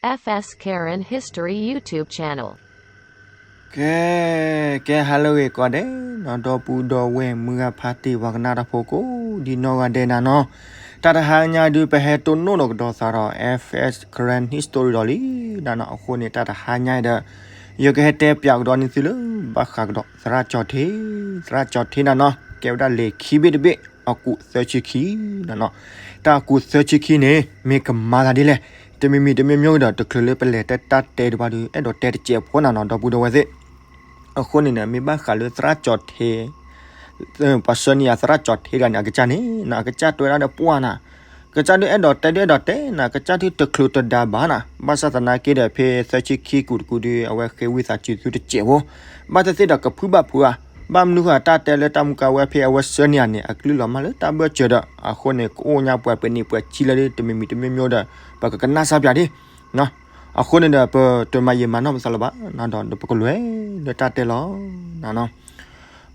F S Karen History YouTube channel. ကဲ, ကဲ ဟါလၢအဂ့ၤကိးဂၤဒဲးနီၤ, ဒီပုၢ်ဒီဝဲၢ် မုၢ်ဂၤဖါတံၢ် ပှၤကနၣ်တၢ်ဖိကိးဒံနီၢ်ဂၤဒဲးနၤနီၤ, တၢ်တဟါညါဒုး ပဟဲတိၢ်နီၣ်ဒီးကဒီးသးဒီး F S Karen History ဒီးလံနၤနီၤ. အဃိန့ၣ် တၢ်တဟါညါအံၤဒီး ယကဟဲတဲပၠးကဒီးန့ၢ်သုလၢ ဘၣ်ဃးကဒီးသရၣ်ကၠီၤထ့, သရၣ်ကၠီၤထ့နၤနီၤ ကဲဝဲဒၣ်လံာ်ခံဘ့ၣ်တဘ့ၣ် အကူးသၢဆံခံနၤနီၤ. တၢ်အကူးသၢဆံခံန့ၣ် မ့ၢ်ကမၤသးဒ်လဲၣ်, တမံၤမံၤတမံၤမံၤဒီး တချုးလၢပလဲၤတဲတၢ်တဲတဘၣ်ဒီး အဲၣ်ဒိးတဲတစဲးဖိနၤနီၤ ဒီပုၢ်ဒီဝဲၢ်သ့ၣ်. အဃိန့ၣ်ဒီး မ့ၢ်ဘၣ်ဃးလၢသရၣ်ကၠီၤထ့ ပှၤဆှၢန့ၢ်ယၤသရၣ်ကၠီၤထ့တဂၤန့ၣ် အကစၢ်န့ၣ် အကစၢ်တဲဝဲဒၣ်ဒီးပှၢ်နၤ, ကစၢ်ဒုးအဲၣ်ဒိးတဲဒုးအဲၣ်ဒိးတဲနၤ, ကစၢ်ဒုးတချုးတဒါဘၣ်နၤ, ဘၣ်ဆၣ်သနာ်က့ဒီး ဖဲသၢဆံခံကူးတကူးဒုး အဝဲဃ့ဝံသးစူၤသုတစဲးဖိ, ဘၣ်သ့ၣ်သ့ၣ်ဒီးကဖုဘၣ်ဖုဧါ, ဘၣ်မနုၤဃိတၢ်တဲလၢတၢ်မူကါဝဲဖဲအဝဲဆှၢန့ၢ်ယၤန့ၣ် အကလုၢ်လီၤမၢ်လၢတၢ်ဘၢၣ်စၢၤဒီး အဃိန့ၣ် ကအိၣ်ညါပှဲၤပနံးပှဲၤဆံလၢဒ် တမံၤမံၤတမံၤမံၤဒီး ပကကနၣ်စၢ်ပၠးဒ် အဃိန့ၣ်ဒီး ပတမၤယံာ်မၤနီၢ်ပသးလၢၤဘၣ်နၤဒီး ပကလဲၤလၢတၢ်တဲလီၤနၤနီၤ.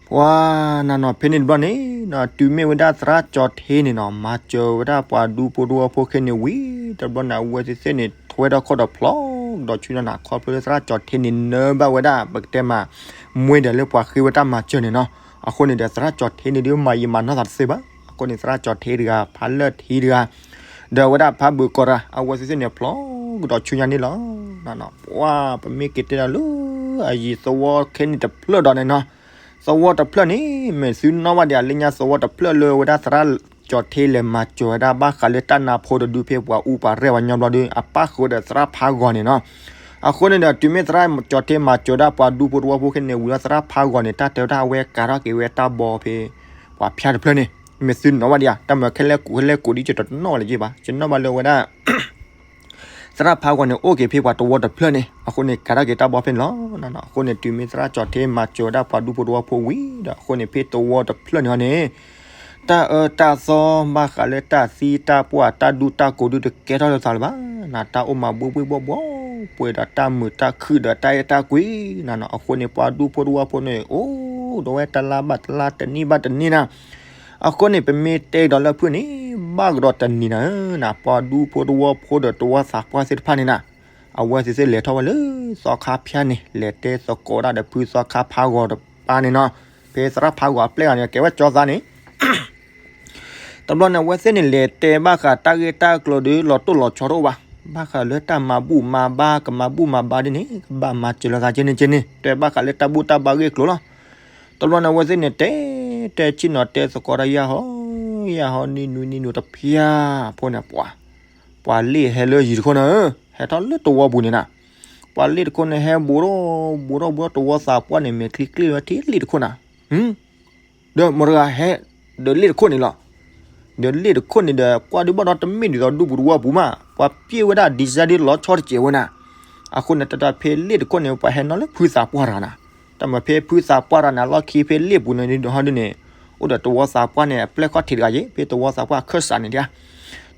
ပှၤနၤနီၤ ဖဲန့ၣ်တဘျီန့ၣ် တုၤမ့ၢ်ဝဲဒၣ်သရၣ်ကၠီၤထ့န့ၣ်နီၤ မၤစၢၤဝဲဒၣ်ပှၤဒူဖိသဝီဖိခဲန့ၣ်ဝံၤ တဘျီန့ၣ် အဝဲသ့ၣ်သ့ၣ်န့ၣ် ထွဲထီၣ်ခီၣ်ဒီးဖျိးကဒီးဆူညါနၤ ခီဖျိလၢသရၣ်ကၠီၤထ့န့ၣ် နၢဘၣ်ဝဲဒၣ် ပကတဲမး မှဲဒီးလၢပှၤဃ့ဝဲတၢ်မၤစၢၤန့ၣ်နီၤ. အဃိန့ၣ်ဒီး သရၣ်ကၠီၤထ့န့ၣ်ဒုး မၤယံာ်မၤနီၢ်သးတသ့ဘၣ်. အဃိန့ၣ် သရၣ်ကၠီၤထ့တဂၤ ဖးလၢၢ်ထံတဂၤ ဒီးဝဲဒၣ်ဖးဘုးကီးရၤ အဝဲသ့ၣ်သ့ၣ်န့ၣ် ဖျိးကဒီးဆူညါန့ၣ်လီၤ. ပှၤပမ့ၢ်က့ၤတဲဒီးလၢ အယံၤသဝီခဲန့ၣ်တဖျၢၣ်ဒီးန့ၣ်နီၤ, သဝီတဖျၢၣ်န့ၣ် မ့ၢ်သုနီၣ်ဘၣ်ဒံး အလၢညါသဝီတဖျၢၣ်လၢဝဲဒၣ်သရၣ်ကၠီၤထ့လဲၤမၤစၢၤဝဲဒၣ် ဘၣ်ဃးလၢတၢ်နါဖိတဒုဖဲပှၤအူပှၤရဲၣ်ပှၤညီဘျီဒီး အပၣ်ဃုာ်ဒီးသရၣ်ဖးဂီၤန့ၣ်နီၤ. အဃိန့ၣ်ဒီး တုၤမ့ၢ်သရၣ်ကၠီၤထ့မၤစၢၤဒၣ်ပှၤဒူဖိသဝီဖိခဲန့ၣ်ဝံၤဒီး သရၣ်ဖးဂီၤန့ၣ် တၢ်တဲဝဲဒၣ်အဝဲကၤထီၣ်က့ၤဝဲတၢ်ဘီဖဲ ပှၤဖၠါတဖျၢၣ်န့ၣ် မ့ၢ်သုနီၣ်ဘၣ်ဒံးဧါ, တၢ်မၤခဲလၢာ်ကိးခဲလၢာ်ကိးဒ် ယတနီၣ်ဘၣ်လၢၤက့ၤဘၣ်, ယနီၣ်ဘၣ်လၢဝဲဒၣ် သရၣ်ဖးဂီၤန့ၣ် အိၣ်က့ၤဖဲပှၤသဝီတဖျၢၣ်န့ၣ် အဃိန့ၣ် ကၤထီၣ်က့ၤတၢ်ဘီဖဲန့ၣ်လီၤ. အဃိန့ၣ် တုၤမ့ၢ်သရၣ်ကၠီၤထ့မၤစၢၤဝဲဒၣ်ပှၤဒူဖိသဝီဖိဝံၤဒီး အဃိန့ၣ် ဖဲသဝီတဖျၢၣ်န့ၣ်ဟီန့ၣ် တၢ်အၢတၢ်သီ ဘၣ်ဃးလၢတၢ်သံတၢ်ပှၢ်တၢ်ဒူတၢ်ကိးဒုတကဲထီၣ်လိာ်သးလၢၤဘၣ်နၤ, တၢ်အိၣ်မးဘှ့ဘှ့ဘှီဘှီ ပှဲၤဒီးတၢ်မုာ်တၢ်ခုၣ်ဒီးတၢ်အဲၣ်တၢ်ကွံနၤနီၤ. အဃိန့ၣ် ပှၤဒူဖိသဝီဖိန့ၣ် အိၣ်ဒီးဝဲတလါဘၣ်တလါ တနံၣ်ဘၣ်တနံၣ်နၤ. အဃိန့ၣ် ပမ့ၢ်တဲကဒီးလၢဖုၣ်န့ၣ် ဘၣ်ကဒီးတနံၤနၤဧၢနၤ, ပှၤဒူဖိသဝီဖိဒီးသဝီသးပှၢ်သ့ၣ်တဖၣ်န့ၣ်နၤ, အဝဲသ့ၣ်သ့ၣ်လဲၤထီၣ်ဝဲလၢသီခါဖၠါန့ၣ် လဲၤတဲသကိးဒၣ်ဒီးဖုသီခါဖးဂီၤတပၤန့ၣ်နီၤ. ဖဲသရၣ်ဖးဂီၤအပျဲၢ်ဂၤန့ၣ် ကဲဝဲကၠီသးန့ၣ် တဘျီန့ၣ် အဝဲသ့ၣ်န့ၣ် လဲၤတဲဘၣ်ဃးတၢ်ဂ့ၢ်တၢ်ကျိၤဒီး လီၤတိၢ်လီၤဆီတအိၣ်ဘၣ်. ဘၣ်ဃးလၢတၢ်မၤဘူၣ်မၤဘါ ကမၤဘူၣ်မၤဘါဒ်န့ၣ် ကဘၣ်မၤစၢၤလိာ်သးကဲန့ၣ်ကဲန့ၣ် တဲဘၣ်ဃးလၢတၢ်ဘူၣ်တၢ်ဘါဂ့ၢ်ကျိၤလီၤ. တဘျီန့ၣ် အဝဲသ့ၣ်န့ၣ် တဲ တဲဆ့ၣ်နီၤ တဲသကိးတၢ်ယၢ်ဟီ ယၢ်ဟီ နံၤနွံနံၤနွံတဖၠါဖိန့ၣ် ပှၤ ပှၤလ့ၣ်ဟဲလၢယံၤတခိၣ်န့ၣ်ဧၢ, ဟဲထီၣ်လၢသဝီပူၤန့ၣ်နၤ. ပှၤလ့ၣ်တခိၣ်န့ၣ် ဟဲဘူးထီၣ်ဘူးထီၣ်ဘူးထီၣ် သဝီသးပှၢ်န့ၣ် မဲာ်ချံကျ့ဝဲထံလ့ၣ်တခိၣ်နၤ. ဒီးမတၤတဂၤဟဲ ဒီးလ့ၣ်တခိၣ်န့ၣ်လီၤ. ဒီးလ့ၣ်တခိၣ်န့ၣ်ဒီး ကွၢ်ဒုးဘၣ်ဒီးတမ့ၢ်ဒ်သိးဒူပူၤသဝီပူၤမး, ပှၤပျဲၢ်ဝဲဒၣ် design ဒ်လီၤဆီတစဲးဝဲနၤ. အဃိန့ၣ် တၢ်တၢ်ဖဲလ့ၣ်တခိၣ်န့ၣ် ပှၤဟဲနီၣ်လၢဖုသးပှၢ်တဂၤနၤ. တၢ်မၤဖဲဖုသးပှၢ်တဂၤန့ၣ် အလီၢ်ခံဖဲလ့ၣ်ပူၤန့ၣ်ဟီဒုန့ၣ် အိၣ်ဒီးသဝီသးပှၢ်န့ၣ် အပျဲၢ်ခီၣ်ထံးတဂၤယ့ၣ် ဖဲသဝီသးပှၢ်အခၢၣ်စးန့ၣ်ဒၣ်.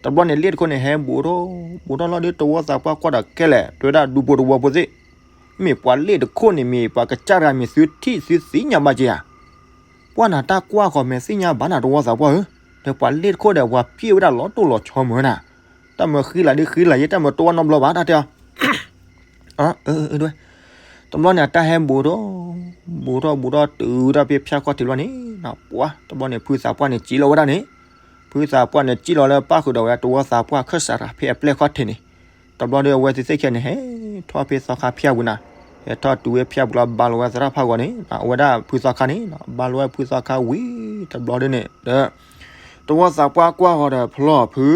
တဘျီန့ၣ် လ့ၣ်တခိၣ်န့ၣ် ဟဲဘူးထီၣ်ဘူးထီၣ်လီၤဒီး သဝီသးပှၢ်ကွၢ်ဒီးခဲလၢာ် တဲဝဲဒၣ်ဒူဖိသဝီဖိသ့ၣ် မ့ၢ်ပှၤလ့ၣ်တခိၣ်န့ၣ် မ့ၢ်ပှၤကစၢ်တဂၤ မ့ၢ်သုထံၣ်သုသ့ၣ်ညါဘၣ်က့ၤဧါ. ပှၢ်နၤတၢ်ကွၢ်ဃီ မ့ၢ်သ့ၣ်ညါဘၣ်နၤ သဝီသးပှၢ်ဧၢ, ဒီးပှၤလ့ၣ်တခိၣ်ဒီး ပှၤပျဲၢ်ဝဲဒၣ်လီၤတိၢ်လီၤဆီမုၢ်နၤ. တၢ်မၤဃံလၤဒ်ဃံလၤယ့ၣ် တၢ်မၤတိၢ်ဝဲနီတဘျီဘၣ် တၢ်တဲအီၤ တဘျီန့ၣ် အတၢ်ဟဲဘူးထီၣ် ဘူးထီၣ်ဘူးထီၣ် တုၤဒၣ်ဖဲဖၠါခီၣ်ထံးတဘျီန့ၣ် ပှၤ တဘျီန့ၣ် ဖုသးပှၢ်န့ၣ် စံၣ်လီၤဝဲဒၣ်န့ၣ်, ဖုသးပှၢ်န့ၣ် စံၣ်လီၤလၢပၣ်ဃုာ်ဒီးဝဲ သဝီသးပှၢ်အခၢၣ်စးတဂၤ ဖဲအပျဲၢ်ခီၣ်ထံးန့ၣ်. တဘျီဒီး အဝဲသ့ၣ်သ့ၣ်ခဲန့ၣ် ဟဲထီၣ်ဖဲသီခါဖၠါပူၤနၤ, ဟဲထီၣ်တုၤဝဲဖၠါပူၤလီၤ ဘါလီၤဝဲသရၣ်ဖးဂီၤန့ၣ် အဝဲဒၣ်ဖုသီခါန့ၣ် ဘါလီၤဝဲဖုသီခါဝံၤ တဘျီဒ်န့ၣ်ဒီး သဝီသးပှၢ်ကွၢ်ဃီဒီး ဖျီဖု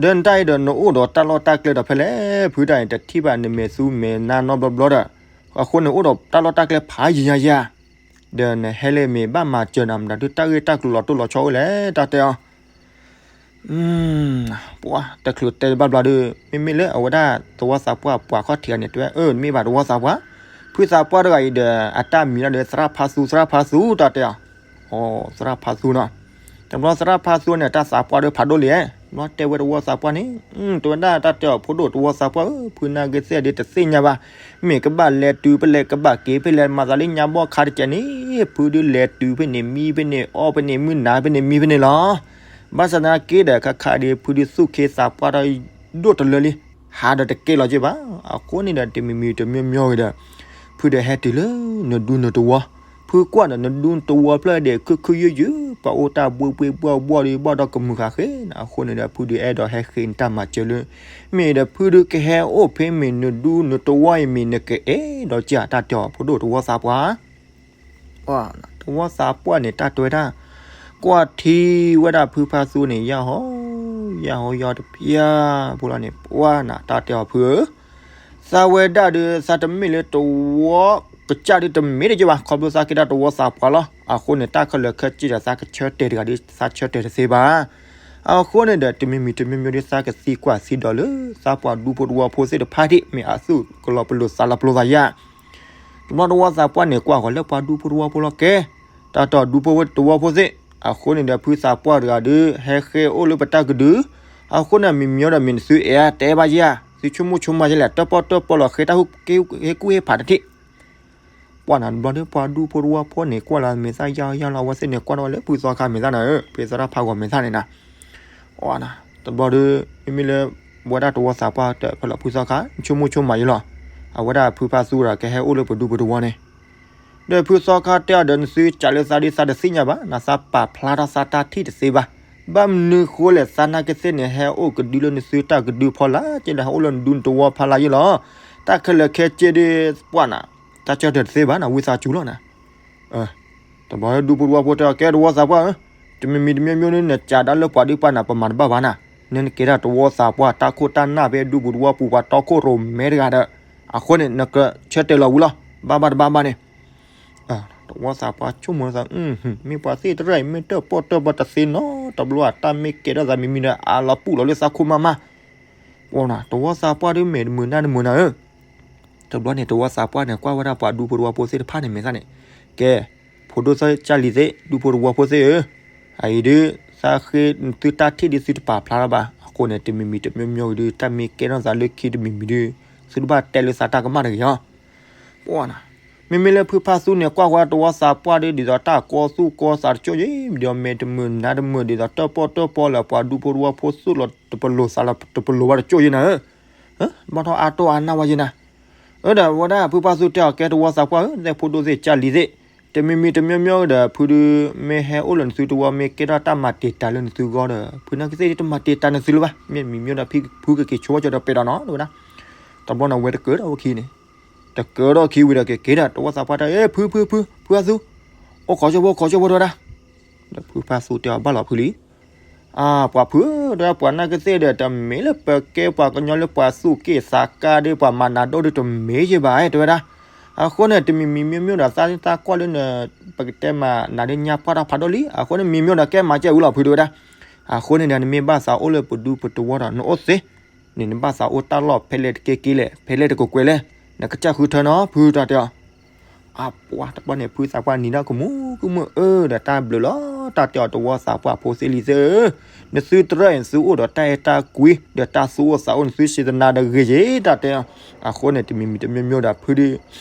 ဒီးနတၢ်အံၤဒီး နအိၣ်ဒီးတၢ်လီၢ်တၢ်ကျဲဒီးဖဲလဲၣ်, ဖုတၢ်အံၤတထံၣ်ဘၣ် နမဲာ်သူမဲာ်နါနီတဘျီဘျီဒီး, အဃိန့ၣ်အိၣ်ဒီးတၢ်လီၢ်တၢ်ကျဲဖးယံၤညါယါ, ဒီးနဟဲလၢမ့ၢ်ဘၣ်မၤစၢၤနၤ မတၤဒုးတၢ်ဂ့ၢ်တၢ်ကျိၤလီၤတိၢ်လီၤဆီအိၣ်လဲၣ် တၢ်တဲအီၤ. ပှၤတချုးတဲဘၣ်ဘျီဒီး မ့မ့ၢ်လၢအဝဲဒၣ်သဝီသးပှၢ်ပှၤခီၣ်ထံးဂၤန့ၣ် တဲဝဲ အၢ မ့ၢ်ဘၣ်သဝီသးပှၢ်, ဖုသးပှၢ်တဂၤအံၤဒီး အတၢ်မံၤလီၤဒီး သရၣ်ဖးသူ သရၣ်ဖးသူ တၢ်တဲအီၤ. သရၣ်ဖးသူနီၤ, တဘျီသရၣ်ဖးသူန့ၣ် တၢ်သးပှၢ်ဒီးဖးဒိၣ်လံ, ဘျီတဲဝဲသဝီသးပှၢ်န့ၣ် တဲဝဲဒၣ်တၢ်တဲအီၤ ဖိဒိၣ်သဝီသးပှၢ်ဧၢ, ဖုနာ်က့သ့ၣ်ဒ်တသ့ၣ်ညါဘၣ်, မ့ၢ်ကဘၣ်လဲၤတုၤဖဲလဲၣ် ကဘၣ်က့ၤဖဲလဲၣ် မၤသးလၢညါဘီၣ်ခါတကဲးန့ၣ် ဖုဒုးလဲၤတုၤဖဲန့ၣ် မံဖဲန့ၣ် အီၣ်ဖဲန့ၣ် မုၢ်နၤဖဲန့ၣ် မံဖဲန့ၣ်လီၤ. ဘၣ်ဆၣ်သနာ်က့ဒီး ခါခါဒ်ဖုဒုးသူၣ်ခ့သးပှၢ်ထီၣ်ဒိၣ်တလၢလံ. ဟးဒီးတကဲလီၤက့ဘၣ်. အဃိန့ၣ်ဒီး တမံၤမံၤတမံၤမံၤဒီး ဖုဒီးဟဲတုၤလၢနဒူနတဝီ, ဖုကွၢ်ဒီးနဒူနတဝီဖျၢၣ်ဒီး ခုၣ်ခုၣ်ယုၢ်ယုၢ်, ပှၤအိၣ်တၢ်ဘှ့ဘှ့ဘှီၣ်ဘှီၣ်ဒီး ဘၣ်ဒီးကမုာ်ဃာ်ဃ့နၤ. အဃိန့ၣ်ဒီး ဖုဒုးအဲၣ်ဒိးဟဲဃ့နတၢ်မၤစၢၤလၢ မ့ၢ်ဒီးဖုဒုးကဟဲအိၣ်ဖဲမ့ၢ်နဒူနတဝီအံၤမ့ၢ် နကအဲၣ်ဒိးကၢ်တၢ်တဲအီၤ ဖိဒိၣ်တဝီသးပှၢ် တဝီသးပှၢ်န့ၣ် တၢ်တဲဝဲဒၣ်, ကွၢ်ထံဝဲဒၣ်ဖုဖါသူန့ၣ် ယၢ်ဟီ, ယၢ်ဟီယီတပျၢ်ဖိလီၤန့ၣ် ပှၢ်နၤ တၢ်တဲအီၤဖုဧၢ, သးဝဲဒၣ်ဒီး သးတမ့ၢ်လၢတဝီကစၢ်ဒုးတမ့ၢ်တက့ၢ်ဘၣ်, ခီဖျိသးကဲဒၣ်တဝီသးပှၢ်လီၤ. အဃိန့ၣ် တၢ်ခဲလၢာ်ခဲဆ့ဒီး သးကဆၢတဲာ်တဂၤဒီး သးဆၢတဲာ်တသ့ဘၣ်. အဃိန့ၣ်ဒီး တမံၤမံၤတမံၤမံၤဒီး သးကသံကွၢ်သံဒိးလၢ သးပှၤဒူဖိတဝီဖိသ့ၣ်တဖၣ်ဒၣ် မ့ၢ်အသူၣ်ကလီၤပလိာ်သးလီၤပလိာ်သးယါ တဘျီတဝီသးပှၢ်န့ၣ် ကွၢ်ဃီၤလၢပှၤဒူဖိတဝီဖိလီၤကဲ, တၢ်တဲအီၤဒူဖိတဝီဖိသ့ၣ်, အဃိန့ၣ်ဒီး ဖုသးပှၢ်တဂၤဒီး ဟဲဃဲအိၣ်လၢပတၢ်ကဒု, အဃိန့ၣ် မံၤမံၤဒီး မ့ၢ်နသုအဲၣ် တဲဘၣ်ယါ, သုဆိကမိၣ်ဆိကမးယလဲၣ်, တၢၣ်ပီၣ်တၢၣ်ပီလီၤ ဃဲတၢ်ဟ့ၣ်ကူၣ်ဟ့ၣ်ဖးတထံၣ် ပှၢ်နၤ တဘျီဒီး ပှၤဒူဖိတဝီဖိန့ၣ် ကွၢ်လီၤမ့ၢ်သၣ်ယါယါလီၤ အဝဲသ့ၣ်န့ၣ် ကွၢ်ထီၣ်ဝဲလၢဖုသီခါမ့ၢ်သၣ်နၤဧၢ, ဖဲသီတၢ်ဖးဂီၤမ့ၢ်သၣ်န့ၣ်နၤ, တဘျီဒီး မ့မ့ၢ်လၢ ဝဲဒၣ်တဝီသးပှၢ်တဖဲလီၤ ဖုသီခါ ဆိကမိၣ်ဆိကမးယလီၤ, အဝဲဒၣ်ဖုဖါသူဒီး ကဟဲအိၣ်လၢပဒူပတဝီန့ၣ် ဒီးဖုသီခါတဲအီၤဒီး နသုကးလၢသးဒ်သးတသ့ၣ်ညါဘၣ်, နသးပာ်ဖျါထီၣ်သးတၢ်ထံၣ်တသ့ဘၣ်. ဘၣ်မနုၤဃိလဲၣ် သးနာ်က့သ့ၣ်န့ၣ် ဟဲအိၣ်ကဒုလၢနသုတၢ်ကဒုဖီလာ် ကဲဒီးဟဲအိၣ်လၢနဒူနတဝီဖီလာ်ယလီၤ. တၢ်ခဲလၢာ်ခဲဆ့ဒီး ပှၢ်နၤ တၢ်ဆၢတဲာ်တသ့ဘၣ်နၤ ဝံသးစူၤလီၤနၤ. တဘျီဒူဖိတဝီဖိတဲအီၤ ကဲတဝီသးပှၢ်ဧၢ, တမံၤမံၤတမံၤမံၤန့ၣ် နကးဒၣ်လၢပှၤဒုးပှၢ်နၤ ပမၤတဘၣ်ဘၣ်နၤ, နကဲဒၣ်တဝီသးပှၢ် တၢ်ခိၣ်တၢ်နၢ်ဖဲဒူပူၤတဝီပူၤ ပှၤတီခိၣ်ရိၣ်မဲတဂၤဒီး, အဃိန့ၣ် နကဆၢတဲာ်လီၤဝံၤလီၤ, ဘၣ်ဘၣ်တဘၣ်ဘၣ်န့ၣ် တဝီသးပှၢ်ဆိကမိၣ်သး, မ့ၢ်ပှၤသ့ၣ်တဖၣ်အံၤ မ့ၢ်တၢၣ်ပီၣ်တၢၣ်ပီတသ့နီတဘျီ တၢ်မ့ၢ်ကဲထီၣ်သးမံၤမံၤဒီး အလီၤပူၣ်လီၤလၢသးခိၣ်မးမး တဝီသးပှၢ်ဒုးမဲာ်တမုာ်နါတမုာ်နၤဧၢ, တဘျီန့ၣ် တဝီသးပှၢ်န့ၣ် ကွၢ်ဝဲဒၣ်ပှၤဒူဖိတဝီဖိသ့ၣ်တဖၣ်န့ၣ် မ့ၢ်သၣ်န့ၣ်, ကဲ, ဖိဒိၣ်သၢကၢ်လံၤသ့ၣ် ဒူဖိတဝီဖိသ့ၣ်ဧၢ, အအံၤဒုး သးဃ့သုတၢ်ထံၣ်ဒုး သုတပာ်ဖျါထီၣ်ဘၣ်, အဃိန့ၣ် တမံၤမံၤတမံၤမံၤဒုး တၢ်မ့ၢ်ကဲထီၣ်သးလၢခံတမံၤမံၤဒုး သုတဘၣ်တဲလၢသးတၢ်ကမၣ်တဂ့ၤအီၤ ပှၢ်နၤ, မ့မ့ၢ်လၢဖုဖါသူန့ၣ် ကွၢ်ဃီတဝီသးပှၢ်ဒုး ဒ်သိးတၢ်ကီသူၣ်ကီသးတကၠိၢ်ယံၤ, ဒ်သိးမဲာ်တမုာ်နါတမုာ် ဒ်သိးတၢၣ်ပီၣ်တၢၣ်ပီလၢပှၤဒူဖိတဝီဖိသူၣ်လီၤတပလိာ်သးလီၤတပလိာ်ဘၣ်တကၠိၢ်ယံၤနၤဧၢ, ဘၣ်ထီၣ်အါတီၢ်အါနၢ်ဝဲယံၤနၤ, အၢ ဒီးဝဲဒၣ်ဖုဖါသူတဲအီၤ ကဲတဝီသးပှၢ်ဧၢ, သဲၣ်ဖိဒိၣ်သ့ၣ်ကၢ်လံၤသ့ၣ်, တမံၤမံၤတမံၤမံၤဒီး ဖုဒုး မ့ၢ်ဟဲအိၣ်လၢနသုတဝီ မ့ၢ်ကဲထီၣ်တၢ်မၤတံာ်တာ်လၢနသုဂီၢ်ဒီး ဖုနာ်က့သ့ၣ်တမၤတံာ်တာ်နသုလၢၤဘၣ်, မ့ၢ်မံၤမံၤဒီး ဖုကက့ၤဆိဝဲကၠီဒီးပဲာ်ဒီးနီၤ တဲဝဲဒၣ်, တဘျီန့ၣ်ဝဲတကၢၤဒီးဝဲခံန့ၣ်, တကၢၤဒီးခံဝံၤဒီးက့ၤက့ၤဒီး တဝီသးပှၢ်တဲ ဖု ဖု ဖု ဖုဖါသူ, အိၣ်ခိးကၠိဖိ ခိးကၠိဖိတဲဝဲဒၣ်, ဒီးဖုဖါသူတဲအီၤဘၣ်လီၤဖုလံ အါ ပှၤဖုဧၢ တဲဝဲဒၣ် ပှၤနာ်က့သ့ၣ်ဒီး တမ့ၢ်လၢပကဲပှၤကညီလၢပှၤသူၣ်က့ၣ်သးကါဒီး ပှၤမၤနၤဒိၣ်ဒီးတမ့ၢ်ယဲဘၣ် တဲဝဲဒၣ်, အဃိန့ၣ် တမံၤမံၤမံၤမံၤဒီး သးသးကွၢ်လၢန ပကတဲမးနၤဒ်ညါပှၢ်တၢ်ဖးဒိၣ်လံ, အဃိန့ၣ် မံၤမံၤဒီးကဲမၤကဲဝံၤလီၤဖုတဲဝဲဒၣ်, အဃိန့ၣ်ဒီး နမ့ၢ်ဘၣ်သးအိၣ်လၢပဒူပတဝီဒီး နအိၣ်သ့, န့ၣ်နဘၣ်သးအိၣ်တၢ်လီၢ်ဖဲလဲၣ်တကဲက့ၤလဲၣ် ဖဲလဲၣ်တကကွဲးလဲၣ်, နကစၢ်ဃုထၢနီၤ ဖုတၢ်တဲအီၤ အပှၤတဘျီန့ၣ် ဖုသးပှၢ်နံၤဒီးကမူကမုၣ်အၢ ဒီးတၢ်ဘျုးလီၤ တၢ်တဲအီၤတဝီသးပှၢ်ဖိသ့ၣ်လံၤသ့ၣ်ဧၢ, နသုတရၢၣ်အံၤ နသုအိၣ်ဒီးတၢ်အဲၣ်တၢ်ကွံ ဒီးတၢ်သူၣ်အိၣ်သးအိၣ် နသုစံးသနာ်တဂ့ၤက့ၤ တၢ်တဲအီၤ, အဃိန့ၣ် တမံၤမံၤတမံၤမံၤဒီး ဖုဒုး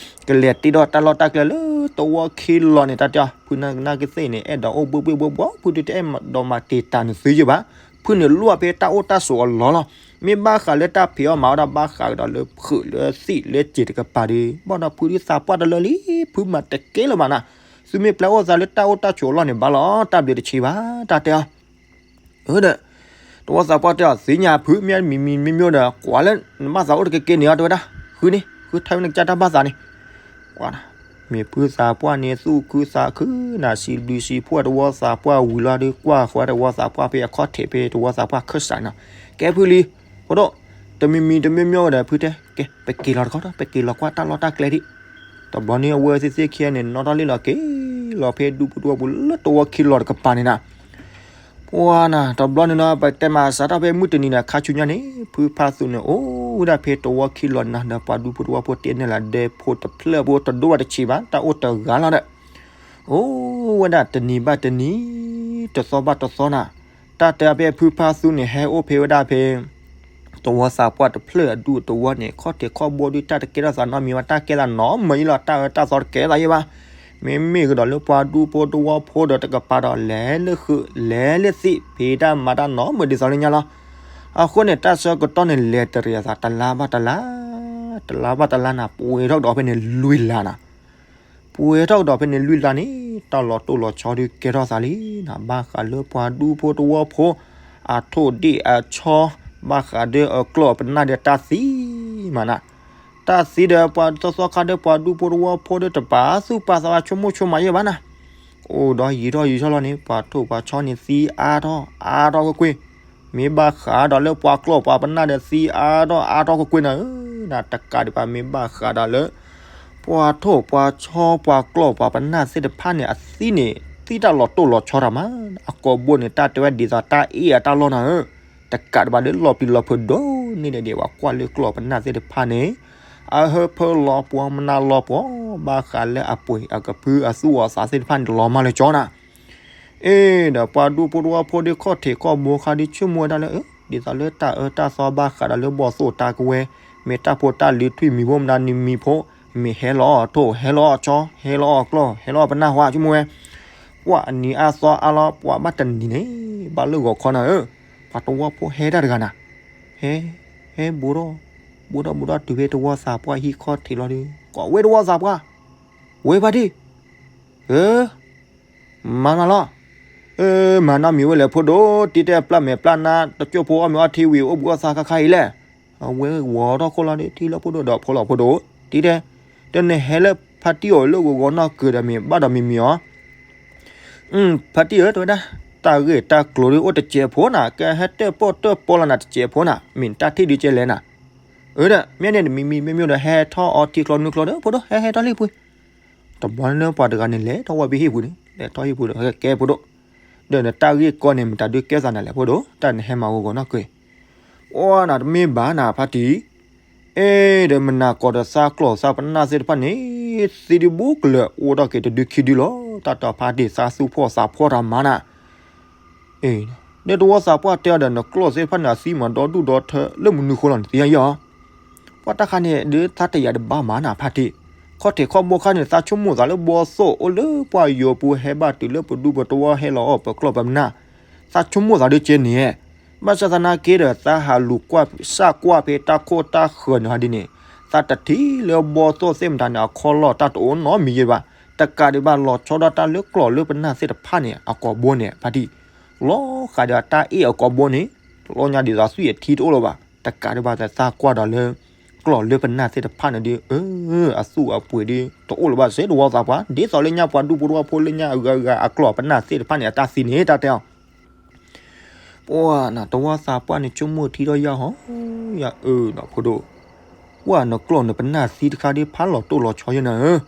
ကလဲၤတ့ထီၣ်တၢ်လီၢ်တၢ်ကျဲလၢတဝီခံလီၤန့ၣ် တၢ်တဲအီၤ ဖုနာ်က့သ့ၣ်န့ၣ် အဲၣ်ဒိးအိၣ်ဘှ့ၣ်ဘှ့ၣ်ဘှီဘှီ ဖုဒုးတအဲၣ်ဒိးမၤတံာ်တာ်နသုယဲဘၣ်, ဖုန့ၣ်လိၣ်ဖဲတၢ်အိၣ်တၢ်ဆိးအလီၢ်လီၤ. မ့ၢ်ဘၣ်ဃးလၢတၢ်ဖံးအီၣ်မၤအီၣ်ဒီး ဘၣ်ဃးကဒီးလၢဖုးလၢသံးလၢစ့ၤတကပၤဒီး ဘၣ်ဒီးဖုဒုးသးပှၢ်တလၢလံ, ဖုမၤတကဲလၢၤဘၣ်နၤ, သုမ့ၢ်ပျဲအိၣ်သးလၢတၢ်အိၣ်တၢ်ဆိးအလီၢ်န့ၣ်ဘၣ်လီၤ, တၢ်ဘျုးတဆံးဘၣ် တၢ်တဲအီၤ အၢဒီး တဝီသးပှၢ်တဲအီၤ သ့ၣ်ညါဖု မ့ၢ်မံၤမံၤမံၤမံၤဒီး ကွၢ်လၢနဘၣ်သးအိၣ်တကဲက့ၤန့ၣ်အီၤ တဲဝဲဒၣ်, ဃုန့ၣ် ဃုထၢဝဲနကစၢ်တၢ်ဘၣ်သးန့ၣ် ကွၢ်နၤ, မ့ၢ်ဖုသးပှၢ်န့ၣ် သူၣ်ခုသးခုနၤ စံးဘျုးစံးဖှိၣ်တဝီသးပှၢ်ဝံၤလီၤဒီး ကွၢ်ဃီတဝီသးပှၢ်ဖဲအခီၣ်ထံးဖဲတဝီသးပှၢ်ခၢၣ်စးန့ၣ်, ကဲဖုလံ, ဖိဒိၣ်, တမံၤမံၤတမံၤမံၤဒီး ဖုတဲ, ကဲ ပက့ၤလီၤတခီဒီး ပက့ၤလီၤကွၢ်တၢ်လီၢ်တၢ်ကျဲဒံး, တဘျီန့ၣ်အဝဲသ့ၣ်သ့ၣ်ခံဂၤန့ၣ် နီၣ်ထီၣ်လံလီၤက့ၤလီၤဖဲဒူပူၤတဝီပူၤလၢတဝီခံလီၤတကပၤန့ၣ်နၤ ပှၤနၤ တဘျီန့ၣ်ဒီး ပတဲမၤစးထီၣ်ဖဲမုၢ်တနံၤဒီး ခါဆူညါန့ၣ် ဖုဖါသူန့ၣ် အိၣ်ဝဲဒၣ်ဖဲတဝီခံလီၤနၤဒီး ပှၤဒူဖိတဝီဖိတဲန့ၣ်လၢ ဒဲဖိတဖျၢၣ်ဖိတဒိၣ်ဘၣ်တဆံးဘၣ် တၢ်အိၣ်တဂၤလီၤဒီး အိၣ်ဝဲဒၣ်တနံၤဘၣ်တနံၤ တသီဘၣ်တသီနၤ တၢ်တဲဖဲဖုဖါသူန့ၣ် ဟဲအိၣ်ဖဲဝဲဒၣ်ဖဲ တဝီသးပှၢ်တဖျၢၣ်အဒူတဝီန့ၣ် ခီၣ်ထံးခီၣ်ဘိဒုး တၢ်တကဲထီၣ်သးနီတမံၤဘၣ် တၢ်ကဲသးနီတမံၤလီၤ တၢ်အၢတၢ်သီတကဲသးယဲဘၣ် မ့မ့ၢ်ကဒီးလၢပှၤဒူဖိတဝီဖိဒီးတကပၤဒီး လဲၤလၢဃုာ် လဲၤလၢသံး ဖံးတၢ်မၤတၢ်နီတမံၤဒ်သိးလၢညါလီၤ. အဃိန့ၣ် တၢ်ဆၢကတီၢ်န့ၣ် လဲၤတရံးအသးတလါဘၣ်တလါ, တလါဘၣ်တလါနၤ, ပှဲၤထီၣ်ကဒီးဖဲန့ၣ်လွံၢ်လါနၤ. ပှဲၤထီၣ်ကဒီးဖဲန့ၣ်လွံၢ်လါန့ၣ် တၢ်လီၤတိၢ်လီၤဆီဒုးကဲထီၣ်သးလံနၤ, ဘၣ်ဃးလၢပှၤဒူဖိတဝီဖိ အထိၣ်ဒ့ၣ်အဆီ, ဘၣ်ဃးဒီးအကျီၢ်ပနၢ်ဒီးတၢ်သံမးနၤ. တၢ်သံဒီးပှၤသီသီခါဒီးပှၤဒူဖိတဝီဖိဒီး တပာ်သူၣ်ပာ်သး ဘၣ်ဆိကမိၣ်ဆိကမးယဲၢ်ဘၣ်နၤ. အိၣ်ဒီးယံာ်ထီၣ်ယံာ်ထီၣ်လီၤန့ၣ် ပှၤထိၣ်ပှၤဆီန့ၣ်သံအါထီၣ်အါထီၣ်ကွ့ၢ်ကွ့ၢ်, မ့ၢ်ဘၣ်ဃးဒီးလၢပှၤကျီၢ်ပှၤပနၢ်ဒီးသံအါထီၣ်အါထီၣ်ကွ့ၢ်ကွ့ၢ်နၤဧၢ, နၤတကးဒံးဘၣ် မ့ၢ်ဘၣ်ဃးဒီးလၢ ပှၤထိၣ်ပှၤဆီပှၤကျီၢ်ပှၤပနၢ်သ့ၣ်တဖၣ်န့ၣ် အသံန့ၣ် သံတၢ်လီၤတိၢ်လီၤဆီတၢ်မး, အကိာ်ဘိန့ၣ် တၢ်တဲဝဲဒ်သိးတၢ်အ့ၣ်အတၢ်လီၢ်နၤဧၢ, တကးဒံးဘၣ်ဒီးလီၤပျံၤလီၤဖုးဒိၣ်န့ၢ်ဒံးဒံး ပှၤကွၢ်လၢကျီၢ်ပနၢ်သ့ၣ်တဖၣ်န့ၣ် အဟၢဖၢလီၤပှီၢ်မနုၤလီၤပှီၢ် ဘၣ်ဃးလၢအပှ့ၤအကဖုအသူၣ်အီၤသးသ့ၣ်တဖၣ်န့ၣ် လီၤမၢ်လၢကၠီနၤ. အ့ဒီးပှၤဒူဖိတဝီဖိဒီး ခီၣ်ထံးခီၣ်ဘိခါဒီး ဆိကမိၣ်ဝဲဒၣ်လၢ အၢ ဒ်သိးလၢတၢ်အၢတၢ်သီဘၣ်ဃးဒီးလၢဘီၣ်သိၣ်တၢ်ကဝဲၤ, မ့ၢ်တၢ်ဖိတၢ်လံၤထွံၣ်မံၤဖိမနုၤနံၤမံၤဖိ, မ့ၢ်ဟဲလီၤအီၣ်ထိၣ် ဟဲလီၤအီၣ်ဆီ ဟဲလီၤအီၣ်ကျီၢ် ဟဲလီၤအီၣ်ပနၢ်ဟါ ဆိကမိၣ်ဝဲ, ပှၤအနံၤအါသီအါလီၤ ပှၤဘၣ်တနံၤန့ၣ် ဘၣ်လၢဂီၤခီနၤဧၢ, ပှၤတဝီဖိဟဲတၢ်တဂၤနၤ, ဟဲ ဟဲဘူးထီၣ် ဘူးထီၣ်ဘူးထီၣ် တုၤဖဲတဝီသးပှၢ်ဟံၣ်ခီၣ်ထံးလီၤဒီး ကွၢ်ဝဲတဝီသးပှၢ်, ဝဲဖါတံၢ်, အၢ မၤနၤလီၤ, အၢ မၤနီတမံၤဝဲလဲၣ်ဖိဒိၣ်, တံၤတဲပျၢ်မဲာ်ပျၢ်နါ တကၠိၢ်ဖိအီၣ်မ့ၤအီထံဝံၤ အိၣ်ဘှံးအီၣ်သါခါခါအံၤလဲၣ်, အဝဲဝီၤထီၣ်ခိၣ်လီၤဒီး ထံလၢဖိဒိၣ်ဒီးဖိလီၤဖိဒိၣ်, တံၤတဲ, တနဟဲလၢဖါတံၢ်အီၤလၢဂီၤဂီၤနီၢ်ကၢၤဒီး မ့ၢ်ဘၣ်ဒီးမံၤမံၤအီၤ ဖါတံၢ်ဧၢ တဲဝဲဒၣ်, တၢ်ဂ့ၢ်တၢ်ကျိၤဒုးအိၣ်တစဲးဖိနၤ, ကဟဲတၢၣ်ပီၣ်တၢၣ်ပီလီၤနၤတစဲးဖိနၤ, မ့ၢ်တၢ်ထံၣ်ဒုးကဲလဲၣ်နၤ, အၢဒီး မ့ၢ်န့ၣ်တမံၤမံၤမ့ၢ်မ့ၢ်ဒီး ဟဲထီၣ်အီထံချီနူချီဒီး ဖိဒိၣ် ဟဲဟဲထီၣ်လံပှ့ၤ, တဘျီန့ၣ်ပှၤတဂၤန့ၣ် လဲၤထီၣ်ဝဲဖဲဟံၣ်ပူၤန့ၣ် လဲၤထီၣ်ဟံၣ်ပူၤဒီး ကဲဖိဒိၣ်, ဒီးနတၢ်ဂ့ၢ်ကီန့ၣ် မတၤဒုးကဲသးနၤလဲၣ်ဖိဒိၣ်, တၢ်နဟဲမၤဂီၤဂီၤနီၢ်ကၢၤ, အိၣ်နၤတမ့ၢ်ဘၣ်နၤဖါတံၢ် အ့ဒီးမနၤကိးဒီးသးကျီၢ်သးပနၢ်သ့ၣ်တဖၣ်န့ၣ် သံဒုးဘူးကလၢာ် အိၣ်ထီၣ်က့ၤတဒုခံဒုလီၤ, တၢ်တီၤဖါတံၢ် သးသူၣ်ဖှီၣ်သးဖှီၣ်တၢ်မၤနၤ, အ့ ဒီးတဝီသးပှၢ်တဲအီၤဒီး နကျီၢ်သ့ၣ်တဖၣ်န့ၣ် အသံမၤဒီဒူၣ်ဒီထၢလၢမနုၤဃိလီၤ နသ့ၣ်ညါယဲၢ်အီၤ, ပှၤတၢ်ခါန့ၣ် ဒုးသးတယာ်တဘၣ်မၤနၤဖါတံၢ်, ခီၣ်ထံးခီၣ်ဘိခါန့ၣ် သးဆိကမိၣ်သးလၢဘီၣ်သိၣ်အိၣ်လၢပှၤယိၤပူၤ ဟဲဘၣ်တုၤလၢပဒူပတဝီ ဟဲလီၤအီၣ်ပကျီၢ်ပမနၢ်, သးဆိကမိၣ်သးဒုးကဲန့ၣ် ဘၣ်ဆၣ်သနာ်က့ဒီး သးဟးလူၤကွၢ်စၢ်ကွၢ်ဖဲတၢ်ခိၣ်တၢ်ဃၢၤန့ၣ်ဟီဒ်န့ၣ်, သးတထံၣ်လၢဘီၣ်သိၣ်သ့ၣ်မတၤန့ၣ် အခီၣ်လီၢ်တၢ်တအိၣ်နီတမံၤယဲၢ်ဘၣ်, တကးဒံးဘၣ်လီၤဆီဒၣ်တၢ်လၢကျီၢ်လၢပနၢ်သ့ၣ်တဖၣ်န့ၣ် အကိာ်ဘိန့ၣ် ဖါတံၢ်, လီၤဃးဒီးတၢ်အ့ၣ်အကိာ်ဘိန့ၣ် လီၤညါဒ်သိးသွံၣ်အထံတအိၣ်လၢၤဘၣ်, တကးဒံးဘၣ်သးကွၢ်ဒီးလၢ ကျီၢ်လၢပနၢ်သ့ၣ်တဖၣ်န့ၣ်ဒုး အၢ အသူၣ်အပှ့ၤဒုး တအိၣ်လၢၤဘၣ်စ့ၢ် တဝီသးပှၢ်, ဒ်သိးလၢညါပှၤဒူဖိတဝီဖိလၢညါအဂၤဂၤအကျီၢ်ပနၢ်သ့ၣ်တဖၣ်န့ၣ် အတၢ်သံန့ၣ် တၢ်တဲအီၤ ပှၤနၤ တဝီသးပှၢ်န့ၣ် ဆိကမိၣ်ထံထီၣ်ယၢ်ဟီ, ယၤအၢဒီးဖိဒိၣ်, ပှၤနကျီၢ်နပနၢ်သံတခါဒုး ဖးလီၤတိၢ်လီၤဆီယဲၢ်နၤဧၢ,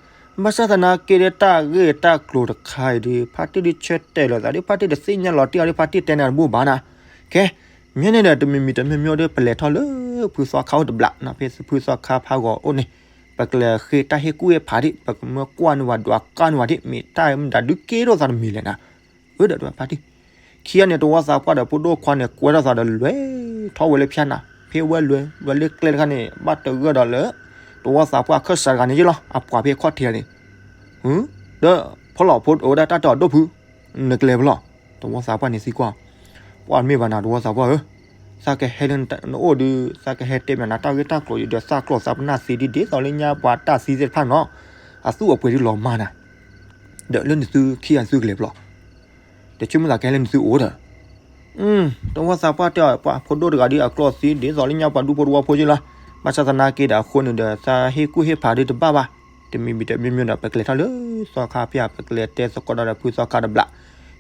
ဘၣ်ဆၣ်သနာ်က့ဒီးတၢ်ဂ့ၢ်တၢ်ကျိၤတခါအံၤဒုး ဖါတံၢ်ဒုးဆၢတဲာ်လီၤသးဒုး ဖါတံၢ်တသ့ၣ်ညါလီၤတံၢ်အီၤဒုး ဖါတံၢ်တဲနၤတဘူၣ်ဘၣ်နၤ, ခဲ မ့ၢ်န့ၣ်ဒီး တမံၤမံၤတမံၤမံၤဒီး ပလဲၤထီၣ်လၢဖုသီခါအိၣ်တဘျီနၤ, ဖဲဖုသီခါဖးဂီၤအိၣ်န့ၣ် ပကလဲၤဃ့တၢ်ဟ့ၣ်ကူၣ်ဟ့ၣ်ဖးဒံး ပကမၢကွၢ်န့ၢ်ဝဲဒွးကါန့ၢ်ဝဲဒံး မ့ၢ်တၢ်မတၤဒုးကဲထီၣ်သးတမံၤလဲၣ်နၤ, အၢဒီးဖါတံၢ် ခံဂၤန့ၣ် တဝီသးပှၢ်ဒီးဖိဒိၣ်ခွါန့ၣ် ကွဲထီၣ်သးဒီးလဲၤထီၣ်ဝဲလၢဖၠါနၤ, ဖဲဝဲလဲၤ ဝဲလၢကျဲတခါန့ၣ် ဘၣ်တဂၢၢ်ဒီးလၢ တဝီသးပှၢ်အခၢၣ်စးတဂၤန့ၣ်ယ့ၢ်လီၤ အပှၤဖဲခီၣ်ထံးန့ၣ်, ဒီးဖီလီၤဖိအိၣ်ဝဲဒၣ်တၢ်တၢ်ဒိၣ်ဖုး, နကျဲၤဖဲလဲၣ်, တဝီသးပှၢ်န့ၣ်သံကွၢ်, ပှၤမ့ၢ်ဘၣ်နၤတဝီသးပှၢ်ဧၢ, သးကဟဲလၢနအိၣ်ဒုး သးကဟဲတဲမနၤတၢ်ဂ့ၢ်တၢ်ကျိၤအံၤဒီး သးကျီၢ်သးပနၢ်သံဒ် ဒ်သိးလၢညါပှၤတၢ်သံသ့ၣ်တဖၣ်န့ၣ်လီၤ, အသူၣ်အပှ့ၤဒုးလီၤမၢ်နၤ, ဒီးလၢနသုခံဂၤနသုကလဲၤဖဲလဲၣ် တဆိကမိၣ်သးကဟဲလၢနသုအိၣ်ဒီး, တဝီသးပှၢ်တဲအီၤ ပှၤဖိဒိၣ်တဂၤဒုးအကျီၢ်သံ ဒ်သိးလၢညါပှၤဒူဖိတဝီဖိယ့ၢ်လီၤ, ဘၣ်ဆၣ်သနာ်က့ဒီးအဃိန့ၣ်ဒီး သးဟ့ၣ်ကူၣ်ဟ့ၣ်ဖးဒုးတဘၣ်ဘၣ်, တမံၤမံၤတမံၤမံၤဒီး ပကလဲၤထီၣ်လၢသီခါဖၠါ ပကလဲၤတဲသကိးဒီးဖုသီခါတဘျီ,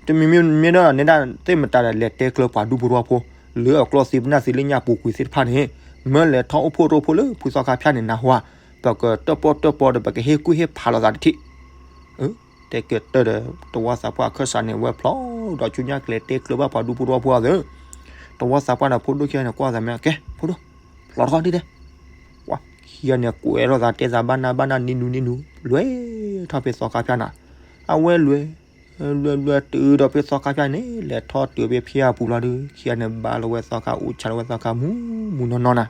တမံၤမံၤမံၤဒီး နဲဒၣ်သ့ၣ်မတၤဒီး လဲၤတဲကျၢၤပှၤဒူဖိတဝီဖိ လၢအကျီၢ်သံပနၢ်သံလၢညါပူၤကွံာ်သ့ၣ်တဖၣ်န့ၣ်, မၢလဲၤထီၣ်အိၣ်ဖှိၣ်ရိဖှိၣ်လၢဖုသီခါဖၠါန့ၣ်နၢ်ဟူဧါ, ပကတၢၣ်ပီၣ်တၢၣ်ပီဒီး ပကဟ့ၣ်ကူၣ်ဟ့ၣ်ဖးလိာ်သးတထံၣ် တဲကတၢၢ်ဒီး တဝီသးပှၢ်အခၢၣ်စးန့ၣ် ဝဲဖျိဒီးဆူညါကလဲၤတဲကျၢၤဘၣ်ပှၤဒူဖိတဝီဖိအသး, တဝီသးပှၢ်ဒီးဖိဒိၣ်ခံဂၤန့ၣ် ကွၢ်သးမ့ၢ်ကဲ ဖိဒိၣ် ဖျိတခီဒ်လဲၣ်, ပှၤခံဂၤန့ၣ် ကွဲးထီၣ်သးတဲသးဘၣ်နၢ်ဘၣ်နၢ် နံၤနူၤနံၤနူၤ လဲၤထီၣ်ဖဲသီခါဖၠါနၤ, အဝဲလဲၤ လဲၤလဲၤတုၤဒီးဖဲသီခါဖၠါန့ၣ် လဲၤထီၣ်တုၤဖဲဖၠါပူၤလီၤဒီး ခံဂၤန့ၣ် ဘါလီၤဝဲသီခါ အူဆါလီၤဝဲသီခါ မူမူနီၢ်နီၢ်နၤ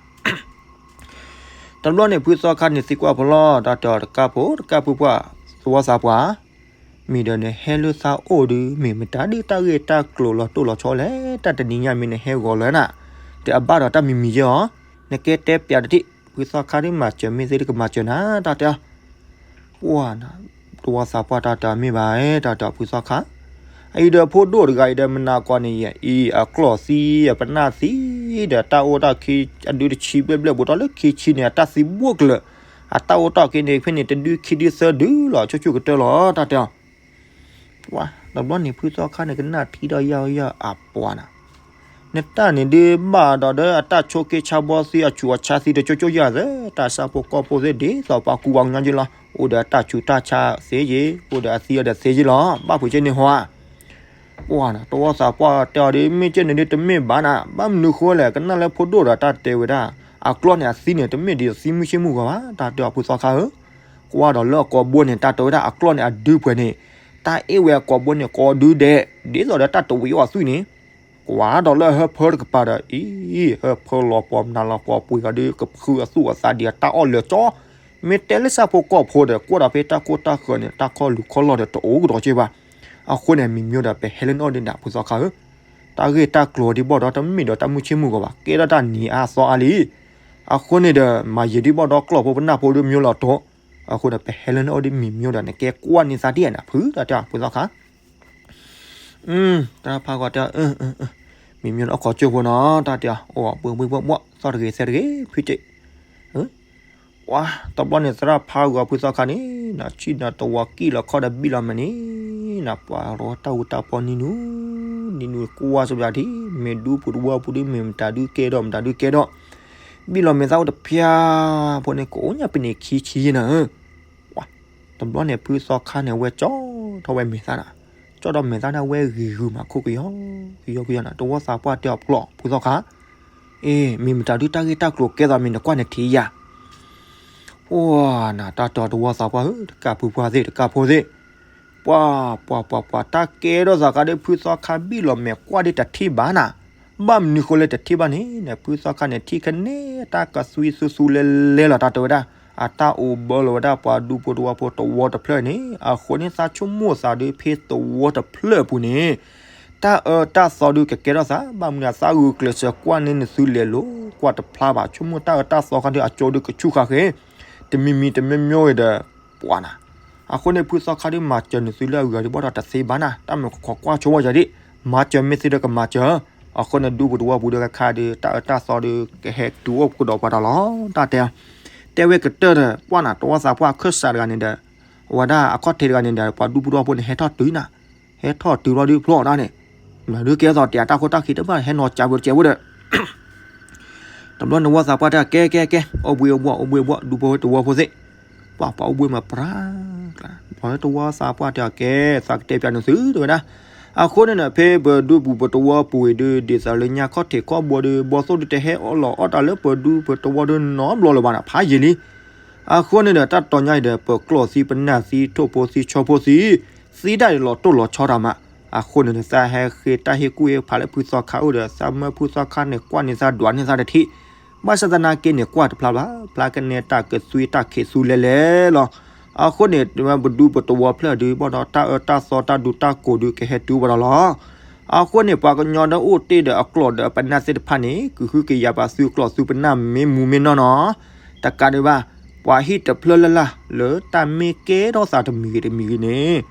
တဘျီန့ၣ် ဖုသီခါန့ၣ် သံကွၢ်ဖီလီၤ တၢ်တဲအီၤ တကၢ်ဖိ တကၢ်ဖိပှၢ် သဝီသးပှၢ်, မ့ၢ်ဒီးနဟဲလၢသးအိၣ်ဒုး မ့ၢ်မတၤဒုးတၢ်ဂ့ၢ်တၢ်ကျိၤလီၤတိၢ်လီၤဆီလဲၣ်, တၢ်တနံၤညါမ့ၢ်နဟဲဂီၤလၢနၤ, တအဘၣ်ဒီးတၢ်မံၤမံၤယဲၢ်အီၤ, နကဲတဲပျးတထံၣ် ဖုသီခါဒ်မၤစၢၤမ့ၢ်သ့ဒ်ကမၤစၢၤနၤ တၢ်တဲအီၤ. ပှၢ်နၤ, တဝီသးပှၢ်တၢ်တဲအီၤမ့ၢ်ဘၣ်, တၢ်တဲအီၤဖုသီခါ အံၤဒီးဖိဒိၣ်တဂၤအံၤဒီးမနၤကီးန့ၣ်ယဲၢ်အံၤ အကျီၢ်သံ အပနၢ်သံ ဒီးတၢ်အိၣ်တၢ်ခံ အဒုတဆံဘျဲၣ်ဘျဲၣ်ဘူးထီၣ်လၢခံဆံန့ၣ် အတၢ်သံဘိၣ်ကျၢၤ, အတၢ်အိၣ်တၢ်က့ၤန့ၣ်ဖဲန့ၣ် တဒုခံဒုသၢဒုလီၤ ဆိဆိကတၢၢ်လီၤ တၢ်တဲအီၤ. ပှၢ်တဘျီန့ၣ် ဖုသီခါန့ၣ် ကနၣ်ထံဒီးယၤယၤအပှၢ်နၤ, နတၢ်န့ၣ်ဒုးဘၣ်ဒီးဒီးအတၢ်ဆိးက့ဆါဘီသံ အဆူးအဆါသံတကၠိကၠိယၤသၢ, တၢ်ဆါဖိကီၢ်ဖိသ့ၣ်ဒ်သိးပှၤကူပှၤကညီယ့လီၤ, အိၣ်ဒီးအတၢ်ဆူးတၢ်ဆါသ့ယ့, အိၣ်ဒီးအသံအီၤဒီးသ့ယ့လီၤ, ဘၣ်ဖုးက့န့ၣ်ဟီဧါ. ပှၢ်နၤ, တဝီသးပှၢ်တဲအီၤဒ် မ့ၢ်ကဲန့ၣ်ဒ်တမ့ၢ်ဘၣ်နၤ, ဘၣ်မနုၤဃိလဲၣ်, ကနၣ်လၢဖိဒိၣ်ဒီးတၢ်တဲဝဲဒၣ်, အကျီၢ်န့ၣ်အသံန့ၣ် တမ့ၢ်ဒ်သံမုၢ်ဆ့ၣ်မုၢ်ဂီၤဘၣ်, တၢ်တဲအီၤဖုသီခါဧၢ. ကွၢ်ဒီးလၢအကိာ်ဘိန့ၣ် တၢ်တဲဝဲဒၣ်အကျီၢ်န့ၣ်အဒုပှဲၤန့ၣ်, တၢ်အ့ၣ်ဝဲအကိာ်ဘိန့ၣ် ကိးဒုဒဲး, ဒ်သိးဒီးတၢ်တဝံၤအီၤအသွံၣ်န့ၣ်, ကွၢ်ဒီးလၢအဟၢဖၢတကပၤဒီး အံၤ, ဟၢဖၢလီၤပှီၢ်မနုၤလီၤပှီၢ်ပှ့ၤဂၤဒီး ကဖုအသူၣ်အသးဒံးအတၢ်အီၣ်လၢာ်ကၠီ, မ့ၢ်တဲလၢဆၣ်ဖိကီၢ်ဖိဒီး ကွၢ်ဒီးဖဲတၢ်ကိၢ်တၢ်ဃၢၤန့ၣ် တၢ်ခီၣ်လူၤခီၣ်လီၢ်ဒီးတအိၣ်ကဒီးက့ဘၣ်. အဃိန့ၣ် မံၤမၠိဒီး ပဟဲလၢနအိၣ်ဒံးနၤ ဖုသီခါဧၢ, တၢ်ဂ့ၢ်တၢ်ကျိၤဒ်ဘၣ်ဒီး တမ့ၢ်ဒီးတၢ်မုၢ်ဆ့ၣ်မုၢ်ဂီၤဘၣ်, ကဲထီၣ်တၢ်နံၤအါသီအါလံ. အဃိန့ၣ်ဒီး မၤယံာ်ဒ်ဘၣ်ဒီးကျီၢ်ဖိပနၢ်ဖိဒ်မၠိလီၤတိၢ်, အဃိန့ၣ် ပဟဲလၢနအိၣ်ဒံးမံၤမၠိဒီး နကဲကွၢ်န့ၢ်သးဒ်နၤ ဖု တၢ်တဲအီၤဖုသီခါ တၢ်ဖးဂီၤတဲ, မံၤမၠိန့ၣ် အိၣ်ခိးကၠိဖိနီၤ တၢ်တဲအီၤ, အိၣ်ဘှီးဘှီးဘှီးဘှီး သီၣ်တဂ့ၤသဲတဂ့ၤ ဖုကၠ့, ပှၢ်တဘျီန့ၣ် သရၣ်ဖးဂီၤဖုသီခါန့ၣ်, နဆံၣ်နတဝီကံၣ်လီၤခီဒီးဘံၣ်လီၤမဲာ်န့ၣ်, နပှၤရီတၢ်အူတၢ်ပီနံၤနူ, နံၤနူကွၢ်စၢၤဘၣ်ထံ, မ့ၢ်ဒူပူၤတဝီပူၤဒ်မ့ၢ်မတၤဒုကဲဒီးမတၤဒုကဲဒီး, ဘံၣ်လီၤမဲာ်သၣ်အိၣ်တဖျါ, ဖိန့ၣ် ကအိၣ်ညါပန့ၢ်ခံဆံယဲၢ်နၤဧၢ တဘျီန့ၣ် ဖုသီခါန့ၣ် အဝဲကၠီထီၣ်ဝဲမဲာ်သၣ်နၤ, ကၠီဒီးမဲာ်သၣ်န့ၣ် အဝဲဂံၤဂုာ်မးခိၣ်ကယီကယီကယီနၤ, တဝီသးပှၢ်တဲအီၤဖျီၣ် ဖုသီခါ, အ့ မ့ၢ်မတၤဒုတၢ်ဂ့ၢ်တၢ်ကျိၤကဲသိးမ့ၢ်နကွၢ်နထံၣ်ယၤ, ပှၢ်နၤ တၢ်တဲအီၤတဝီသးပှၢ်ဧၢ တကးဖုပှၢ်သ့ၣ် တကးဖိသ့ၣ်, ပှၢ် ပှၢ် ပှၢ် ပှၢ် တၢ်ကဲထီၣ်သးခါဒီး ဖုသီခါဘံၣ်လီၤမဲာ်ကွၢ်ဒီးတထံၣ်ဘၣ်နၤ, ဘၣ်မနုၤဃိလၢတထံၣ်ဘၣ်န့ၣ် ဖုသီခါန့ၣ် ထံၣ်ခဲန့ၣ် တၢ်ကသွံသူသူလဲလဲလီၤ တၢ်တဲဝဲဒၣ်, အတၢ်အိၣ်ဘၢလီၤဝဲဒၣ်ပှၤဒူဖိတဝီဖိတဝီတဖျၢၣ်န့ၣ်, အဃိန့ၣ် သးဆိကမိၣ်သးဒီးဖဲတဝီတဖျၢၣ်အပူၤန့ၣ်, တၢ်အၢတၢ်သီဒုးကကဲထီၣ်သး, ဘၣ်မနုၤသးဂုာ်ကျဲးစၢးကွၢ်န့ၢ်နသုလဲၤလိၤကွၢ်တဖျါဘၣ်, ဆိကမိၣ်တၢ်အၢတၢ်သီခါဒီးအကၠိဒုးကဆူၣ်ဃာ်ဃ့, တမံၤမံၤတမံၤမံၤဂ့ၤဒီး, ပှၢ်နၤ အဃိန့ၣ် ဖုသီခါဒုးမၤစၢၤနသုလၢအဂၤဒုးဘၣ်ဒီးတသ့ဘၣ်နၤ, တၢ်မ့ၢ်ခိးကွၢ်ဆိဝဲယၤဒ်, မၤစၢၤမ့ၢ်သ့ဒီးကမၤစၢၤ, အဃိန့ၣ် ဒူပူၤတဝီပူၤဒီးခါဒီး တၢ်အၢတၢ်သီဒီးကဟဲတုၤအိၣ်ကဒီးပှၤတၢ်လီၤ, တၢ်တဲ, တဲဝဲကတၢၢ်ဒီး ပှၢ်နၤ တဝီသးပှၢ်အခၢၣ်စးတဂၤန့ၣ်ဒီး, အဝဲဒၣ်အခီၣ်ထံးတဂၤန့ၣ်ဒီး ပှၤဒူပူၤတဝီဖိန့ၣ် ဟဲထီၣ်တုၤနၤ, ဟဲထီၣ်တုၤဘျီဒုးဖျီၣ်ဒၣ်န့ၣ်, မတၤဒုးကဲသိးတဲအတၢ်ခိၣ်တၢ်ခံတဘၣ် ဟဲနီၤကးဖိတကဲဖိဒီး တဘျီန့ၣ်ဝီသးပှၢ်တဲအီၤ ကဲ ကဲ ကဲ အိၣ်ဘှံးအိၣ်ဘှီၣ် အိၣ်ဘှံးအိၣ်ဘှီၣ် ဒူဖိတဝီဖိသ့ၣ်, ပှၤ ပှၤအိၣ်ဘှံးမးပြး, တဘျီန့ၣ်တဝီသးပှၢ်တဲအီၤ ကဲ သးကတဲပျးနသုတဲဝဲဒၣ်, အဃိန့ၣ်ဒီး ဖဲပဒူပူၤပတဝီပူၤအံၤဒုး ဒ်သိးလၢညါခီၣ်ထံးခီၣ်ဘိဒုး ဘီသိၣ်ဒုးတဟဲအီၣ်လီၤအီၣ်တၢ်လၢပဒူပတဝီဒုးနီတဘျီလၢၤဘၣ်နၤ ဖးယံာ်လံ, အဃိန့ၣ်ဒီး တၢ်တီၤညါအံၤဒီး ပကျီၢ်သံ ပနၢ်သံ ထိၣ်ဖိသံ ဆီဖိသံ, သံဒၣ်အံၤလီၤတိၢ်လီၤဆီတၢ်မး, အဃိန့ၣ်ဒီး သးဟဲဃ့တၢ်ဟ့ၣ်ကူၣ်ဟ့ၣ်ဖးလၢဖုသီခါအိၣ်ဒီး သးမၢဖုသီခါန့ၣ် ကွၢ်န့ၢ်သးဒွးန့ၢ်သးတထံၣ်, ဘၣ်ဆၣ်သနာ်က့န့ၣ် ကွၢ်တဖျါဘၣ်, ဖျါကနဲတၢ်ကသွံတၢ်ခံးသူလဲလဲလီၤ, အဃိန့ၣ် ပဒူပတဝီဖျၢၣ်ဒုး ဘၣ်ဒီးတၢ်အၢတၢ်သီ တၢ်ဒူတၢ်ကိးဒုး ကဟဲတုၤဘၣ်ဒီးလီၤ. အဃိန့ၣ် ပှၤကညီဒီးအိၣ်တ့ၢ်ဒီးအကျီၢ်ဒီးအပနၢ်သ့ၣ်တဖၣ်န့ၣ် ကဟုကယာ်ပှၤသုးကျီၢ်သုးပနၢ်မ့ၢ်မူမ့ၢ်နီၢ်နီၢ်, တကးဒံးဘၣ်, ပှၤဟံၣ်တဖျၢၣ်လၢ်လၢ် လၢတၢ်မ့ၢ်ကဲထီၣ်သးတမံၤဂ့ၤတမံၤဂ့ၤန့ၣ်,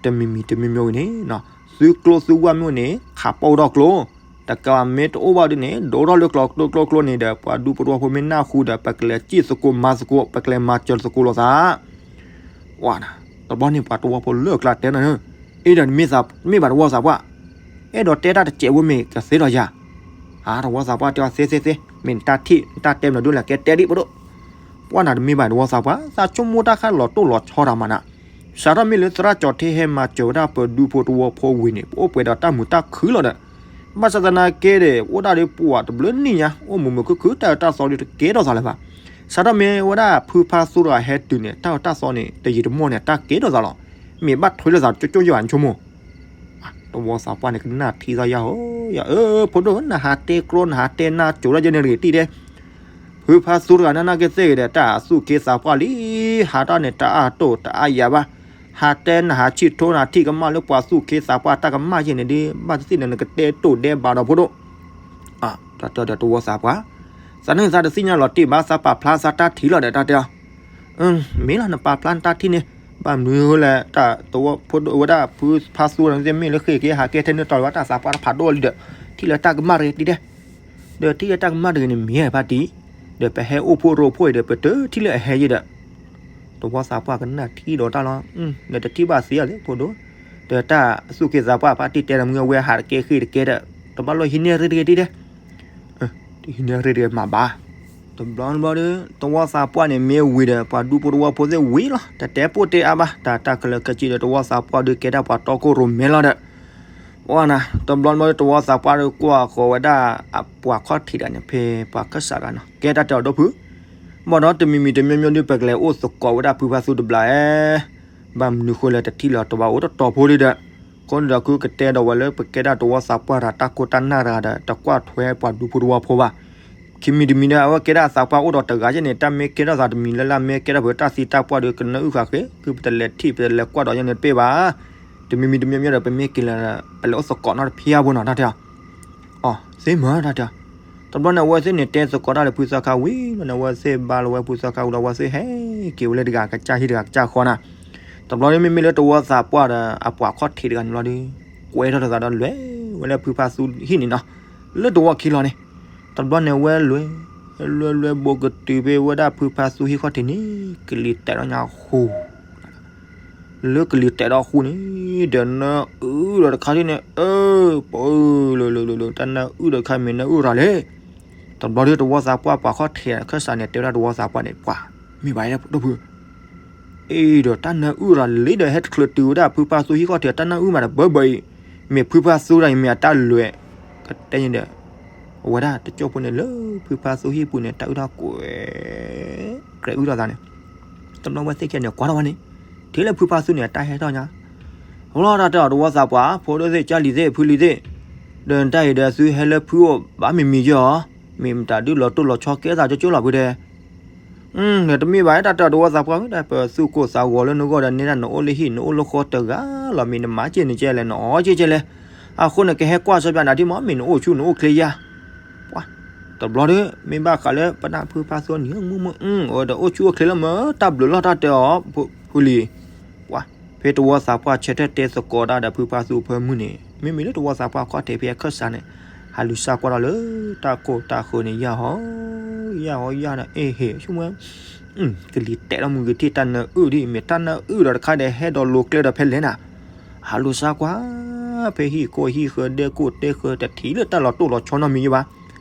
တမံၤမံၤတမံၤမံၤဂ့ၤန့ၣ်, သုးကျိၤသုးဝၢ်မ့ၢ်အိၣ်န့ၣ် ခးပိၢ်ဒီးကျိၤ, တကးဘၣ်မ့ၢ်တအိၣ်ဘၣ်ဒုးန့ၣ် ဒိးထီၣ်လၢကျိၤကျိၤကျိၤကျိၤန့ၣ်ဒီး ပှၤဒူဖိတဝီဖိမ့ၢ်နၢ်ဟူဒီး ပကလဲၤစံၣ်သကိးမၤသကိး ပကလဲၤမၤစၢၤသကိးလိာ်သး ဝါနၤ, တဘျီန့ၣ်ပှၤတဝီဖိလၢအကျါတဲနၤ, အ့ဒီးမ့ၢ်ဘၣ်တဝီသးပှၢ်, အဲၣ်ဒိးတဲတၢ်တစဲးဖိမ့ၢ်ကသ့ဒီးယၤ, အါ တဝီသးပှၢ်တဲအီၤသ့သ့သ့, မ့ၢ်နတၢ်ထံၣ် နတၢ်တဲမနုၤဒ်လဲၣ် ကဲတဲဒံးပဒိၣ်, ပှၢ်နၤတမ့ၢ်ဘၣ်တဝီသးပှၢ်, သးဆိကမိၣ်တၢ်ခါလီၤတိၢ်လီၤဆီတၢ်မးနၤ, စးထီၣ်မ့ၢ်လၢသရၣ်ကၠီၤထ့ဟဲမၤစၢၤဝဲဒၣ်ပဒူဖိတဝီဖိဝံၤန့ၣ် ပအိၣ်ပှဲၤဒီးတၢ်မုာ်တၢ်ခုၣ်လီၤဒီး, ဘၣ်ဆၣ်သနာ်က့ဒီး အိၣ်ဒၣ်ဒီးပှၤတဘျုးနံၣ်ညါ အိၣ်မုာ်မုာ်ခုၣ်ခုၣ် တၢ်အၢတၢ်သီဒုးတကဲထီၣ်သးလၢၤဘၣ်, စးထီၣ်မ့ၢ်ဝဲဒၣ်ဖုဖါသူတဂၤဟဲတုၤန့ၣ် တၢ်အၢတၢ်သီန့ၣ် တယံာ်တမီၢ်န့ၣ် တၢ်ကဲထီၣ်သးလီၤ, မ့ၢ်ဘၣ်ထွဲလိာ်သးကၠိကၠိယဲၢ်ဘၣ်နဆိကမိၣ် တဝီသးပှၢ်န့ၣ် ကနၣ်ထံသီယၤဧၢ, ယၤဧၢ ဖိဒိၣ်ဧၢ နဟးတဲကျိ နဟးတဲနၢ်ကိၤဒၣ်ယဲန့ၣ်တဂ့ၤတံၢ်တဲ, ဖုဖါသူတဂၤန့ၣ် နာ်က့သ့ၣ်ဂ့ၤဒီး တၢ်သူၣ်က့သးပှၢ်လံ, ဟးတၢ်န့ၣ် တအါတိၢ်တအါယၤဘၣ်, ဟးတဲနဟးဆံၣ်ထိနဟးထံၣ်ကမၣ်လၢပှၤသူၣ်က့သးပှၢ်တၢ်ကမၣ်ယဲန့ၣ်ဒီး ဘၣ်သ့ၣ်သ့ၣ်န့ၣ် နကတဲတိၢ်ဒဲးဘးဒီးဖိဒိၣ်, အ တၢ်တဲဒီးတဝီသးပှၢ်, သးန့ၣ်သးတသ့ၣ်ညါလီၤတံၢ်ဘၣ် သးပာ်ဖျါသးတၢ်ထံၣ်လီၤဒီး တၢ်တဲအီၤ, မ့ၢ်လီၤ နပာ်ဖျါနတၢ်ထံၣ်န့ၣ်, ဘၣ်မနုၤဃိလဲၣ် တၢ်သဝီဖိဒိၣ်ဝဲဒၣ်ဖုဖါသူန့ၣ် မ့ၢ်လၢဃ့က့ၤဟးကဲထဲန့ၣ်တီၤလီၤဘၣ် တၢ်သးပှၢ်တဖးဒိၣ်လံဒီး ထံၣ်လၢတၢ်ကမၣ်တဂ့ၤတံၢ်ဒဲး, ဒီးထံၣ်လၢတၢ်ကမၣ်တဂ့ၤန့ၣ် မ့ၢ်ဖါတံၢ်, ဒီးပဟဲအိၣ်ဖှိၣ်ရိဖှိၣ်အံၤဒီး ပတထံၣ်လၢအဟဲယဲဒီး တဝီသးပှၢ်ကနၣ်ထံၣ်ဒီးတၢ်လီၤ, နတထံၣ်ဘၣ်သ့အီၤလၢဖိဒိၣ်, ဒီးတၢ်သူၣ်က့သးပှၢ်ဖါတံၢ်တဲဒီးမုၢ်အဝဲဟးတကဲဃ့ၢ်တကဲဒီး, တဘၣ်လီၢ်ဟံးန့ၢ်ရ့တဂ့ၤတံၢ်ဒဲး, ဟံးန့ၢ်ရ့တဂ့ၤမၤဘၣ်, တဘျီတဘျီဒီး တဝီသးပှၢ်န့ၣ်မ့ၢ်ဝံၤဒီး ပှၤဒူဖိတဝီဖိသ့ၣ်ဝံၤလီၤ တတဲပိၢ်တဲအါဘၣ် တၢ်တၢ်ခဲလၢာ်ခဲဆ့ဒီး တဝီသးပှၢ်ဒီးကဲဒၣ်ပှၤတီခိၣ်ရိၣ်မဲလီၤဒီး ဝဲနၤ တဘျီတဘျီဒီး တဝီသးပှၢ်ဒီးကွၢ်ဃီၤဝဲဒၣ်အပှၤခီၣ်ထံးတဂၤန့ၣ် ဖဲပှၤခၢၣ်စးတဂၤနီၤ ကဲတၢ်တဲအီၤဒီဖု, ဘၣ်ဒီးတမံၤမံၤတမံၤမံၤဒီး ပကလဲၤအိၣ်သကိးဝဲဒၣ်ဖုဖါသူတဘျီဧါ, ဘၣ်မနုၤဃိလဲၣ် တထံၣ်လၢၤတဘၣ်အိၣ်တတီၤဖိလံဒီး, အဃိန့ၣ်ဒီး ခုကတဲဒီးဝဲလၢပကဲဒၣ်တဝီသးပှၢ်တၢ်တၢ်ခိၣ်တၢ်နၢ်တဂၤဒီး တကွၢ်ထွဲပှၤဒူဖိတဝီဖိဘၣ် ခံမံၤတမံၤဒီး အဝဲကဲဒၣ်သးပှၢ်အိၣ်ဒီးတဂၤယဲန့ၣ် တၢ်မ့ၢ်ကဲထီၣ်သးတမံၤလၢ်လၢ် မ့ၢ်ကဲထီၣ်ပတၢ်သံတၢ်ပှၢ်ဒီး ကနၢအုၣ်ဃာ်ဃ့ ခုပတလဲၤထံၣ်ပတလဲၤကွၢ်ဒီးယဲန့ၣ်တပ့ၢ်ဘၣ်, တမံၤမံၤတမံၤမံၤဒီး ပမ့ၢ်က့ၤလၢ ပလဲၤအိၣ်သကိးနီတဖျၢၣ်ဖိနီၤ တၢ်တဲအီၤ, အီ သ့မၢတၢ်တဲအီၤ, တဘျီန့ၣ် အဝဲသ့ၣ်န့ၣ်တဲသကိးတၢ်လၢဖုသီခါဝံၤလီၤန့ၣ် အဝဲသ့ၣ်ဘါလီၤဝဲဖုသီခါဝံၤဒီး အဝဲသ့ၣ်ဟဲက့ၤဝဲလၢတဂၤကစၢ်ဟံၣ်တဂၤကစၢ်ဃီနၤ, တဘျီန့ၣ် မ့မ့ၢ်လၢတဝီသးပှၢ်ဒီး အပှၤခီၣ်ထံးတဂၤန့ၣ်လီၤဒီး ကွဲထီၣ်တသးဒီးလဲၤဝဲလၢဖုဖါသူဟံၣ်န့ၣ်နီၤ, လၢတဝီခံလီၤန့ၣ်, တဘျီန့ၣ်ဝဲလဲၤ, လဲၤလဲၤဘိးကတုၤဖဲဝဲဒၣ်ဖုဖါသူဟံၣ်ခီၣ်ထံးန့ၣ် ကလံၤတဲာ်ဒီးညါဃူ လၢကလံၤတဲာ်ဒီးဃူန့ၣ် ဒီးနၢအုၣ်ဒီးတခါဒ်န့ၣ် အၢ ပၢလၢလၢလၢလၢ တၢ်နၢအုၣ်ဒီးတခါမ့ၢ်နၢအုၣ်ရၤလဲၣ်, တဘျီဒီးတဝီသးပှၢ်ပှၤခီၣ်ထံးအခၢၣ်စးန့ၣ် တဲဝဲဒၣ်တဝီသးပှၢ်န့ၣ် ပှၤ မ့ၢ်ဘၣ်ဒီးဖု အ့ဒီးတၢ်နၢအုၣ်ရၤလံဒီး ဟဲတချုးတုၤဝဲဒၣ်ဖုဖါသူဟံၣ်ခီၣ်ထံး တၢ်နၢအုၣ်မးဒီးဘၢဘၢအံၤ, မ့ၢ်ဖုဖါသူဒၣ်အံၤ မ့ၢ်အတၢ်လွဲၢ်, ကတဲန့ၣ်ဒီး အဝဲဒၣ်တကၠိၢ်ဖိန့ၣ်လၢဖုဖါသူဟံၣ်ပူၤန့ၣ် တၢ်အုၣ်ထီၣ်ကွဲၤ, ကြဲးအုၣ်ထီၣ်သးန့ၣ်, တဘျီဝဲသ့ၣ်ခံဂၤန့ၣ် ကွၢ်ထီၣ်ဝဲန့ၣ်, ထံၣ်လၢဖုဖါသူန့ၣ် အတၢ်ဟဲထီၣ်ညါ လီၤတၢ်တဲအီၤတဝီသးပှၢ် ဖိဒိၣ်သ့ၣ် ကၢ်လံၤသ့ၣ် ဖုလံၤသ့ၣ်, ဒီးတၢ်အံၤဒီးသုဟဲလၢဖုအိၣ်ဘၣ်မံၤမံၤယီၤ, မ့ၢ်မတၤဒုးလီၤတိၢ်လီၤဆီကဲသးကၠိကၠိလီၤဖုတဲ, နတမ့ၢ်ဘၣ်တၢ်တဲအီၤတဝီသးပှၢ် မ့ၢ်ဒၣ်ပသူၣ်ကိၢ်သးဂီၤလၢနဂီၢ်ဒီးန့ၢ်ဒၣ်နအိၣ်လၢဟံၣ် နအိၣ်လၢဃီတဂၤလီၤ မ့ၢ်နမၤက့ၢ်နကဲလဲၣ် နအီက့ၢ်ကဲလဲၣ်, အဃိန့ၣ် ကဟဲကွၢ်စီပျးနၤဒ်မ့ၢ် မ့ၢ်နအိၣ်ဆူၣ်နအိၣ်ချ့ယါ ပှၤ, တဘျီဒီး မ့ၢ်ဘၣ်ဃးလၢပနၢ်ဖုဖါသူန့ၣ် မုၢ်မုၢ်အုၣ် အဝဲဒီးအိၣ်ဆူၣ်အိၣ်ချ့လၢမ့ၢ်တၢ်ဘျုးလီၤတၢ်တဲအီၤ ဖုလံၤ, ပှၤ, ဖဲတဝီသးပှၢ်ဆၢထၢၣ်တဲသကိးတၢ်ဒီးဖုဖါသူဖၢမုၢ်န့ၣ် မ့မ့ၢ်လၢတဝီသးပှၢ်ခီၣ်ထံးဖဲအခၢၣ်စးန့ၣ် ဟးလူၤစၢ်ကွၢ်ဒီးလၢတၢ်ကိၢ်တၢ်ဃၢၤန့ၣ် ယၢ်ဟီ, ယၢ်ဟီယၢ်ဒီး အ့ၣ်ဟ့ၣ် ဆိကမိၣ် ကလံၤတဲာ်ဒီးမုၢ်ဂ့ၤထံၣ်တၢ်နၢအုၣ်ဒ်အံၤ မ့ၢ်တၢ်နၢအုၣ်ဒီးတခါဒီးဟဲဒီးလိၤကျဲဒီးဖဲလဲၣ်နၤ, ဟးလူၤစၢ်ကွၢ် ဖဲဟံၣ်ကိၢ်ဟံၣ်ဃၢၤဒဲကိၢ်တဲဃၢၤ တထံၣ်လၢတၢ်လီၤတိၢ်လီၤဆီနီတမံၤယဘၣ်.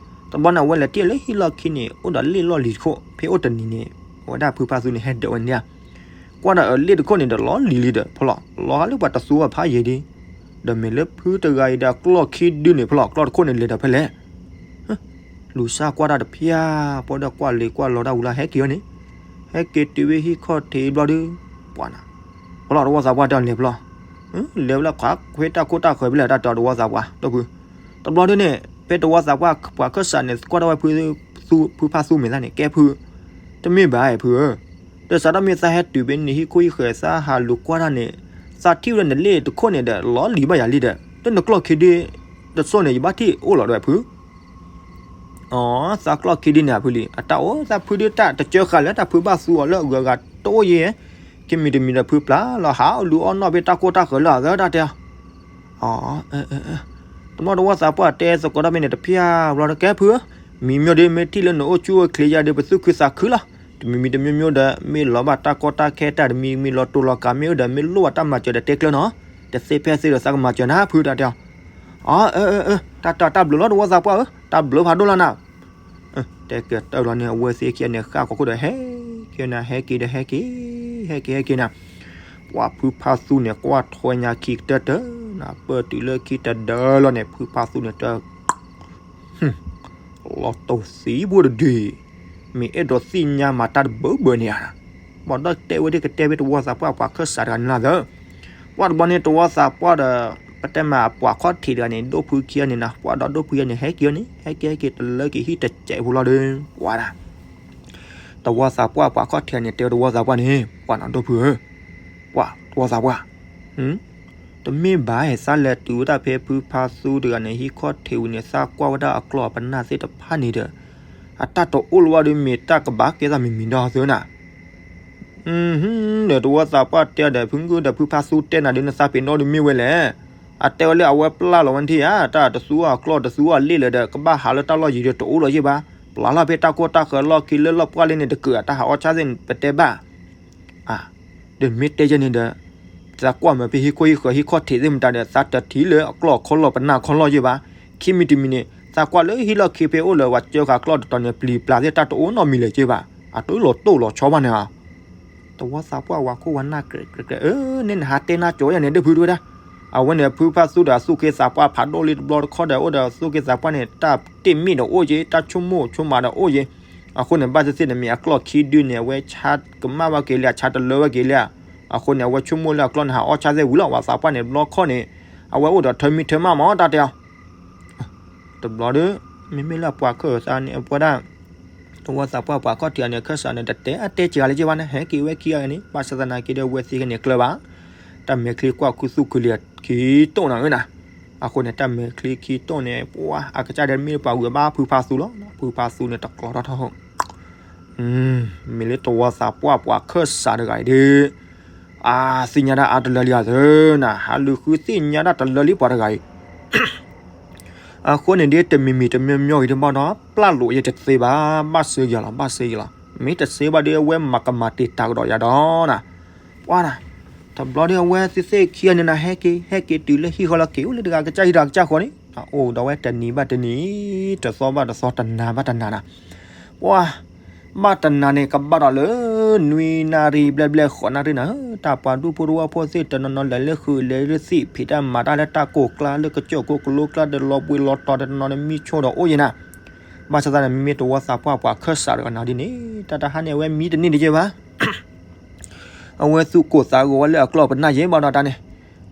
တဘျီန့ၣ် အဝဲလဲၤထံၣ်လၢဟံၣ်လီၢ်ခံန့ၣ် အိၣ်ဒီးလ့ၣ်လီၢ်လံၤတခိၣ် ဖဲအိၣ်တနံၤန့ၣ် အဝဲဒၣ်ဖုဖါသူန့ၣ် ဟဲဒၢးဝဲန့ၣ် ကွၢ်ဒီးအလ့ၣ်တခိၣ်န့ၣ်ဒီးလီၤလံၤလံဒီး ဖီလီၤ လီၤဟးလၢပှၤတသူအဖးယံၤဒံး, ဒီးမ့ၢ်လၢဖုတဂၤအံၤဒီးအကျီၢ်ခံဒုန့ၣ် ဖီလီၤ အကျီၢ်တခိၣ်န့ၣ်လဲၤဒီးဖဲလဲၣ် လူၤစၢ်ကွၢ်တၢ်တဖၣ် ပှၤဒီးကွၢ်လံၤကွၢ်လီၤတၢ်ဝံၤလၢဟဲက့ၤအီၤန့ၣ်, ဟဲက့ၤတုၤဝဲဟံၣ်ခီၣ်ထံးဘျီဒီး ပှၤနၤ, ဖီလီၤတဝီသးပှၢ်တဲအီၤလဲၤဖီလီၤ, လဲၤဝဲလၢခးခွဲတၢ်ခိၣ်တၢ်ဃၢၤဖဲလဲၣ် တၢ်တဲအီၤတဝီသးပှၢ် ဒီပုၢ်, တဘျီဒုန့ၣ် ဖဲတဝီသးပှၢ်ပှၤခၢၣ်စးန့ၣ် ကွၢ်ထီၣ်ဝဲဖုဖါသူမ့ၢ်သးန့ၣ် ကဲဖု, တမ့ၢ်ဘၣ်ဖုဧၢ, ဒီးစးထီၣ်မ့ၢ်သးဟဲတုၤဖဲန့ၣ်ဟံၣ်ခိၣ်ဟံၣ်ဃၢၤသးဟးလူၤကွၢ်တၢ်န့ၣ်, သးထံၣ်ဝဲဒၣ်နလ့ၣ်တခိၣ်န့ၣ်ဒီး လီၤလံၤဘၣ်ယၤလံဒီး လၢနကျီၢ်ခံဒု တစိၢ်န့ၣ် ယဘၣ်ထံၣ်အိၣ်လီၤဒွဲၣ်ဖု အီ သးကျီၢ်ခံဒုန့ၣ်ဖုလံ အတၢ်အိၣ်သးဖုဒုတၢ်တကၢဃာ်လၢ တၢ်ဖုဘၣ်သူအီၤလၢအဂုၤအဂၤတအိၣ်ယဲၢ်, ခံမံၤတမံၤဒီးဖုပျၢ်လီၤဟးလူၤအီၣ်နီၣ်ဖဲတၢ်ကိၢ်တၢ်ဃၢၤလၢအသၢတၢ်တဲအီၤ, အီ တဘျီတဝီသးပှၢ်တဲသကိးတၢ်ဖဲန့ၣ် တဖၣ်ဘျီဒီးကဲဖုဧၢ, မံၤမ့ၢ်ဒ်မ့ၢ်ထံၣ်လၢနအိၣ်ဆူၣ်အိၣ်ချ့ယါဒီး ပသူၣ်ခုသးခုလီၤ, တမံၤမံၤတမံၤမံၤဒီး မ့ၢ်လီၤဘၣ်တၢ်ကီတၢ်ခဲတၢ်တမံၤမံၤ လီၤတိၢ်လီၤကးမ့ၢ်အိၣ်ဒီး မ့ၢ်လိၣ်ဘၣ်တၢ်မၤစၢၤဒီးတဲကျၢၤနီၤ, တသ့ဖဲသ့ဒီးသးကမၤစၢၤနၤဖုတၢ်တဲအီၤ, အီ အၢ အၢ တၢ်တၢ်တၢ်ဘျုးလီၤတဝီသးပှၢ်ဧၢ, တၢ်ဘျုးဖးဒိၣ်လီၤနၤ တဲကတၢၢ်လီၤန့ၣ် အဝဲသ့ၣ်ခံဂၤန့ၣ် ဃၣ်ကီးခိၣ်ဒီးဟဲက့ၤနၤ ဟဲက့ၤ ဟဲက့ၤ ဟဲက့ၤ ဟဲက့ၤနၤ, ပှၤဖုဖါသူန့ၣ် ကွၢ်ထွဲညါခံကတၢၢ်တၢၢ်နၤ ပၢၢ်တုၤလၢခံတဒၢလီၤန့ၣ် ဖုဖါသူန့ၣ်တၢၢ် လီၤတိၢ်သံဘိတဒု, မ့ၢ်အဲၣ်ဒိးသ့ၣ်ညါမၤတၢ်တဘၢဘၢန့ၣ်ဧါ, ဘၣ်ဒီးတဲဝဲဒၣ်ကတဲဝဲတဝီသးပှၢ်ပှၤခၢၣ်စးတဂၤန့ၣ်လီၤသၢ, ပှၤတဘျီန့ၣ်တဝီသးပှၢ်ဒီး ပတဲမးပှၤခီၣ်ထံးတဂၤန့ၣ် ဒိၣ်ဖုခံဂၤန့ၣ်နၤ ပှၤဒီးဒိၣ်ဖုခံဂၤန့ၣ် ဟဲက့ၤအီၤန့ၣ် ဟဲက့ၤဟဲက့ၤတလၢက့ၤဟံၣ်တစဲးဖိလီၤဒီး ပှၤဒၣ် တဝီသးပှၢ်ပှၤခီၣ်ထံးန့ၣ် တဲဝဲတဝီသးပှၢ်န့ၣ် ပှၤနီၤဒိၣ်ဖုဧၢ, ပှၤတဝီသးပှၢ်, တမ့ၢ်ဘၣ် သးလဲၤတုၤဝဲဒၣ်ဖဲဖုဖါသူတဂၤန့ၣ် ဟံၣ်ခီၣ်ထံးဝံၤန့ၣ် သးကွၢ်ဝဲဒၣ်အကျီၢ်အပနၢ်သ့ၣ်တဖၣ်န့ၣ်ဒီး အတၢ်တအိၣ်လၢၤဘၣ်ဒီးမ့ၢ်တၢ်ကဘၣ်ကဲသးမံၤမံၤဒီးသုနၤ ဒီးတဝီသးပှၢ်တဲဒီး ဖုကဒီးဖုဖါသူတဲနၤဒီး နသးပ့ၤနီၣ်ဒီးမ့ၢ်ဝဲလဲၣ်. အတဲဝဲလၢအဝဲပျၢ်လီၤဝဲနထံၣ်ဧါ တၢ်တသူအကျီၢ်တသူအလ့ၣ်လၢၤဒီး ကဘၣ်ဟးလၢတၢ်လီၢ်ယံၤဒီးတအိၣ်လီၤယ့ၢ်ဘၣ်. ပျၢ်လီၤဖဲတၢ်ခိၣ်တၢ်ဃၢၤလီၢ်ခံလၢလီၢ်ပှၢ်လ့န့ၣ်တကၢး တၢ်ဟးအီၣ်ဆၣ်သ့ၣ်န့ၣ် ပတဲဘၣ် ဒီးမ့ၢ်တဲယဲန့ၣ်ဒီး သးကွၢ်မ့ၢ်ဖဲဟံၣ်ခိၣ်ဟံၣ်ဃၢၤဟံၣ်ခီၣ်ထံးသ့ၣ်မတၤဒီး သးတထံၣ်လၢအကျီၢ်ခီၣ်လီၢ်ပနၢ်ခီၣ်လီၢ်ယ့ၢ်ဘၣ်. ခံမံၤတမံၤန့ၣ် သးကွၢ်လၢဟံၣ်လီၢ်ခံဖဲအိၣ်လၢပှၤကၢဃာ်ကျီၢ်တတီၤန့ၣ် ပျံၤပျါသ့ၣ်တၢ်တအိၣ်နီတမံၤလၢၤက့ဘၣ်. အတလီၤတိၢ်လီၤဆီဘၣ်န့ၣ်ဧါ တဝီသးပှၢ်ဝၤခိၣ်ဝၤနၢ်ကြဲးကြဲး အၢ န့ၣ်နဟးတဲနၢ်ကၠီယၤန့ၣ် ဒုးဖုတဝဲဒၣ်. အဝဲန့ၣ်ဖုဖါသူဒီးသူၣ်က့သးပှၢ်ဖးဒိၣ်လံတဘျီတခီဒီး အိၣ်ဒီးသူၣ်က့သးပှၢ်န့ၣ် တၢ်တ့ၢ်မ့ၣ်ဒီးအိၣ်က့ တၢ်ဆိကမိၣ်ဆိကမးဒီးအိၣ်က့. အဃိန့ၣ် ဘၣ်သ့ၣ်သ့ၣ်န့ၣ် မ့ၢ်အကျီၢ်ခံဒုန့ၣ် အဝဲဆါကမၣ်ဘၣ်က့ၤလံ အဆါတလၢဘၣ်က့ၤလံ. အဃိန့ၣ် အဝဲဆိကမိၣ်လၢအကျီၢ်န့ၣ် ဟးအီၣ်ဆၣ်သ့ၣ်ဝံၤလီၤ ဝၤသးပှၢ်န့ၣ် တဘျီခီၣ်န့ၣ် အဝဲအိၣ်ဒီးထၢမံထၢမၣ်မး တၢ်တဲအီၤ တဘျီဒီး မ့မ့ၢ်လၢအပှၤခၢၣ်သးန့ၣ် အပှၤဒၣ် တဝီသးပှၢ်ပှၤခီၣ်ထံးအန့ၣ် အခၢၣ်စးန့ၣ် တတဲအတဲက့ၤဂၤလၢက့ဘၣ်န့ၣ် ဟဲက့ၤဝဲခံဂၤန့ၣ် ဘၣ်ဆၣ်သနာ်က့ဒီး အဝဲသ့ၣ်ကန့ၣ်ကျၢၤဘၣ်. တၢ်မဲာ်ချံကွၢ်ခူသူၣ်ခုလံခံတိၢ်နၤဧၢနၤ. အဃိန့ၣ် တၢ်မဲာ်ချံခံတိၢ်န့ၣ် ပှၤ အကစၢ်ဒီးမ့ၢ်ပှၤဂုၤဘၣ်ဖုဖါသူလီၤ. ဖုဖါသူန့ၣ် တကျီထီၣ်ထီၣ် မ့ၢ်လၢတဝီသးပှၢ်ပှၤခၢၣ်စးတဂၤအံၤဒီး အါ သ့ၣ်ညါဒၣ်အါတလၢလံဧါသၢနၤ ဟးလူၤဃုသ့ၣ်ညါဒၣ်တလၢလံပှၤတဂၤအံၤ. အဃိန့ၣ်ဒ်တမံၤမံၤတမံၤမံၤဂ့ၤဒ်ဘၣ်ဒီး ပျၢ်လိာ်ယဲတသ့ဘၣ် ဘၣ်စၢၤယၤလီၤ ဘၣ်စၢၤယၤလီၤ. မ့ၢ်တသ့ဘၣ်ဒီး အဝဲမၤကမၤတ့ၢ်တၢ်ကဒီးယၤဒီးနၤ ပှၤနၤ တဘျီဒီးအဝဲသ့ၣ်သ့ၣ်ခံဂၤန့ၣ်နၤ ဟဲက့ၤ ဟဲက့ၤတုၤလၢဟံၣ်ဃီလီၤက့ၤ အိၣ်လၢတဂၤကစၢ်ဟံၣ်တဂၤကစၢ်ဃီန့ၣ် အိၣ်ဒီးဝဲတနံၤဘၣ်တနံၤ တသီဘၣ်တသီ တနၤဘၣ်တနၤနၤ ပှၤ ဘၣ်တနၤန့ၣ် ကဘၣ်ဒီးလၢ နွံနၣ်ရံၣ်ဘျဲၣ်ဘျဲၣ်ဃိးနၣ်ရံၣ်နၤဧၢ တၢ်ပှၤဒူၣ်ဖိတဝၢ်ဖိသ့ၣ် တနီၤနီၤလဲၤလၢဃုာ်လဲၤလၢသံၣ် ဖံးတၢ်မၤတၢ်လၢတၢ်ကိၢ်ကျါ လၢကစၢၢ်ခိၣ်ကလိကျါ ဒီးလီၤဘှံးလီၤတီၤ တနီၤနီၤန့ၣ်မံဆိဒီးအိၣ်ယဲနၤ. ဘၣ်ဆၣ်သနာ်က့ မ့မ့ၢ်တဝီသးပှၢ်ပှၤခၢၣ်စးတဂၤနၤဒ်န့ၣ် တၢ်တဟါန့ၣ်အဝဲမံတန့ၢ်တယဲၢ်ဘၣ် အဝဲသူၣ်ကိၢ်သးဂီၤဝဲလၢအကျီၢ်ပနၢ်ယဲၢ်ဘၣ်ဒီးတၢ်န့ၣ်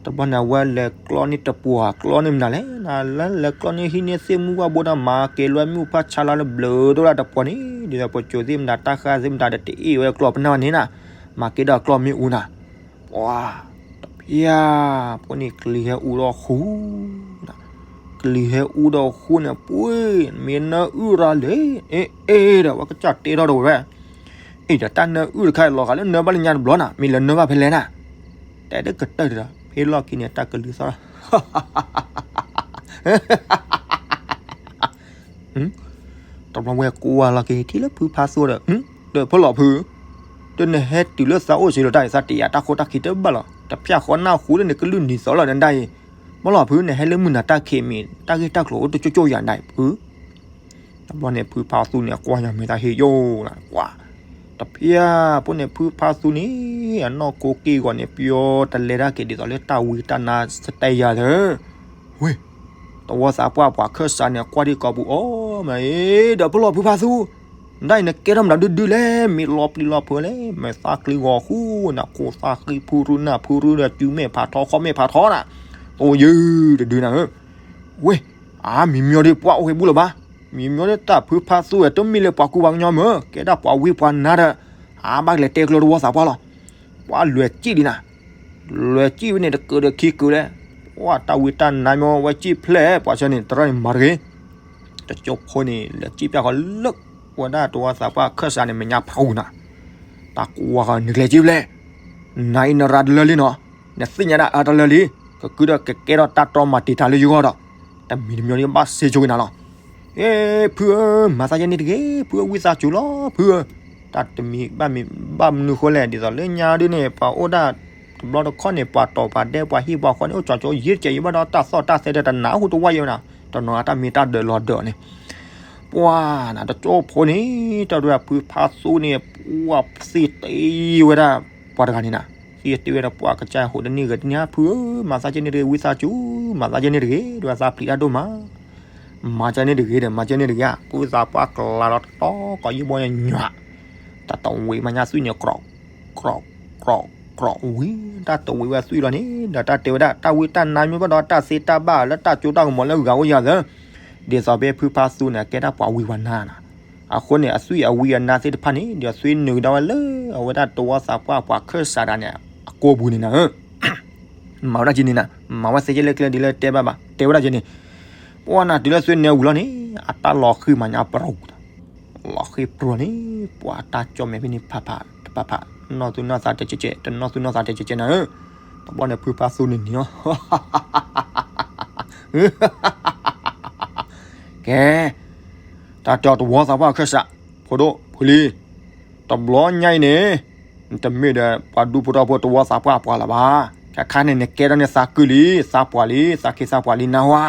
တဘျီန့ၣ် အဝဲလဲၤကျီန့ၢ်တပှၢ်ကျီန့ၢ်မနုၤလဲၣ် နလဲၤကျီန့ၢ်ဟံးန့ၢ်သ့ၣ်မုၢ်ဝၣ်ဘိဒီး မၤက့ၤလီၤမ့ၣ်အူဖးဆါလီၤလၢဘျုးဒိၣ်ဒၣ်တပှၢ်န့ၣ် ဒ်သိးပစိၤသ့ၣ်မတၤ တၢ်ဃၢ်သ့ၣ်မတၤဒီး တအ့ၣ်ဝဲကျီၢ်ပနၢ်ဘၣ်န့ၣ်နၤ မၤက့ၤဒီးကျီၢ်မ့ၣ်အူနၤ ပှၤ တဖၣ် ဖိန့ၣ်ကလံၤဟဲအူဒီးဃူ ကလံၤဟဲအူဒီးဃူန့ၣ် ပှ့ၤ မ့ၢ်နၢအုၣ်ရၤလဲၣ် အ့ အ့ ဒီးဝဲကစၢ်တဲထီၣ်ဒီးဝဲ အ့ ဒီးတၢ်နၢအုၣ်တခါအံၤ လီၤဂာ်လၢနၢဘၣ်လၢညါတဘျီနၤ မ့ၢ်လဲၤနၢဘၣ်ဖဲလဲၣ်နၤ တဲဒၣ်ကတၢၢ်ဒီး ဖဲလီၢ်ခံန့ၣ် တၢ်ကလုၢ်သီၣ် တဘျီဝဲကွၢ်လီၤက့ၤထံၣ်လၢဖုဖါသူဒီး ဒီးဖဲလီၤဖု ဒီးနဟဲတုၤလၢသးအိၣ်စ့ၢ်ဒီးတၢ်အံၤ သးတယာ်တၢ်ခိၣ်တၢ်ခံတဘၣ်လီၤ တဖၣ်ဃီနၢ်ဟူလၢနကလုၢ်နံၤသီလီၤနဒၣ်အံၤ မ့ၢ်လီၤဖု နဟဲလၢမုၢ်နၤတၢ်ခံးမံၤ တၢ်ဂ့ၢ်တၢ်ကျိၤအိၣ်တကၠိကၠိယၤနဒၣ်အံၤဖု တဘျီန့ၣ် ဖုဖါသူန့ၣ် အကွၢ်ညါမ့ၢ်တၢ်ဟ့ၣ်ယိၣ်လၢကွၢ် တဖၣ်ဖိန့ၣ် ဖုဖါသူန့ၣ် အနီၢ်ကိက့ၢ်ဂီၤန့ၣ် ပျီတလဲတၢ်က့ၤဒ်သိးလၢတၢ်ဝံတၢ်နါစတဲယၤသၢ ဝ့ၢ် တဝီသးပှၢ်ပှၤခၢၣ်စးန့ၣ် ကွၢ်ဒံးကိာ်ပူၤ အိၣ်မ့ၢ်အ့ ဒီးဖဲလီၤဖုဖါသူ နဒၣ်အံၤနကဲထီၣ်မတၤဒုဒုလဲၣ် မ့ၢ်လီၤပျံၤလီၤဖုးလဲၣ် မ့ၢ်သးကျံဂီၤဃူနၤ ခိၣ်သးဃံဖုရူနၢ်ဖုရူဒီး တုၤမဲာ်ဖးထီခီၣ်မဲာ်ဖးထီနၤ သိယုၢ်တဒုနၤဧၢ ဝ့ၢ် အါ မံၤမၠီဒ်ပှၤအိၣ်ဟ့ၣ်ဘူၣ်လၢၤဘၣ် မံၤမၠီဒ်တၢ်ဖုဖါသူဝဲ တမ့ၢ်လၢပှၤကူပှၤကညီမ့ၢ် ကဲဒၣ်ပှၤဝံပှၤနါဒီး အါ ဘၣ်ကလဲၤတဲကျၢၤတဝီသးပှၢ်လီၤ ပှၤလွဲၢ်ကံၣ်ဒံးနၤ လွဲၢ်ကံၣ်ဝဲန့ၣ် တကၢၢ်ဒီးခံကၢၢ်လဲၣ် ပှၤတၢ်ဝံတၢ်နါမ့ၢ်ဝဲကံၣ်ဖျဲၣ် ပှၤဆၢန့ၣ် တရၢ်န့ၣ်မၤတဂ့ၤ တကၠိဖိန့ၣ် လဲၤကံၣ်ပျၢ်ဃီလၢ ဝဲဒၣ်တဝီသးပှၢ်ခၢၣ်စးန့ၣ် မဲာ်ညါဖးဂူာ်နၤ တၢ်ကွၢ်ဃီနကလဲၤကံၣ်ဖျဲၣ် နၤအံၤနရၤတလၢလံနီၤ နသ့ၣ်ညါဒၣ်အါတလၢလံ ကကုဒီးကကဲထီၣ်တၢ်တီမၤတံာ်တာ်လၢယဂီၢ်ဒီး တမံၤတမံၤဒ်ဘၣ်စ့ၢ်ကီးက့ၤနၤလီၤ ဟ့ ဖုဧၢ မၤသးယဲန့ၣ်တဂ့ၤ ဖုဧၢ ဝံသးစူၤလီၤ ဖုဧၢ တၢ်တမံၤဘၣ်မံၤဘၣ်မနုၤဃိလဲၣ် ဒ်သိးလၢညါဒ်န့ၣ် ပှၤအိၣ်ဒၣ် တဘျီတခီၣ်န့ၣ် ပှၤတီၢ်ပှၤဒဲး ပှၤဟံၣ်ပှၤဃီန့ၣ် အိၣ်ကၠီကၠိယံၤတကဲးယံၤဘၣ်ဒီး တၢ်သီၣ်တၢ်သဲဒီးတနါဟူတဝၢ်ယဲနၤ တနီၤအတၢ်မ့ၢ်တၢ်ဒၢးလီၤဒၢးန့ၣ် ပှၤနၤ တကၠိဖိန့ၣ် တၢ်ဒိၣ်ဖုဖါသူန့ၣ် ပှၤသ့ၣ်တ့ဝဲဒၣ် ပှၤတဂၤန့ၣ်နၤ သ့ၣ်တ့ဝဲဒၣ်ပှၤကစၢ်ဟူးတန့ၢ်ဂဲၤတန့ၢ် ဖုဧၢ မၤသးကဲန့ၣ်တဂ့ၤ ဝံသးစူၤ မၤသးကဲန့ၣ်တဂ့ၤ ဒ်ဝဲသးပျံၤတၢ်ဒိၣ်မး မၤကဲန့ၣ်တဂ့ၤဒီး မၤကဲန့ၣ်တဂ့ၤ ဖုသးပှၢ်ကျါလီၤတတီၤ ကီးယံၢ်ဘီညါ တၢ်တဝံၤမးညါသွံၣ်န့ၣ် ကြီၢ် ကြီၢ် ကြီၢ် ကြီၢ် ဝံၤ တၢ်တဝံၤဝဲသွံၣ်လီၤန့ၣ် ဒီးတၢ်တဲဝဲဒၣ် တၢ်ဝံတၢ်နါမ့ၢ်ဘၣ်ဒီး တၢ်သ့တၢ်ဘၣ်လၢတၢ်စိတၢ်ကမီၤလၢဂၤအိၣ်ယၤသၢ ဒ်သိးဖဲဖုဖါသူန့ၣ် ကဲဒၣ်ပှၤဝံပှၤနါနၤ အဃိန့ၣ် အသွံၣ်အဝံအနါသ့ၣ်တဖၣ်န့ၣ် ဒီးသွံၣ်နုာ်ကဒါဝဲလၢ အဝဲဒၣ်တဝီသးပှၢ်ပှၤခၢၣ်စးဒၣ်န့ၣ် အကိာ်ပူၤန့ၣ်နၤဧၢ မၤဝဲဒၣ်က့န့ၣ်နၤ, မၤဝဲသ့ကဲလၢကျဲဒ်လၢတဲဘၣ်ဘၣ်, တဲဝဲဒၣ်က့န့ၣ်, ပှၢ်နၤ တုၤလၢသွ့နဲဝံၤလီၤန့ၣ် အတၢ်လီၤဃံၤမၤညါပရီ, လီၤဃံၤပရီန့ၣ်, ပှၢ်တၢ်ကၠီၣ်မဲာ်ဖဲန့ၣ် ဖးဖးတဖးဖး, နီၢ်သူနီၢ်သးတဲကဲကဲ, တနီၢ်သူနီၢ်သးတဲကဲကဲနၤဧၢ, တဘျီန့ၣ် ဖုဖါသူန့ၣ်နံၤအီၤ ကဲ, တၢ်တဲအီၤတဝီသးပှၢ်ခၢၣ်စး, ဖိဒိၣ်ဖုလံ, တဘျီညါအံၤန့ၣ်, နတမ့ၢ်ဒီးပှၤဒူဖိထီဖိတဝီသးပှၢ်ပှၤလၢၤဘၣ်, ခဲခါန့ၣ် နကဲထီၣ်န့ၢ်သးကုၢ်လံ, သးပှၢ်လံ, သးခ့သးပှၢ်လံနၤဝါ,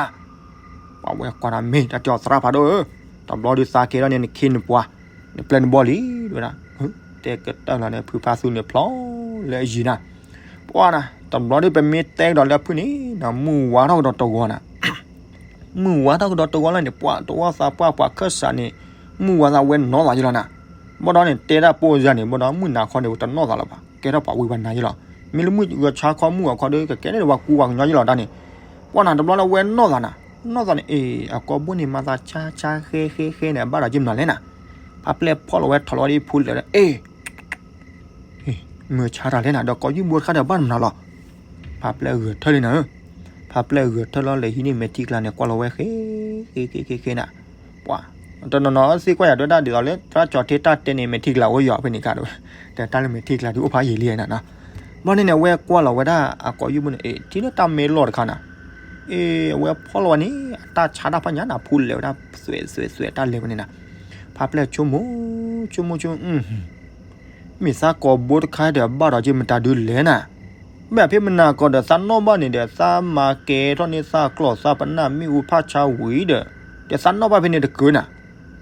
ပှၤဝဲကွၢ်ဒီးမ့ၢ်တၢ်တဲအီၤသရၣ်ဖးဒိၣ်ဧၢ, တဘျီဒုးသးကဲထီၣ်န့ၢ်နခ့နပှၤ, နပျဲၢ်နဘီၣ်လံ, ဝဲဒၣ်, တဲကတၢၢ်လီၤန့ၣ် ဖုဖါသူန့ၣ်ဖျီလၢအယံၤနၤ, ပှၢ်နၤ တဘျီဒုးပမ့ၢ်တဲကဒီးလၢအဖုၣ်န့ၣ် နမုၢ်ဝါထီၣ်ကဒီးတဂီၤနၤ မုၢ်ဝါထီၣ်ကဒီးတဂီၤလၢန့ၣ် ပှၤတဝီသးပှၢ်ပှၤခၢၣ်စးန့ၣ်, မုၢ်ဝါသးဝဲနီၢ်သးယလီၤနၤ, ဘၣ်ဒီးန့ၣ် တဲဒၣ်ပိၢ်ယၤန့ၣ် ဘၣ်ဒီးမုၢ်နၤခီန့ၣ် တနီၢ်သးလၢၤဘၣ်, ကဲထီၣ်ပှၤဝံၤပှၤနၤယလီၤ, မ့ၢ်လၢမုၢ်ဂီၤဆါခီမုၢ်ဂီၤခီဒီး ကကဲန့ၣ်ဒီးပှၤကူပှၤကညီယလီၤတၢ်န့ၣ်, ပှၢ်နၤတဘျီလၢဝဲနီၢ်သးနၤ, နီၢ်သးန့ၣ် အ့ၣ် အကိာ်ဘိန့ၣ် မၤသးဆါဆါဃဲဃဲဃဲန့ၣ် အဘၣ်ဒီးက့မနုၤလဲၣ်နၤ, ဖါပျဲၢ်ဖီၣ်လီၤဝဲထီၣ်လီၤဒ်ဖုလဲၣ်ဒီး အ့ၣ် မုၢ်ဆါတၢ်လဲၣ်နၤ ဒီးကိာ်ယူၢ်ဘိတခါဒီးဘၣ်နုၤလီၤ, ဖါပျဲၢ်ဂဲၤထၢၣ်လံနၤဧၢ, ဖါပျဲၢ်ဂဲၤထၢၣ်လီၤ လဲၤဟံးန့ၢ်မဲာ်ထံကလၤန့ၣ် ကွၢ်လီၤဝဲဃဲ, ဃဲဃဲဃဲဃဲနၤ, ပှၤ, တနီၤနီၤသံကွၢ်ယၤတဲဝဲဒၣ်ဒ်သိးလၢ သရၣ်ကၠီၤထ့တၢ်တဲန့ၣ် မဲာ်ထံကလၤအိၣ်ယီၤဖဲန့ၣ်ခါဒီး, တဲတၢ်လၢမဲာ်ထံကလၤဒုးအိၣ်ဖးယံာ်လံနၤနီၤ, ဘၣ်န့ၣ်န့ၣ် အဝဲကွၢ်လီၤဝဲဒၣ်အကိာ်ယူၢ်ဘိန့ၣ် အ့ၣ် ထံၣ်လၢတၢ်မ့ၢ်လီၢ်တခါနၤ, အ့ၣ် အဝဲဖီၣ်လီၤဝဲန့ၣ် အတၢ်ဆါတၢ်ဖးညါနၤ ဖူလဲၤဝဲဒၣ် သွဲးသွဲးသွဲးတၢ်လဲၤဝဲန့ၣ်နၤ, ဖါပျဲၢ်ဆိကမိၣ်, ဆိကမိၣ်ဆိ မ့ၢ်သးကိာ်ဘိတခါဒီး ဘၣ်ဒီးက့မတၤဒုးလဲၣ်နၤ, မ့ၢ်ဖဲမနၤကီးဒီး သးနီၣ်ဘၣ်န့ၣ်ဒီး သးမၤကဲထီၣ်န့ၢ်သးကျီၢ်သးပနၢ်မ့ၣ်အူဖးဆါဝံၤဒီး, ဒီးသးနီၣ်ဘၣ်ဖဲန့ၣ်တကၢနၤ,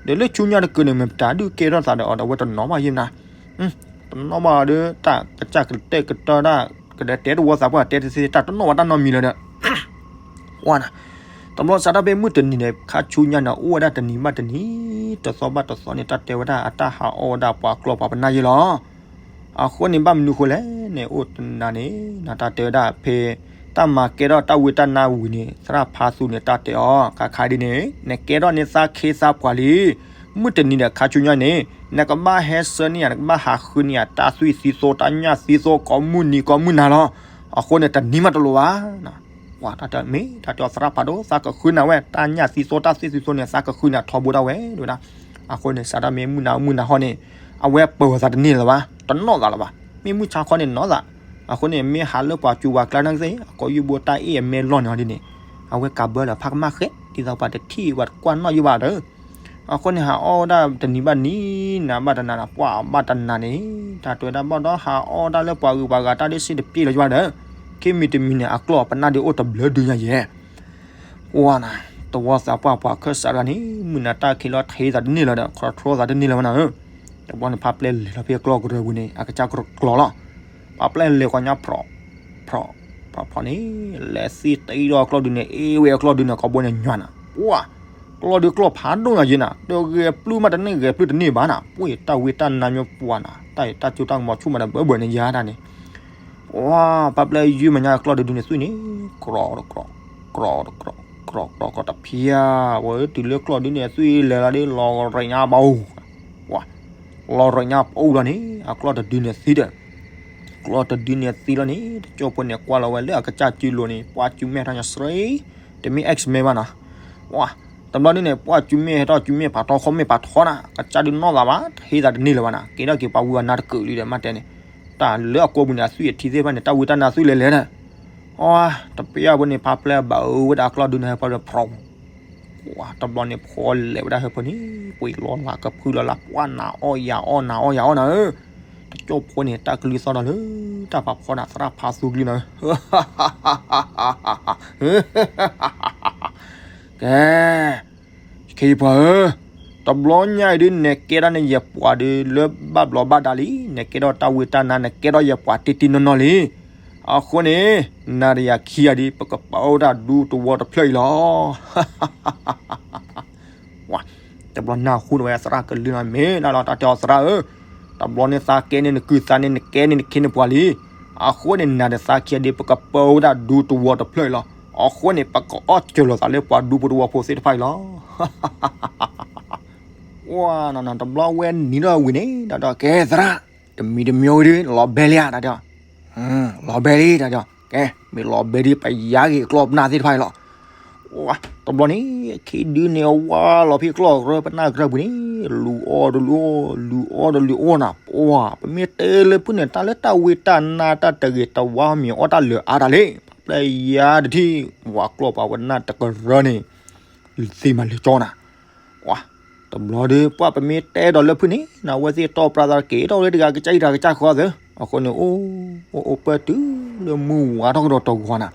ဒီးလၢဆူညါတကၢန့ၣ် မတၤဒုးကဲထီၣ်သးဒီးအီၤဒီး အဝဲတနီၣ်ဘၣ်ယဲနၤ, တနီၣ်ဘၣ်ဒီး တၢ်ကစၢ်ကတဲာ်ကတီၤတၢ်, ကဒဲးတဲတဝီသးပှၢ် တဲတသ့ တၢ်တနီၣ်ဘၣ်တၢ်နီတမံၤလၢၤဒီး ဝါနၤ, တဘျီစးထီၣ်ဖဲမုၢ်တနံၤန့ၣ် ခါဆူညါန့ၣ် အိၣ်ဝဲဒၣ်တနံၤဘၣ်တနံၤ, တသီဘၣ်တသီန့ၣ် တၢ်တဲဝဲဒၣ်အတၢ်ဟးအီၣ်ဝဲဒၣ်ပှၤကျီၢ်ပှၤပနၢ်ယဲလီၤ. အဃိန့ၣ် ဘၣ်မနုၤဃိလဲၣ်န့ၣ် အိၣ်တနၤန့ၣ် နတၢ်တဲဝဲဒၣ်ဖဲ တၢ်မၤကဲထီၣ်တၢ်ဝံတၢ်နါဝံၤန့ၣ် သရၣ်ဖါသူန့ၣ် တၢ်တဲအီၤ ခါခါဒ်န့ၣ် နကဲထီၣ်န့ၢ်သးခ့သးပှၢ်လံ. မုၢ်တနံၤဒီးခါဆူညါန့ၣ် နကဘၣ်ဟဲဆှၢန့ၢ်ယၤ နကဘၣ်ဟးဃုန့ၢ်ယၤ တၢ်သွံၣ်သံသိ တၢ်ညၣ်သံသိ ကိးမုၢ်နံၤကိးမုၢ်နၤလီၤ. အဃိန့ၣ် တနံၤမးတလိၣ်ဘၣ်. ပှၤတၢ်တဲမ့ၢ် တၢ်တဲအီၤသရၣ်ဖးဒိၣ် သးကဃုနၤဝဲ တၢ်ညၣ်သံသိ တၢ်သွံၣ်သံသိန့ၣ် သးကဃုနၤထီဘိဒၣ်ဝဲ တဲဝဲဒၣ်. အဃိန့ၣ် စးထီၣ်မ့ၢ်မုၢ်နၤမုၢ်နၤဟီန့ၣ် အဝဲပၢၤသးတန့ၢ်လၢၤဘၣ် တနီၣ်သးလၢၤဘၣ်. မ့ၢ်မုၢ်ဆါခီန့ၣ်နီၣ်သး. အဃိန့ၣ် မ့ၢ်ဟးလၢပှၤစူၤပှၤကျါနာ်က့သ့ၣ် အကိာ်ယူၢ်ဘိတၢ်အ့ၣ်အမဲလီၢ်န့ၣ်ဟီဒ်န့ၣ် အဝဲကးဘၢလၢဖးကမၣ်ဃဲ ဒ်သိးပှၤတထံၣ်ပှၤတကွၢ်နီၣ်ယုၢ်ဘၣ်ဒီး အဃိန့ၣ် ဟးအီၣ်ဝဲဒၣ်တနံၤဘၣ်နံၤ နၤဘၣ်တနၤနၤ ပှၢ်ဘၣ်တနၤန့ၣ် တၢ်တဲဝဲဒၣ်ဘၣ်ဒီး ဟးအီၣ်ဝဲဒၣ်လၢပှၤဂုၤပှၤဂၤတၢ်ဒ်စ့ၢ်တပျ့ၤလီၤယုၢ်ဘၣ်ဒီး ခံမံၤတမံၤန့ၣ် အကျီၢ်ပနၢ်ဒ်အိၣ်တဘျၢဒုညါယဲၢ် ပှၢ်နၤ တဝီသးပှၢ်ပှၤခၢၣ်စးတဂၤန့ၣ် မုၢ်နၤတၢ်ခံးလီၤ ထံသးတန့ၢ်လၢၤဒီး ခီထီၣ်သးတန့ၢ်လၢၤဝဲနၤဧၢ. တဘျီန့ၣ် ဖါပျဲၢ်လဲၤလီၤဖဲအကျီၢ်ကရၢပူၤန့ၣ် အကစၢ်ကကျီၢ်လီၤ. ဖါပျဲၢ်လဲၤဃီညါ ဖြီၣ် ဖြီၣ် ဖြီၣ် ဖြီၣ်န့ၣ် လဲၤသံတအံၤဒီးအကျီၢ်ဒုန့ၣ် အ့ၣ်ဝဲအကျီၢ်ဒုန့ၣ် ကိာ်ဘိန့ၣ်ညွၢ်နၤ ပှၢ် ကျီၢ်ဒုကျီၢ်ဖးဒိၣ်ညါယဲၢ်နၤ ဒီးဂဲၤပျုၢ်မးတန့ၢ် ဂဲၤပျုၢ်တန့ၢ်ဘၣ်နၤ ပှၢ်တၢ်ဝံတၢ်နါမ့ၢ်ပှၢ်နၤ တၢ်တၢ်ကၠိတၢ်ကမီၤဆူၣ်မးဒီးဘၢဘၢန့ၣ်ယါတၢ်န့ၣ် ပှၢ် ဖါပျဲၢ်ယုၢ်မးညါကျီၢ်ဒုဒုန့ၣ်သွံၣ်န့ၣ် ကြီ ကြီ ကြီ ကြီ ကြီ တဖျၢၣ် ဝဲတုၤလၢကျီၢ်ဒုန့ၣ် သွံၣ်လဲၤလီၤဒ်လီၤရံးညါဘၣ် ပှၢ် လီၤရံးညါပအိၣ်လီၤန့ၣ် အကျီၢ်တဒုန့ၣ်သံဒီး ကျီၢ်တဒုန့ၣ်သံလီၤန့ၣ် တကၠိဖိန့ၣ် ကွၢ်လီၤဝဲလၢအကစၢ်စုလိၤန့ၣ် ပှၢ်စုမဲထီၣ်ညါစရ့ တမ့ၢ် X-Men ဘၣ်နီၤ ပှၢ် တဘျီဒုန့ၣ် ပှၢ်စုမဲဟဲထီၣ်စုမဲပာ်ထီ ခီၣ်မဲာ်ပာ်ထီနၤ ကစၢ်ဒုနီၢ်သးဘၣ် တဟ့သးတန့ၢ်လၢၤဘၣ်နၤ ကဲထီၣ်က့ၤပှၤဝံၤအနါတကုာ်လံဒီး မ့ၢ်တဲန့ၣ် တၢ်လၢအကိာ်ပူၤန့ၣ် အသွံၣ်အထံသ့ၣ်တဖၣ်န့ၣ် တၢ်ဝံတၢ်နါသွံၣ်လဲၤလဲၤဒီး အတပျၢ်ဖိန့ၣ် ဖါပျဲၢ်ဘၣ်အၢဝဲဒၣ်အကျီၢ်ဒုန့ၣ် ဟဲဖီဒီး ဖြီၣ် ပှၢ် တဘျီန့ၣ် ဖီလဲၤဝဲဒၣ်ဟဲဖီန့ၣ် ပှ့ၤလီၤလၢကဖုလီၤလၢ ပှၢ်နၤအီၣ်ယၤအီၣ် နၤအီၣ်ယၤအီၣ်နၤဧၢ တကၠိဖိန့ၣ် တၢ်ကလုၢ်သီၣ်ဒီးလၢ တၢ်ဖးဖီနၤ သရၣ်ဖးသူကလုၢ်နၤဧၢ ကဲ ခ့ယပှၤဧၢ, တဘျီညါအံၤဒု နကဲထီၣ်န့ၢ်ယပှၤဒု လၢဘၣ်ဘျီးဘၣ်ဒါလံ, နကဲထီၣ်တၢ်ဝံတၢ်နါ နကဲထီၣ်ယပှၤတ့တ့နီၢ်နီၢ်လံ. အဃိန့ၣ် နၤဒီးယၤခံဂၤဒု ပကပာ်ဝဲဒၣ်ဒူသဝီတဖျၢၣ်အံၤလီၤ. တဘျီနၢ်ဟူန့ၢ်ဝဲသရၣ်ကလုၢ်နီၤ မ့ၢ်ဒၣ်လီၤ တၢ်တဲအီၤသရၣ်ဧၢ, တဘျီန့ၣ်သးကဲန့ၢ်နကုၢ်သးန့ၣ် နကဲန့ၢ်နခ့နပှၤလံ. အဃိန့ၣ် နၤဒီးသးခံဂၤဒု ပကပာ်ဝဲဒၣ်ဒူသဝီတဖျၢၣ်အံၤလီၤ. အဃိန့ၣ် ပကအီၣ်စၢၤလိာ်သးလၢပှၤဒူဖိသဝီဖိသ့ၣ်တဖၣ်အံၤလီၤ. ဝါနၤနၤ တဘျီဝဲနံၤဒီးဝံၤန့ၣ် တၢ်တဲအီၤ ကဲသရၣ် တမံၤတမံၤဝံၤဒု လီၤဘဲလံဧါ တၢ်တဲအီၤ, လီၤဘဲလံ တၢ်တဲအီၤ. ကဲ မ့ၢ်လီၤဘဲဒ်ပယါက့ၤကျီၢ်ပနၢ်သ့ၣ်တဖၣ်အံၤလီၤ. ဝါ တဘျီန့ၣ် ခံဒုန့ၣ်ဝါလီၤဖဲကျီၢ်ကရၢပနၢ်ကရၢပူၤန့ၣ် လူၤအီၣ်တလူၤအီၣ် လူၤအီၣ်တလူၤအီၣ်နၤ ပှၤ ပမ့ၢ်တဲလၢဖုၣ်န့ၣ် တၢ်လၢတၢ်ဝံတၢ်နါတၢ်တဂ့ၤတဝါမ့ၢ်အီၣ်တၢ်လၢအါတၢ်လံ ပျဲယါတထံၣ် ဝါကျီၢ်ပှၤပနၢ်တကရၢန့ၣ် သံမၤလၢကၠီနၤ ဝါ တဘျီဒီး ပှၤပမ့ၢ်တဲဒီးလၢဖုၣ်န့ၣ် နဝဲသ့ၣ်တီၢ်ပြးသးက့ၤထီၣ်လၢတဂၤကစၢ်အံၤတဂၤကစၢ်ဃီသၢ အဃိန့ၣ် အိၣ် အိၣ်အိၣ်ပၢၢ်တုၤလၢမုၢ်ဝါထီၣ်ကဒီးတဂီၤနၤ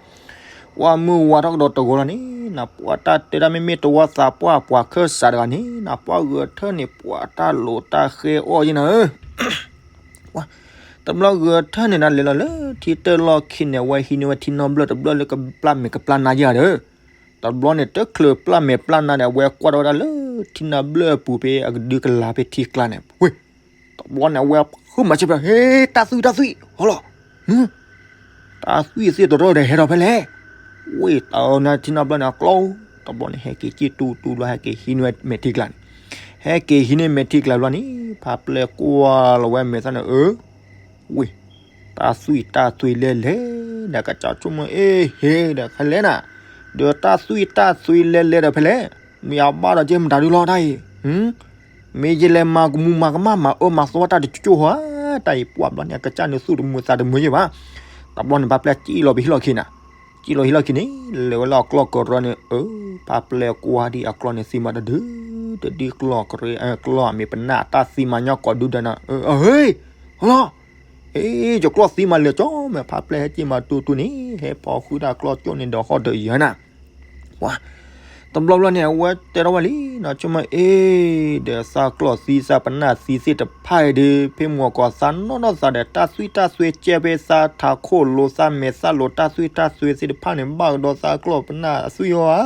ပှၤမုၢ်ဝါထီၣ်ကဒီးတဂီၤလီၤန့ၣ် နပှၤတၢ်တဲတၢ်မ့မ့ၢ်တဝီသးပှၢ်ပှၤခၢၣ်စးတဂၤန့ၣ် နပှၤဂဲၤထၢၣ်န့ၣ် ပှၤတၢ်လိၤတၢ်ဃဲအီၣ်ယဲနၤဧၢ တဘျီဂဲၤထၢၣ်န့ၣ် နလဲၤလီၤလၢထံတၢၢ်လီၢ်ခံန့ၣ် အဝဲဟံးန့ၢ်ဝဲထံနီၢ်ဘျၢၣ်တဘျၢၣ်လၢကပျၢ်မဲာ်ကပျၢ်နါယဲဒီး တဘျီန့ၣ် တချုးပျၢ်မဲာ်ပျၢ်နါန့ၣ် အဝဲကွၢ်ထီၣ်ဝဲဒၣ်လၢထံနီၢ်ဘျၢၣ်အပူၤဖဲအကဒုကလၤဖဲထံကျါန့ၣ် ဝ့ၢ် တဘျီန့ၣ် အဝဲဃုမၤဆၢပျၢ် ဟ့ တၢ်သွံၣ်တၢ်သွံၣ် ဟီလီၤ တၢ်သွံၣ်သ့ၣ်တရၢၣ်ဒီးဟဲထီၣ်ဖဲလဲၣ် ဝ့ၢ်တၢ်အၢနၤထံနီၢ်ဘျၢၣ်န့ၣ် အကျီ တဘျီန့ၣ် ဟဲက့ၤစံၣ်တူတူဘျီ ဟဲက့ၤဟံးန့ၢ်ဝဲမဲာ်ထံကျါန့ၣ် ဟဲက့ၤဟံးန့ၢ်မဲာ်ထံကျါဘျီန့ၣ် ဖးပျဲၢ်ကွၢ်လီၤဝဲမဲာ်သၣ်န့ၣ် အၢ ဝ့ၢ် တၢ်သွံၣ်တၢ်သွံၣ်လဲၣ်လဲၣ် ဒီးကစၢ်ဆိကမိၣ် အ့ ဟ့ ဒီးဖဲလဲၣ်နၤ ဒီးတၢ်သွံၣ်တၢ်သွံၣ်လဲၣ်လဲၣ်ဒီးဖဲလဲၣ် မ့ၢ်အဘၣ်ဒီးက့မတၤဒုလီၤတၢ်အံၤ မ့ၢ်ယလဲၤမၤကမူၤမၤကမၣ်မၤအၢမၤသီတၢ်တကၠိၢ်ဟီ တၢ်အံၤပှၢ်ဘျီန့ၣ် အကစၢ်န့ၣ်သူၣ်တမုာ်သးတမုာ်ယဲဘၣ် တဘျီန့ၣ် ဖးပျဲၢ်စံၣ်လီၤဖဲဟံၣ်လီၢ်ခံနၤ စံၣ်လီၤဟံၣ်လီၢ်ခံန့ၣ် လဲၤဝဲလၢအကျီၢ်ကရၢန့ၣ် အၢ ဖးပျဲၢ်ကွၢ်ဒ်အကျီၢ်န့ၣ်သံမးတဒု တဒုကျီၢ်ကရၢ ကျီၢ်အမ့ၢ်ပနၢ်အတၢ်သံမးညီကိးဒုဒီးနၤ အၢ အဟ့ ဟီလီၤ အ့ ယကျီၢ်သံမးလၢာ်ကၠီ မ့ၢ်ဖးပျဲၢ်ဟဲက့ၤမၤတူတူန့ၣ် ဟဲဖီဃုတၢ်ကျီၢ်ကၠိၣ်န့ၣ်ဒီးဟီၣ်တယၢၤနၤ ပှၤ တဘျီဘျီန့ၣ် အဝဲတဲထီၣ်ဝဲလံ နီၢ်ဆိကမိၣ် အ့ ဒီးသးကျီၢ်သံသးပနၢ်သံသ့ၣ်တဖၣ်အံၤဒီး ဖဲမုၢ်ဂီၤခီသးနီၢ်နီၢ်သးဒီး တၢ်သွံၣ်တၢ်သွံၣ်ကဲဖဲသးထးခိၣ်လိၤ သးမဲာ်သၣ်လိၤ တၢ်သွံၣ်တၢ်သွံၣ်သ့ၣ်တဖၣ်န့ၣ် ဘၣ်ကဒီးသးကျီၢ်ပနၢ်အသွံၣ်အီၤဧါ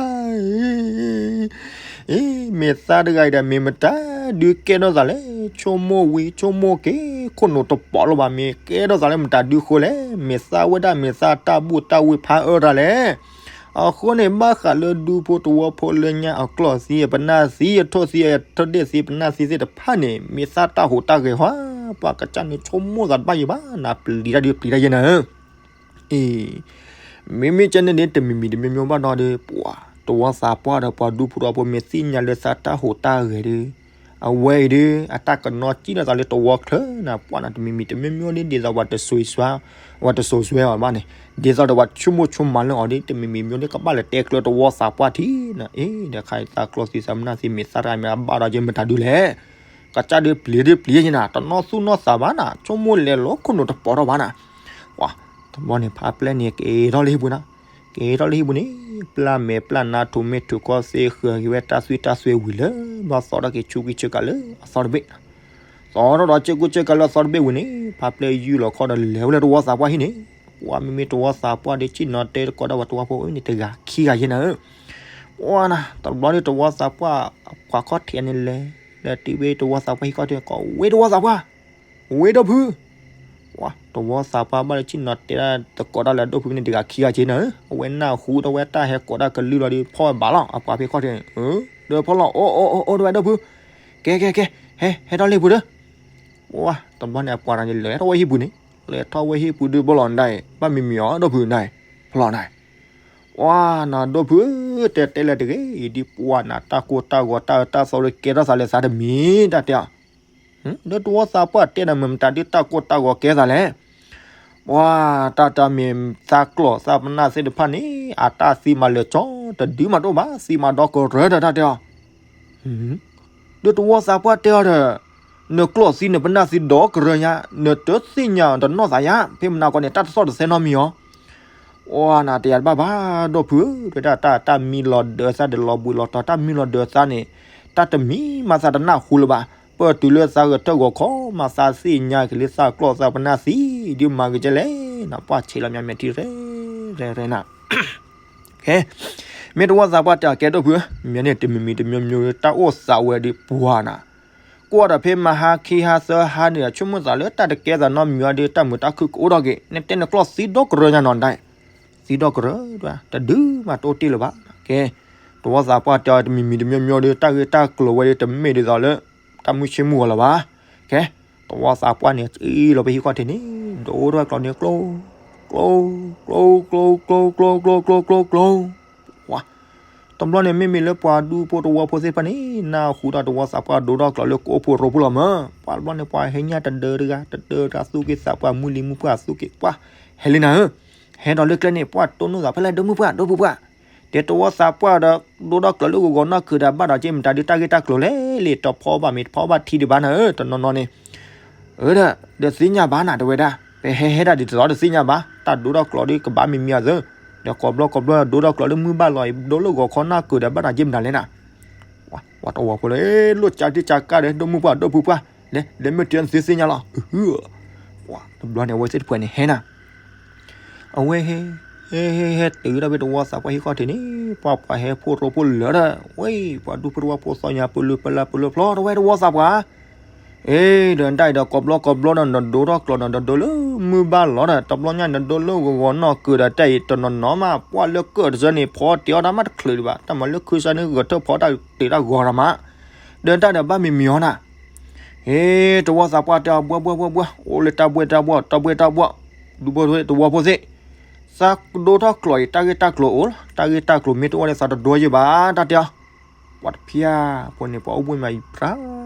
အ့ မ့ၢ်သးတဂၤအံၤဒီး မ့ၢ်မတၤဒုကဲထီၣ်သးလဲၣ် ဆိကမိၣ်ဝံၤဆိကမိၣ်က့ၤ ခိၣ်နူာ်တပိာ်လၢၤဘၣ် မ့ၢ်ကဲထီၣ်သးလၢမတၤဒုဃိလဲၣ် မ့ၢ်သးဝဲဒၣ် မ့ၢ်သးတၢ်ဘူၣ်တၢ်ဝံၣ်ဖးအၢတၢ်လဲၣ် အဃိန့ၣ် ဘၣ်ဃးလၢဒူဖိတဝီဖိလၢညါအကျီၢ်သံ အပနၢ်သံ အထိၣ်သံ အထိၣ်ဒ့ၣ်သံ ပနၢ်သံသ့ၣ်တဖၣ်န့ၣ် မ့ၢ်သးတၢ်ဟူးတၢ်ဂဲၤဟီ ပှၤကစၢ်န့ၣ်ဆိကမိၣ်သးတဘၣ်ယံၤဘၣ် နပျံၤတၢ်ဒုပျံၤတၢ်ယဲနၤဧၢ အ့ မ့မ့ၢ်ကဲန့ၣ်န့ၣ် တမံၤမံၤတမံၤမံၤဘၣ်ဒီး ပှၤတဝီသးပှၢ်ဒီးပှၤဒူဖိတဝီဖိမ့ၢ်သ့ၣ်ညါလၢသးတၢ်ဟူးတၢ်ဂဲၤဒီး အဝဲအံၤဒီး အတၢ်ကနီၤစံၣ်ထီၣ်သးလၢတဝီချၢနၤ ပှၢ်နၤ တမံၤမံၤတမံၤမံၤဒီး ဒ်သိးပှၤတစိၤဆှါ ပှၤတစိၤဆှါအီၤဘၣ်န့ၣ် ဒ်သိးဒီးပှၤဆိကမိၣ်ဆိကမးလၢအီၤဒီး တမံၤမံၤမံၤဒီး ကဘၣ်လဲၤတဲကျၢၤတဝီသးပှၢ်ထံနၤ အ့ ဒီးခါအံၤသးကျီၢ်သံသးပနၢ်သံမ့ၢ်သးတဂၤမ့ၢ်အဘၣ်ဒီးက့မတၤဒုလဲၣ် ကစၢ်ဒုပျံၤဒုပျံၤယဲနၤ တနီၢ်သူၣ်နီၢ်သးဘၣ်နၤ ဆိကမိၣ်လဲၤလီၤခိၣ်နူာ်တပိာ်ထီၣ်ဘၣ်နၤ ပှၤ တဘျီန့ၣ် ဖးပျဲၢ်န့ၣ် က့ၤထီၣ်လၢဟံၣ်ပူၤနၤ က့ၤထီၣ်လၢဟံၣ်ပူၤန့ၣ် ပျၢ်မဲာ်ပျၢ်နါထူးမ့ၢ်ထူးကီၢ်သ့ ဃုာ်က့ၤဝဲတၢ်သွံၣ်တၢ်သွံၣ်ဝံၤလၢ ဘၣ်သီထီၣ်က့ၤဆူကံဆူကၤလၢအသီတဘ့ၣ် သီထီၣ်ဒီးဆူကံဆူကၤလၢအသီတဘ့ၣ်ဝံၤန့ၣ် ဖးပျဲၢ်ယုၢ်လီၤခီဒီးလဲၤဝဲလၢတဝီသးပှၢ်ဟံၣ်န့ၣ် ပှၤမ့မ့ၢ်တဝီသးပှၢ်ဒီး ဆ့ၣ်နီၤတဲတကိးဒၣ်ဝဲတဝီဖိန့ၣ် တဂၤခံဂၤယဲနၤဧၢ ပှၤနၤ တဘျီဒီးတဝီသးပှၢ် ပှၤခီၣ်ထံးန့ၣ်လဲၤ လဲၤတုၤဝဲတဝီသးပှၢ်ဟံၣ်ခီၣ်ထံး ကိးဝဲတဝီသးပှၢ် ဝဲဒီပုၢ် ပှၤ တဝီသးပှၢ်ဘၣ်လၢဆ့ၣ်နီၤတဲဒၣ် တကိးဒၣ်လၢအဒိၣ်ဖုန့ၣ် တဂၤခံဂၤက့နၤဧၢ အဝဲနၢ်ဟူဒီးဝဲတၢ်ဟဲကိးတၢ်ကလုၢ်လီၤဒီး ဖီၣ်ဝဲဘၣ်လီၤ အပှၤဖဲခီၣ်ထံးန့ၣ် ဒီးဖီၣ်လီၤ အိၣ်အိၣ်အိၣ်အိၣ် တဝဲဒိၣ်ဖု ကဲကဲကဲ ဟဲ ဟဲထီၣ်လံၣ်ပူၤဒီး ပှၤ တဘျီန့ၣ် အပှၤတဂၤန့ၣ် လဲၤထီၣ်ဝဲဟံၣ်ပူၤန့ၣ် လဲၤထီၣ်ဝဲဟံၣ်ပူၤဒုးဘီလီၤနဒၣ်အံၤ ဘၣ်မံၤမံၤအီၤ ဒိၣ်ဖုနဒၣ်အံၤ ဖီၣ်လီၤနဒၣ်အံၤ ပှၤနၤ ဒိၣ်ဖုဧၢ တဲတဲလၢတဂ့ၤ အံၤဒ်ပှၤနၤ တၢ်ကိၢ်တၢ်ဂီၤတၢ်အၢတၢ်သီဒီးကဲထီၣ်သးလၢသးတမံၤ တၢ်တဲအီၤ ဒီးတဝီသးပှၢ်တဲနၤ မ့ၢ်မတၤဒုးတၢ်ကိၢ်တၢ်ဂီၤကဲသးလဲၣ် ပှၤ တၢ်တၢ်မ့ၢ်သးကျီၢ်သးပနၢ်သ့ၣ်တဖၣ်န့ၣ် အတၢ်သံမးလၢာ်ကၠီ တဒုးမးတအိၣ်ဘၣ် သံမးဒီကရၢဒီးတၢ်တဲအီၤ ဒီးတဝီသးပှၢ်တဲအီၤဒီး နကျီၢ်သံနပနၢ်သံဒီကရၢညါ နတသ့ၣ်ညါတနီၢ်သးယါ ဖဲမနၤကီးန့ၣ် တၢ်တသီၣ်တသဲနီတမံၤအီၤ ပှၤနၤ တယၤတဘၣ်ဘၣ် ဒိၣ်ဖုဧၢ တဝဲဒၣ်တၢ်တၢ်မံလီၤဒၢးသးဒီးလီၤဘှံးလီၤတီၤ တၢ်မံလီၤဒၢးသးန့ၣ် တၢ်တမံၤမးသးတနၢ်ဟူလၢၤဘၣ် ပၢၢ်တုၤလၢသးဂဲၤထၢၣ်ဂီၤခီမး သးသ့ၣ်ညါက့ၤလၢသးကျီၢ်သးပနၢ်သံ ဒုးမၤက့ၤကဲလဲၣ် နပှၢ်ဆံးလီၤမးမဲာ်ထံရဲၣ်ရဲၣ်ရဲၣ်နၤ ကဲ မ့ၢ်တဝီသးပှၢ်တဲအီၤ ကဲဒိၣ်ဖုဧၢ မ့ၢ်န့ၣ်တမံၤမံၤတမံၤမံၤ တၢ်အိၣ်သးဝဲဒီးပှၤနၤ ကွၢ်ဒီးဖဲမဟါခံဟါသၢဟါန့ၣ် ဆိကမိၣ်သးလၢတၢ်တကဲသးနီတမံၤအီၤဒီး တၢ်မုာ်တၢ်ခုၣ်ကအိၣ်ထီၣ်က့ၤ နတဲနကျီၢ်သံဒီကရၢညါနီၤဒၣ် သံဒီကရၢ တဒုးမးတအိၣ်တ့ၢ်လၢၤဘၣ် ကဲ တဝီသးပှၢ်တဲအီၤတမံၤမံၤတမံၤမံၤဒီး တၢ်ဂ့ၢ်တၢ်ကျိၤဝဲဒီး တမ့ၢ်ဒ်သိးလၢ တၢ်မုၢ်ဆ့ၣ်မုၢ်ဂီၤလၢၤဘၣ် ကဲ တဝီသးပှၢ်န့ၣ် အံၤလီၤဖဲဟံၣ်ခီၣ်ထံးန့ၣ် ဒိၣ်ထီၣ်ဝဲကျီန့ၣ်ကျိ ကျိ ကျိ ကျိ ကျိ ကျိ ကျိ ကျိ ကျိ ကျိ ကျိ ကျိ ဝါ တဘျီန့ၣ် မ့မ့ၢ်လၢပှၤဒူဖိတဝီဖိသ့ၣ်တဖၣ်န့ၣ် နၢ်ဟူဒီးတဝီသးပှၢ်ဒိထီၣ်ကျိးလၢကအိၣ်ဖှိၣ်ရိဖှိၣ်လီၤမၢ်. ပှၤတဘျီန့ၣ် ပှၤဟဲညၣ်တဒၢတဂၤ တဒၢတဂၤသူၣ်က့သးပှၢ် မုၢ်လံမုၢ်ပှၢ်သူၣ်က့ ပှၤဟဲလံနၤဧၢ, ဟဲဒီးလၢကျဲန့ၣ် ပှၤတိၢ်နီၣ်သးဖဲလဲၣ် ဒိၣ်မုၢ်ပှၢ် ဒိၣ်ဖိပှၢ်, တဲတဝီသးပှၢ်ဒီး ဒိထီၣ်ကျိးလၢဂီၤဂီၤနီၢ်ကၢၤဒီး ဘၣ်ဒီးက့မတၤဒုးတၢ်ဂ့ၢ်တၢ်ကျိၤလဲၣ် လံတဖီဘၣ်မ့ၢ်တဖီဘၣ်ထံဒံးဘၣ်နၤဧၢ, တနီၤနီၤန့ၣ် အၢ ဒီး ဒီးသ့ၣ်ညါဘၣ်နၤ တဲဝဲဒၣ်, ပဟဲဟဲဒၣ်ဒ်သိးတသ့ၣ်ညါဘၣ်, တၢ်ဒိထီၣ်ကျိးဒုးကဘၣ်မံၤမံၤအသိး, ဒီးကိးဘျီကိးဘျီဒိထီၣ်ကျိးလၢမုၢ်ဘၣ်လီၤအံၤ ဒိလၢဂီၤခီနီၢ်ကၢၤဒီး ဘၣ်နၤက့မတၤလဲၣ်နၤ. ပှၤတဝီဖိလၢ လိၣ်ကၢ်တံၢ်ကၢ်ကၢ်ဒီး ဒိၣ်မုၢ်ပှၢ် ဒိၣ်ဖုပှၢ်, လဲၤ လဲၤမ့ၢ်တၢ်နသ့ၣ်ညါလီၤ. ပှၤတဘျီန့ၣ် အဝဲသ့ၣ်တဖၣ်န့ၣ်ဟဲနၤ အဝဲဟဲ ဟဲ ဟဲ ဟဲတုၤဒီးဖဲတဝီသးပှၢ်ဟံၣ်ခီၣ်ထံးန့ၣ် ပှၤပှၤဟဲဖှိၣ်ရိဖှိၣ်လၢာ်ဒီး ဝဲ ပှၤဒူဖိတဝီဖိသီညါ ပလူၤပလၢ်ပလူၤဖျီ တဝဲတဝီသးပှၢ်, အ့ ဒီးတၢ်အံၤဒီး ကိးဘျီကိးဘျီဒီး နဒိထီၣ်ကျိး နဒိလၢမုၢ်ဘၣ်လီၤဒီး တဘျီညါနဒိလၢဂီၤဂီၤနီၢ်ကၢၤဒီး တၢ်အံၤတနီၤနီၤမး ပှၤလၢကၢၣ်တစၢန့ၣ် ဖီတ့ၤအီၣ်တၢ်မးတချုးဒံးဘၣ်, တၢ်မၤလၢခုစါန့ၣ် ဂဲၤထၢၣ်ဖီတၢ်တ့ၤတၢ်ဂီၤတၢ်မး, ဒီးတၢ်ဒီးဘၣ်မံၤမံၤအီၤနၤ အ့ တဝီသးပှၢ်တဲအီၤ ဘှီဘှီဘှီဘှီ အိၣ်လၢတၢ်ဘှီတၢ်ဘှီ တၢ်ဘှီတၢ်ဘှီ, ဒူဖိတဝီဖိသ့ၣ်, သးဒိထီၣ်ကျိးအံၤ တၢ်ဂ့ၢ်တၢ်ကျိၤအိၣ်လီၤ, တၢ်ဂ့ၢ်တၢ်ကျိၤမ့ၢ်တအိၣ်ဒီးသးတဒိယဲၢ်ဘၣ် တၢ်တဲအီၤ, ပှၤတဖၣ်ဖိန့ၣ် ပှၤအိၣ်ဘှံးမးအံၤပြၢ်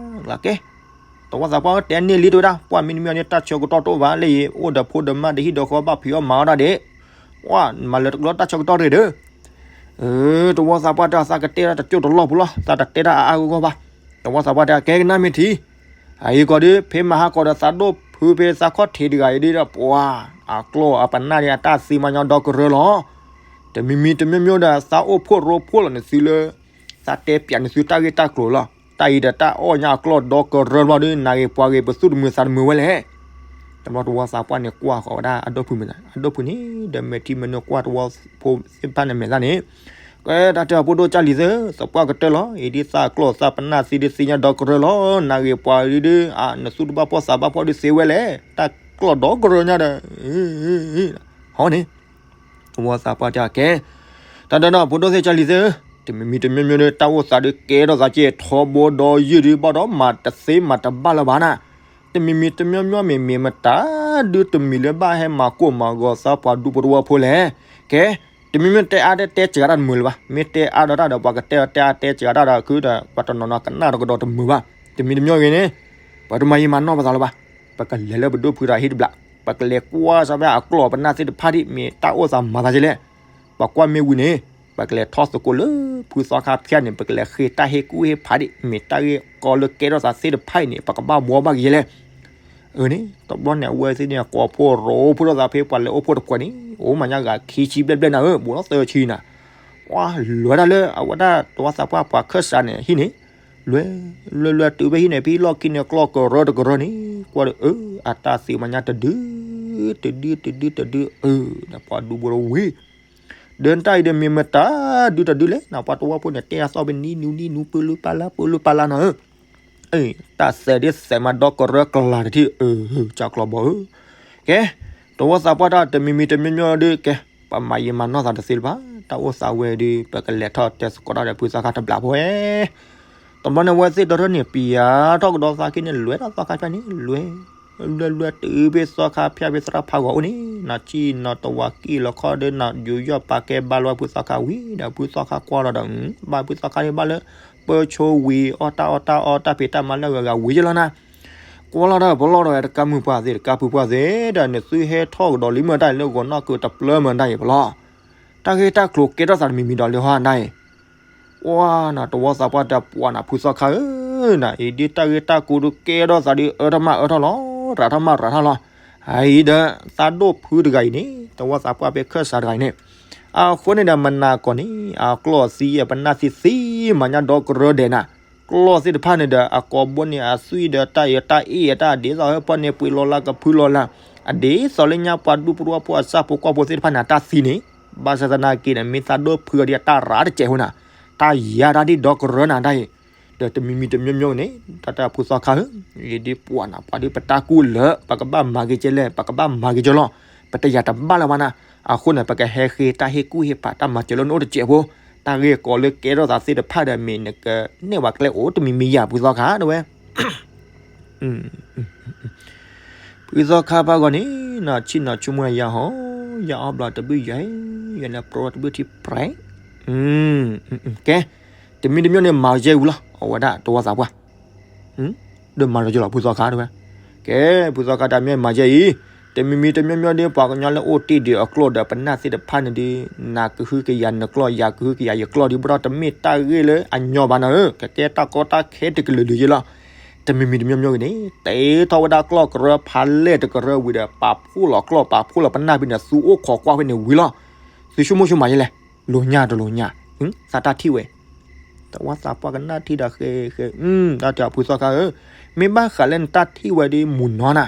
လၢကဲ, တဝီသးပှၢ်တဲန့ၢ်လံတဝဲဒၣ် ပှၤမံၤတမံၤန့ၣ် တၢ်ဆၢကတီၢ်တအိၣ်ဘၣ် လၢအံၤ အိၣ်ဒီးဖိဒီးမါဒီးဟံၣ်ဒီးဃီဘၣ်ဖံးအီၣ်မၤအီၣ်တၢ်ဒ့ၣ်, ပှၤမၤလၢတကျိၤတၢ်ဆၢကတီၢ်တဂ့ၤဒီး အၢ တဝီသးပှၢ်တဲအီၤ သးကတဲတၢ်တကၠိၢ်တလီၢ်ဖိလီၤ, သးတတဲတၢ်အါအါဂီၢ်ဂီၢ်ဘၣ်, တဝီသးပှၢ်တဲ ကဲကနၣ်မ့ၢ်ထံ, အအံၤကီးဒုး ဖဲမဟါကီးဒီး သးဒိၣ်ဖုဖဲသးခီၣ်ထံးတဂၤအံၤဒုးဒီး ပှၤ အကျိာ်အပနၢ်ဒ်အတၢ်သံမၤညီဒီကရၢလီၤ, တမံၤမံၤတမံၤမံၤဒီး သးအိၣ်ဖှိၣ်ရိဖှိၣ်လီၤန့ၣ်သုလၢ သးတဲပျးန့ၢ်သုတၢ်ဂ့ၢ်တၢ်ကျိၤလီၤ, တၢ်အံၤဒီးတၢ်အီၣ်ညါအကျိာ်ဒီကရၢဘျီဒုး နၤဂ့ၤပှၤဂ့ၤ ပသူၣ်တမုာ်သးတမုာ်ဝဲလဲၣ် တဘျီတဝီသးပှၢ်န့ၣ် ကွၢ်ဃီၤဝဲဒၣ်အဒိၣ်ဖု အဒိၣ်ဖုန့ၣ် ဒီးမဲာ်ထံမဲာ်နိကွၢ်တဝီဖိသ့ၣ်တဖၣ်န့ၣ်မဲာ်သၣ်န့ၣ်, ကဲတၢ်တဲအီၤ ဖိဒိၣ်ကၢ်လံၤသ့ၣ်ဧၢ, သပှၢ်ကတၢၢ်လီၤ, အံၤဒ်သးအကျိာ်သးပနၢ်သံဒုးသ့ၣ်ညါဒီကရၢလီၤ, နၤဂ့ၤပှၤဒုး နသူၣ်တဘၣ်ဖှီၣ်သးဘၣ်ဖှီၣ်ဒုးသ့ဝဲလဲၣ်, တၢ်ကျိာ်ဒီကရၢညါဒီး ဟီန့ၣ် တဝီသးပှၢ်တဲအကဲ, တၢ်ဒီးဒီး ဖိဒိၣ်သ့ၣ်ကၢ်လံၤသ့ၣ်ဧၢ, တမံၤမံၤတမံၤမံၤဒီး တၢ်အိၣ်သးဒုးကဲထီၣ်သးက့ၤထီဘိဒီးယုၢ်ဒုး ဘၣ်ဒီးမၤတသ့မၤတဘၣ်လၢၤဘၣ်နၤ, တမံၤမံၤတမံၤမံၤမ့ၢ်မ့ၢ်မတၤဒုး တမံၤလၢဘၣ်ဟဲမၤကိၢ်မၤဂီၤသးပှၤဒူဖိတဝီဖိလဲၣ်, ကဲ, တမံၤမံၤတဲအါတဲတဲစှၤတၢ်တမုာ်လၢၤဘၣ်, မ့ၢ်တဲအါဒီးတၢ်ဒီး ပှၤကတဲအီၤတဲအါတဲစှၤတၢ်ဒီး ခုဒီး ပှၤတနီၤနီၤကနၣ်တကဒီးတမုာ်ဘၣ်, တမံၤတမံၤဂ့ၤန့ၣ်, ပှၤတမၤယံာ်မၤနီၢ်ပသးလၢၤဘၣ်, ပကလဲၤလၢပဒိၣ်ဖုဒီးဟံၣ်တဘျီ, ပကလဲၤကွၢ်စၢ်ဖဲအကျိာ်ပနၢ်သ့ၣ်တဖၣ်ဒ်မ့ၢ်တၢ်အိၣ်သးမၤသးကလဲၣ်, ပကွၢ်မ့ၢ်ဝံၤန့ၣ်, ပကလဲၤထီၣ်သကိးလၢဖုသီခါဖၠၣ်န့ၣ် ပကလဲၤဃ့တၢ်ဟ့ၣ်ကူၣ်ဟ့ၣ်ဖးဒ် မ့ၢ်တၢ်ဂ့ၢ်ကီလၢကဲထီၣ်သးသ့ၣ်တဖၣ်အံၤန့ၣ် ပကဘၣ်ဘှီဘၣ်က့ၤယဲလဲၣ်, အၢန့ၣ် တဘျီန့ၣ် အဝဲသ့ၣ်န့ၣ် ကိးဖှိၣ်ရိဖှိၣ်ထီၣ်သးဖဲ ပှၤလဲၤအိၣ်ဖှိၣ်တပှဲၤန့ၣ် အိၣ်မၤညါဂၤခံဆံဘျဲၣ်ဘျဲၣ်နၤဧၢ, ဘူးလီၤသၢဆံနၤ, ပှၤလဲၤဝဲဒၣ်လၢအဝဲဒၣ်တဝီသးပှၢ်ပှၤခၢၣ်စးန့ၣ်ဟံၣ်န့ၣ်, လဲၤ လဲၤ လဲၤတုၤဖဲဟံၣ်န့ၣ် ဖဲလီၢ်ခံန့ၣ် ကျိာ်ကရၢတကရၢန့ၣ် ကွၢ်ဒီး အၢ အတၢ်သ့ၣ်မၤညါတဒု တဒု တဒု တဒု အၢ ဒီးပှၤဒူဖိတဝံၤ ဒီးတၢ်အံၤဒီးမ့ၢ်မတၤဒုတဒုလဲၣ်န့ၣ် ပှၤတဝီဖိန့ၣ် တဲအသီၣ်ဖဲနံၤနူနံၤနူ ပလူပလါ ပလူပလါနၤဧၢ, တၢ်သဲးဒ်သဲးမးဒီကရၢကလၤတထံၣ် အၢ ကၢ်ကျီဘီဧၢ, ကဲ တဝီသးပှၢ်တၢ်တမံၤမံၤတမံၤမံၤဒု ကဲ ပမၤယံာ်မၤနီၢ်သးတသ့လၢၤဘၣ်, တၢ်အိၣ်သးဝဲဒု ပကလဲၤထီၣ်တဲသကိးတၢ်ဒီးဖုသီခါတဘျီဖိဧဲ တဘျီန့ၣ် အဝဲသ့ၣ်တရၢန့ၣ်ပျးထီၣ်ကဒီးသးက့န့ၣ် လဲၤထီၣ်သီခါဖၠၣ်န့ၣ် လဲၤ လဲၤ လဲၤတုၤဖဲသီခါဖၠၣ်ဖဲသရၣ်ဖးဂီၤအိၣ်န့ၣ် နၤဆံၣ်နီၤတဝၤကံၣ်လီၤခီၣ်ဒီး နၤယူးယီၣ်ပာ်ကဲဘါလီၤဖုသီခါဝံၤဒီး ဖုသီခါကွၢ်လီၤဒီး ဘၣ်ဖုသီခါန့ၣ်ဘၣ်လၢ ပၢဆိဝံၤ အီၣ်တၢ်အီၣ်တၢ်အီတၢ်ဖံးတၢ်မၤလၢအဂၤဂၤဝံၤယဲလီၤနၤ ကွၢ်လီၤဒီး ပလီၢ်ဒီးတကးမုၢ်ပှၢ်သ့ၣ် တကးဖုပှၢ်သ့ၣ်ဒီး နသုဟဲထီၣ်ကဒီးလံမ့ၢ်တၢ်အံၤလၢဂီၤနီၣ်ကၢၤတပျၢၤမ့ၢ်တၢ်အံၤပလီၢ် တၢ်ဂ့ၢ်တၢ်ကျိၤကဲထီၣ်သးတမံၤမံၤဒီးလၢဟီဒၣ်အံၤ ကွၢ်နၤ တဝီသးပှၢ်တၢ်ပှၢ်နၤဖုသီခါဧၢ, နၤအံၤဒ်တၢ်ဂ့ၢ်တၢ်ကျိၤဒုး ကဲထီၣ်သးဒုး အၢထီၣ်မးအၢထီၣ်လီၤ, ရၤထီၣ်မးရၤထီၣ်လီၤ, အအံၤဒီး သးဒိၣ်ဖုတဂၤအံၤန့ၣ် တဝီသးပှၢ်ဖဲခၢၣ်စးတဂၤအံၤန့ၣ်, အဃိန့ၣ်ဒီးမနၤကီၢ်န့ၣ် အကျိာ်အသံအပနၢ်သံသံ မၤညါဒီကရၢဒဲးနၤ, ကျိာ်သ့ၣ်တဖၣ်န့ၣ်ဒီး အကိာ်ဘိန့ၣ် အသွံၣ်ဒီးတၢ်အံၤတၢ်အ့ၣ်အတၢ်ဒ်သိးဟဲဖီၣ်န့ၣ် ပှ့ၤလီၤလၢကဖုလီၤလၢ အဒ်သိးလၢညါပှၤဒူဖိတဝီဖိအစၢ်ဖိကီၢ်ဖိသ့ၣ်တဖၣ်န့ၣ် အတၢ်သံန့ၣ်, ဘၣ်ဆၣ်သနာ်က့န့ၣ် မ့ၢ်သးဒိၣ်ဖုအီၤဒ်အတၢ်ရၤတစဲးဖိနၤ, တၢ်ယၤတၢ်ဒ်ဒီကရၢနၤတၢ်အံၤ, ဒီးတမံၤမံၤတမံၤမံၤန့ၣ် တၢ်တၢ်ဖုသီခါဧၢ, ယဒ်ပှၤနၤ ပှၤဒ်ပတၢ်ကူၣ်လၢ ပကဘၣ်မၤက့ၤကဲလဲၣ် ပကဘၣ်မၤက့ၤကဲလီၤ, ပတယာ်တဘၣ်လၢၤဘၣ်နၤ, အဃိန့ၣ် ပကဟဲဃ့တၢ်ဟ့ၣ်ကူၣ်ဟ့ၣ်ဖးတၢ်မၤစၢၤလၢနအိၣ်တစဲးဖိ, တၢ်ဂ့ၢ်ကီလၢကဲထီၣ်သးသ့ၣ်တဖၣ်ဒီး မ့ၢ်နကနဲၣ်ဝဲကျဲအိၣ်တမံၤမံၤယၤဖုသီခါ တဲဝဲ ဖုသီခါဖးဂီၤန့ၣ် နၤဆံၣ်နီၤဆိကမိၣ်ယၤဟီၣ် ယအီဘျီတဘုၣ်ယဲၢ်, ယလဲၤပြိတဘုၣ်ထံပြဲး, ကဲ, တမံၤတမံၤန့ၣ်မၤယဲၢ်ဝံၤလီၤ အဝဲဒၣ်တဝီသးပှၢ်, ဒီးမၤလီၤယလီၤ ဖုသီခါတဲဝဲ, ကဲ, ဖုသီခါတၢ်မ့ၢ်မၤယဲၢ်အံၤ, တမံၤမံၤတမံၤမံၤဒီး ပှၤကညီလၢအိၣ်တ့ၢ်ဒံးအကျီၢ်ဒီးပနၢ်သ့ၣ်တဖၣ်န့ၣ်ဒီး နၤကဟုကယာ်နကျီၢ် ယၤကဟုကယာ်ယကျီၢ်ဒီး ဘၣ်ဒီးတမ့ၢ်တၢ်ဂ့ၢ်လၢအညီဘၣ်နီၤဧၢ, ကကဲတၢ်ကီတၢ်ခဲတကလုာ်လုာ်ယဲၢ်လီၤ. တမံၤမံၤတမံၤမံၤဂ့ၤန့ၣ် တ့ထီၣ်ဝဲဒၣ်ကျီၢ်ကရၢဖးလဲၢ်တကရၢဝံၤဒီး ပာ်ဖှိၣ်လီၤကျီၢ်ပာ်ဖှိၣ်လီၤပနၢ်ဖဲန့ၣ် သုအိၣ်ခိးကွၢ်ဖဲန့ၣ်ဝံၤလီၤ. သုဆိကမိၣ်ဆိမးယဲၢ်လဲၣ်, လိာ်ညၣ်တလိာ်ညၣ်, သးတၢ်ထံၣ်ဝဲ တဝီသးပှၢ်ကနၣ်ထံၣ်ဒီးဃဲဃဲ, တၢ်တဲဖုသီခါဧၢ, မ့ၢ်ဘၣ်ဃးလၢနတၢ်ထံၣ်ဝဲဒီးမုၢ်နီၤနၤ,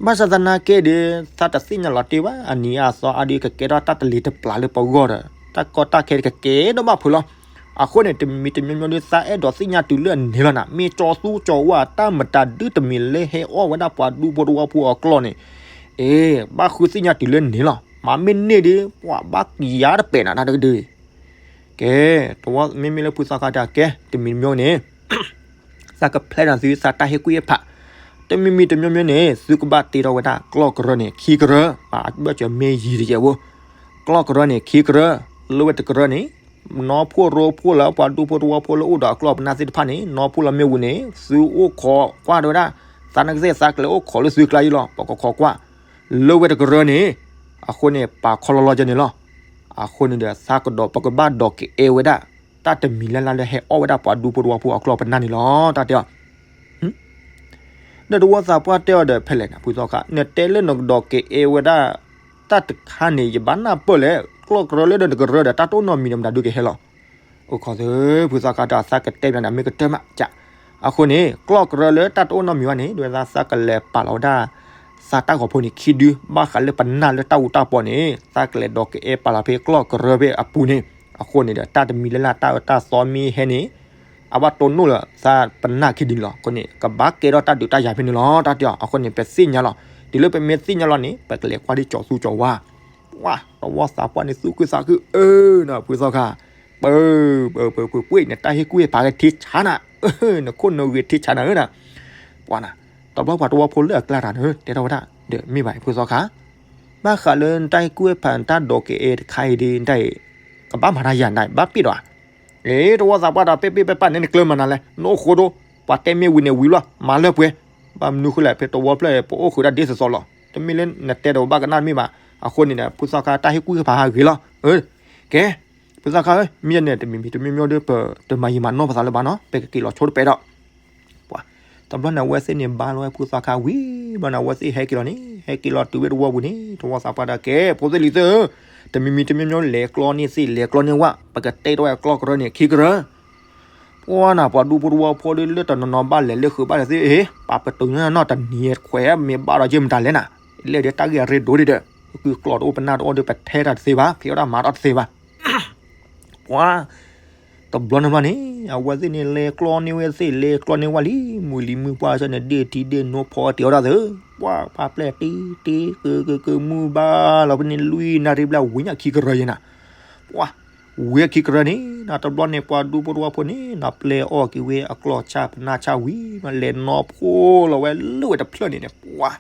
ဘၣ်ဆၣ်သနာ်က့ဒီး သးတသ့ၣ်ညါလီၤတ့ၢ်ဘၣ် အနံၤအသီအါဒီး ကကဲထီၣ်တၢ်တလံၤတပျၢ်လၢပဂီၢ်ဒီး တၢ်ကီတၢ်ခဲကကဲထီၣ်ဘၣ်ဖုးလီၤ. အဃိန့ၣ် တမံၤတမံၤမံၤဒီး သးအဲၣ်ဒိးသ့ၣ်ညါတုၤလၢအန့ၣ်လီၤနၤ, မ့ၢ်ကၠီသူကၠီဝါတၢ်မတၤဒုတမံၤလၢဟဲအီၣ်ဝဲဒၣ်ပှၤဒူဖိတဝီဖိအကျီၢ်န့ၣ်, အ့ ဘၣ်ဃုသ့ၣ်ညါတုၤလၢန့ၣ်လီၤ. မ့မ့ၢ်န့ၢ်ဒီး ပှၤဘၣ်ကယၤတပဲာ်နၤတၢ်တကဒု, ကဲ, တဝီမ့မ့ၢ်လၢဖုသီခါတဲကဲ တမံၤတမံၤန့ၣ် သးကဖျဲးနၤသုသးတၢ်ဟ့ၣ်ကူၣ်ဟ့ၣ်ဖး, တမံၤမံၤတမံၤမံၤန့ၣ် သုကဘၣ်တ့ထီၣ်ဝဲဒၣ်ကျီၢ်ကရၢန့ၣ် ခံကရၢ, ဘၣ်စၢၤမ့ၢ်ယံၤတယဲၢ်ဝဲ, ကျီၢ်ကရၢန့ၣ် ခံကရၢ, လၢဝဲတကရၢန့ၣ် နီၢ်ဖှိၣ်ရိဖှိၣ်လၢပှၤဒူဖိတဝီဖိလၢအိၣ်ဒီးအကျီၢ်ပနၢ်သ့ၣ်တဖၣ်န့ၣ် နီၢ်ဖှိၣ်လီၤမ့ၢ်ဝံၤန့ၣ် သုအိၣ်ခိးကွၢ်တဝဲဒၣ်, သးနကသ့ၣ်သးကလဲၤအိၣ်ခိးလၢသုကျါယံလီၤ ပကခိးကွၢ်, လၢဝဲတကရၢန့ၣ်, အဃိန့ၣ် ပာ်ခီလီၤလီၤကဲန့ၣ်လီၤ. အဃိန့ၣ်ဒီး သးကဒီး ပကဘၣ်ဒိးကအဲၣ်ဝဲဒၣ် တၢ်တမံၤလၢ်လၢ်လၢဟဲအီၣ်ဝဲဒၣ်ပှၤဒူဖိတဝီဖိအကျီၢ်ပနၢ်န့ၣ်လီၤ တၢ်တဲအီၤ ဒီးတဝီသးပှၢ်တဲအီၤဒီး ဖဲလဲၣ်နၤ ဖုသီခါ နတဲလၢနကဒီးကအဲၣ်ဝဲဒၣ် တၢ်တခါန့ၣ် ယဘၣ်နၢ်ပၢၢ်လဲၣ် ကျီၢ်ကရၢလၢဒီးတကရၢဒီး တၢ်တအိၣ်နီတမံၤဒီးမတၤဒုကဟဲလီၤ. အိၣ်ခိးသု ဖုသီခါတဲအီၤ သးကတဲပျးန့ၣ် မ့ၢ်ကတၢၢ်မး က အဃိန့ၣ် ကျီၢ်ကရၢလၢတၢ်တအိၣ်နီတမံၤဘၣ်န့ၣ် ဒ်ဝဲဒၣ်သးကလဲၤပာ်လီၤဝဲဒၣ် သးတၢ်ဂီၤဖိန့ၣ်ခံဒု ဘၣ်ဃးလၢပနၢ်လၢတၢ်အူတၢ်ပီန့ၣ် သးကလဲၤဒိးကအဲၣ်ပာ်လီၤဖဲကျီၢ်ကရၢဖဲအပူၤန့ၣ် အဃိန့ၣ်ဒီး တၢ်တမံၤလၢ်လၢ်တၢ်အၢတၢ်သီမ့ၢ်ဟဲန့ၣ် အဘၣ်တိၢ်နီၣ်လၢသးပနၢ်ခံဒုန့ၣ်လီၤ. အဃိန့ၣ် ကဘၣ်ကဲထီၣ်တၢ်ဒုးတၢ်ယၤဖဲန့ၣ်လီၤ တၢ်တဲအီၤ အဃိန့ၣ် ပသ့ၣ်ညါလီၤ. တုၤလၢပမ့ၢ်သ့ၣ်ညါလီၤန့ၣ် ပကလဲၤကွၢ်ဒ်ကၠီၤသူကၠီၤဝါ ပှၤ တဝီသးပှၢ်န့ၣ် သူၣ်ခုသးခု အၢ နဖုသီခါ ပၢ ပၢ ပၢ ပှ့ၤ နတၢ်ဟ့ၣ်ကူၣ်ဟ့ၣ်ဖးကထံဆါနၤ နခိၣ်နဂ့ၤထံဆါနၤဧၢ ပှၤနၤ တဘျီပှၤတဝီဖိလၢအကျါတၢ်န့ၣ် တဲထီၣ်ဝဲဒၣ် ဒီးမ့ၢ်ဘၣ်ဖုသီခါ ဘၣ်ဃးလၢနတၢ်ဟ့ၣ်ကူၣ်ဟ့ၣ်ဖး နတၢ်ဒိးကအဲၣ်တခါအံၤဒ် နတၢ်အံၤ ကဘၣ်မၤတၢ်ယၤနတၢ်အံၤ ဘၣ်ပ့ၢ်ဒီးဧါ အ့ တဝီသးပှၢ်ဒီး ပဲၣ်ပဲၣ်ပဲၣ်ပၢ်န့ၣ် နကျၢၤမၤနၤလဲၣ် နအိၣ်ဃိဒိ ပှၤတဲမ့ၢ်ဝံၤန့ၣ်ဝံၤလီၤ မၤလၢပှဲၤ ဘၣ်မနုၤဃိလဲၣ် ဖဲတဝီဖျၢၣ် ပအိၣ်ဃုာ်ဒၣ်ဒ်သိးသိးလီၤ တမ့ၢ်လၢနတဲဒီးဘၣ်ကနၣ်တမ့ၢ်ဘၣ် အဃိန့ၣ်ဒီး ဖုသီခါတၢ်ဟ့ၣ်ကူၣ်ဟ့ၣ်ဖးဟးဂ့ၤလီၤ ကဲ ဖုသီခါဧၢ မ့ၢ်န့ၣ် တမံၤမံၤတမံၤမံၤဒီး ပတမၤယံာ်မၤနီၢ်ပသးလၢၤဘၣ်နီၤ ပကက့ၤလီၤဆိတပဲာ်ဒီး ပှၤ တဘျီန့ၣ် အဝဲသ့ၣ်န့ၣ် ဘါလီၤဝဲဖုသီခါဝံၤ ဘျီန့ၣ် အဝဲသ့ၣ်ဟဲက့ၤလီၤန့ၣ် ဟဲက့ၤလီၤတုၤဝဲတဝီပူၤန့ၣ် တဝီသးပှၢ်ဒီးကဲ ဖိသ့ၣ်လံၤသ့ၣ်ဧၢ တမံၤမံၤတမံၤမံၤ လဲၤကျီန့ၢ်သ့ၣ် လဲၤကျီန့ၢ်ဝၣ် ပကတဲထီၣ်ဝဲကျီၢ်ကရၢန့ၣ် ခံကရၢ ပှၤနၤ ပှၤဒူဖိတဝီဖိဒီး လၢတနီၤနီၤဘၣ်လဲၤလၢဃုာ်ဘၣ်လဲၤသ့ၣ် အ့ ပာ်ပတုာ်ညါနီၢ်တနံၤခွဲး မ့ၢ်ဘၣ်ဒီးက့မတၤလဲၣ်နၤ လဲၣ်ဒီးတၢ်ဂ့ၢ်အရ့ဒိၣ်ဒံးဒီး သုကျီၢ်တအိၣ်ပနၢ်တအိၣ်ဒီး ပထဲတၢ်တသ့ဘၣ် ဖံးအီၣ်တၢ်မၤတၢ်တသ့ဘၣ် ပှၤ တဘျီန့ၣ်ဘျီန့ၣ် အဝဲသ့ၣ်န့ၣ် လဲၤကျီန့ၢ်ဝဲသ့ၣ် လဲၤကျီန့ၢ်ဝၣ်လံ မုၢ်လံၤမုၢ်ပှၢ်ဆၢန့ၣ် ဒ့ၣ်ထံဒ့ၣ်နိဖီအီၣ်တ့ၢ်အီၣ်တၢ်သ့ ပှၤ ပာ်ပျဲၢ်တ့တ့ ကကကမုၢ်ဘၣ်လီၤဖဲန့ၣ် လွံၢ်နၣ်ရံၣ်ဘျဲၣ် ဝံၤညါခံကရၢယဲနၤ ပှၤ ဝံၤခံကရၢန့ၣ် နတဘျီန့ၣ် ပှၤဒူဖိတဝီဖိန့ၣ် နပျဲၢ်အီၣ်က့ၤဝဲအကျီၢ်ဆၣ်ပနၢ်ဆၣ်ဝံၤ မၤလဲၤနီၢ်ဖိလီၤဝဲလၢဝဲတဖျၢၣ်န့ၣ်န့ၣ် ပှၤ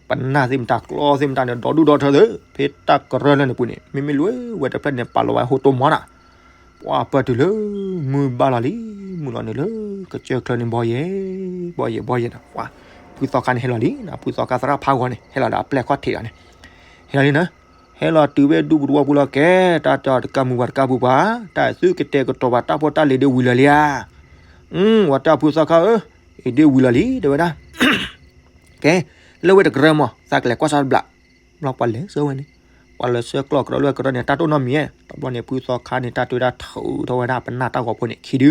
ပနၢ်သ့ၣ်မတၤ ကျီၢ်သ့ၣ်မတၤန့ၣ် ဒီဒူၣ်ဒီထၢသ့ ဖဲတၢ်ကရၢလၢန့ၣ်ပူၤန့ၣ် မ့မ့ၢ်လၢဝဲတဖျၢၣ်န့ၣ် ပာ်လီၤဝဲဟိတိၢ်မီနၤ ပှၤပၢၢ်တုၤလၢ မုၢ်ဘၣ်လီၤလံ မုၢ်လီၤနုာ်လၢ ကစၢၢ်ချၢန့ၣ် ဘီယဲၢ် ဘီယဲၢ် ဘီယဲၢ်နၤ ပှၤ ဖုသီခါန့ၣ်ဟဲလီၤလံ ဖုသီခါသရၣ်ဖးဂီၤန့ၣ် ဟဲလီၤဒီးအပျဲၢ်ခီၣ်ထံးလီၤန့ၣ် ဟဲလီၤလံနၤ ဟဲလီၤတုၤဝဲဒူပူၤတဝီပူၤလီၤ ကဲ တၢ်တဲအီၤတကးမုၢ်ပှၤတကးပူၤပှၤ တၢ်သုကတဲာ်ကတီၤပှၤတၢ်ဖိတၢ်လံၤဒ်ဝံၤလၢာ်လံဧါ ဝဲတဲဖုသီခါဧၢ အံၤဒ်ဝံၤလီၤလံ တဲဝဲဒၣ် ကဲ လၢဝဲတကရၢမး သးကလဲၤကွၢ်စၢ်တဘျီ ဘျီပှၤလဲၤဆှၢဝဲန့ၣ် ပှၤလဲၤဆှၢကျီၢ်ကရၢလၢကရၢန့ၣ် တၢ်တအိၣ်နီတမံၤ တဘျီန့ၣ် ဖုသီခါန့ၣ် တၢ်တဲဝဲဒၣ်ပနၢ်တၢ်ဂီၤဖိန့ၣ် ခံဒု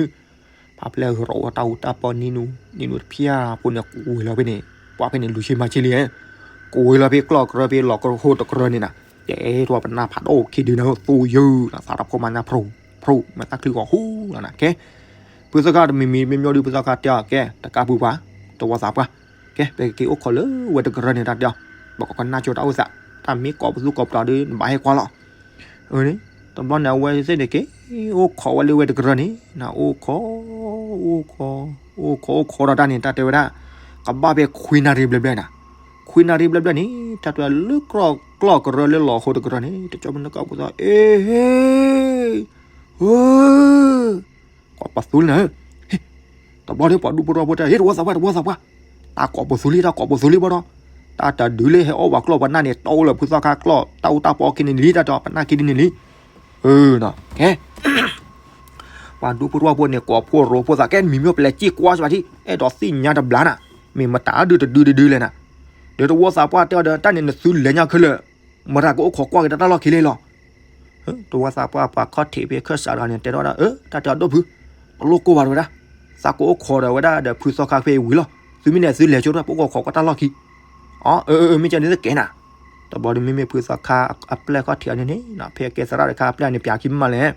ဖးဖျဲၣ်ဂရီၤဝဲတၢ်အူတၢ်ပီနံၤနူ နံၤနူတဖျၢၣ်ဖိန့ၣ် ကွံာ်လီၤဖဲန့ၣ် ပှၤဖဲန့ၣ် လူၤဆံမၤဆံလံ ကွံာ်လီၤဖဲကျီၢ်ကရၢဖဲလီၤကဟိတကရၢန့ၣ်နၤ ကဲထီၣ်ပနၢ်ဖးဒိၣ်ခံဒုန့ၣ် သူယုၢ်လီၤ သးတၢ်ဖိမၤနၢ်ဖျိ ဖျိ မၤတၢ်ချုးဂီၤဟူလီၤနၤ ကဲ ဖုသီခါတမံၤမံၤမ့ၢ်မ့ၢ်ဒုး ဖုသီခါတဲအီၤ ကဲ တကးပူၤပှၤ တဝီသးပှၢ် ကဲ ပက့ၤအိၣ်ခိးလၢဝဲတကရၢန့ၣ် တၢ်တဲအီၤ ပကကနၣ်ကၠိတၢ်အိၣ်သး တၢ်မ့ၢ်ကိးပသူကိးပတီၤဒီး နဘၣ်ဟဲကွၢ်လီၤ န့ၣ် တဘျီန့ၣ် အဝဲသ့ၣ်န့ၣ်က့ၤ အိၣ်ခိးဝဲလၢဝဲတကရၢန့ၣ် နအိၣ်ခိး အိၣ်ခိး အိၣ်ခိး အိၣ်ခိးဒီးတၢ်န့ၣ် တၢ်တဲဝဲဒၣ် ကဘၣ်ဖဲခွံနၣ်ရံၣ်ဘျဲၣ်ဘျဲၣ်နၤ ခွံနၣ်ရံၣ်ဘျဲၣ်ဘျဲၣ်န့ၣ် တၢ်တဲလၢကျီၢ်ကရၢလၢလီၤဟိတကရၢန့ၣ် တကၠီမုၢ်နၢ်ကီၢ်ဖိသီ အ့ ဟ့ ဟ့ ကိးပသူလံနၤ တဘျီဒီးပှၤဒူဖိထီဖိတဲ ဟ့ တဝီသးပှၢ် တဝီသးပှၢ်, တၢ်ကိးပသူလံ တၢ်ကိးပသူလံဘၣ်ဒီး, တၢ်တဒုလၢဟဲအီၣ်ပှၤကျီၢ်ပနၢ်န့ၣ် တီအိၣ်လၢဖုသီခါကျီၢ် တၢ်အူတၢ်ပီက့ၤန့ၣ်လံ တၢ်တဲ ပနၢ်ခံဒုန့ၣ်လံ. အၢ ကဲ ပှၤဒူဖိထီဖိန့ၣ် ကိးဖိရိဖိသး ကဲ မံၤမ့ၢ်ပလဲၤစံၣ်ကွၢ်စ့ၢ်ဘၣ်ထံ အဲၣ်ဒိးသ့ၣ်ညါတဘျီနၤ, မ့ၢ်မတၤဒုတဒုတဒုလဲၣ်နၤ, ဒီးတဝီသးပှၢ်တဲအီၤဒီး တၢ်န့ၣ်နသုလဲၤညါခဲလၢာ်, မတၤကအိၣ်ခိးကွၢ်က့ၤတၢ်လီၢ်ခံလဲၣ်လီၤ. တဝီသးပှၢ်ပှၤခီၣ်ထံးဖဲခၢၣ်စးတဂၤန့ၣ် တဲထီၣ်ဝဲဒၣ် အၢ တၢ်တဲအီၤဒိၣ်ဖု, တလိၣ်ကိၢ်ဘၣ်ဝဲဒၣ်, သးကအိၣ်ခိးဒီးဝဲဒၣ်ဒီးဖုသီခါဖဲအံၤဝံၤလီၤ, သုမ့ၢ်န့ၣ်သုလဲၤဆိဒီး ပအိၣ်ခိးကွၢ်တၢ်လီၢ်ခံ အၢ အၢ မ့ၢ်ကဲန့ၣ်သကဲနၤ, တဘျီဒီးမ့မ့ၢ်ဖုသီခါအပျဲၢ်ခီၣ်ထံးအီၤန့ၣ်န့ၣ် ဖဲအကဲသရၣ်တခါအပျဲၢ်န့ၣ် ပၠးခံမးလဲၣ်,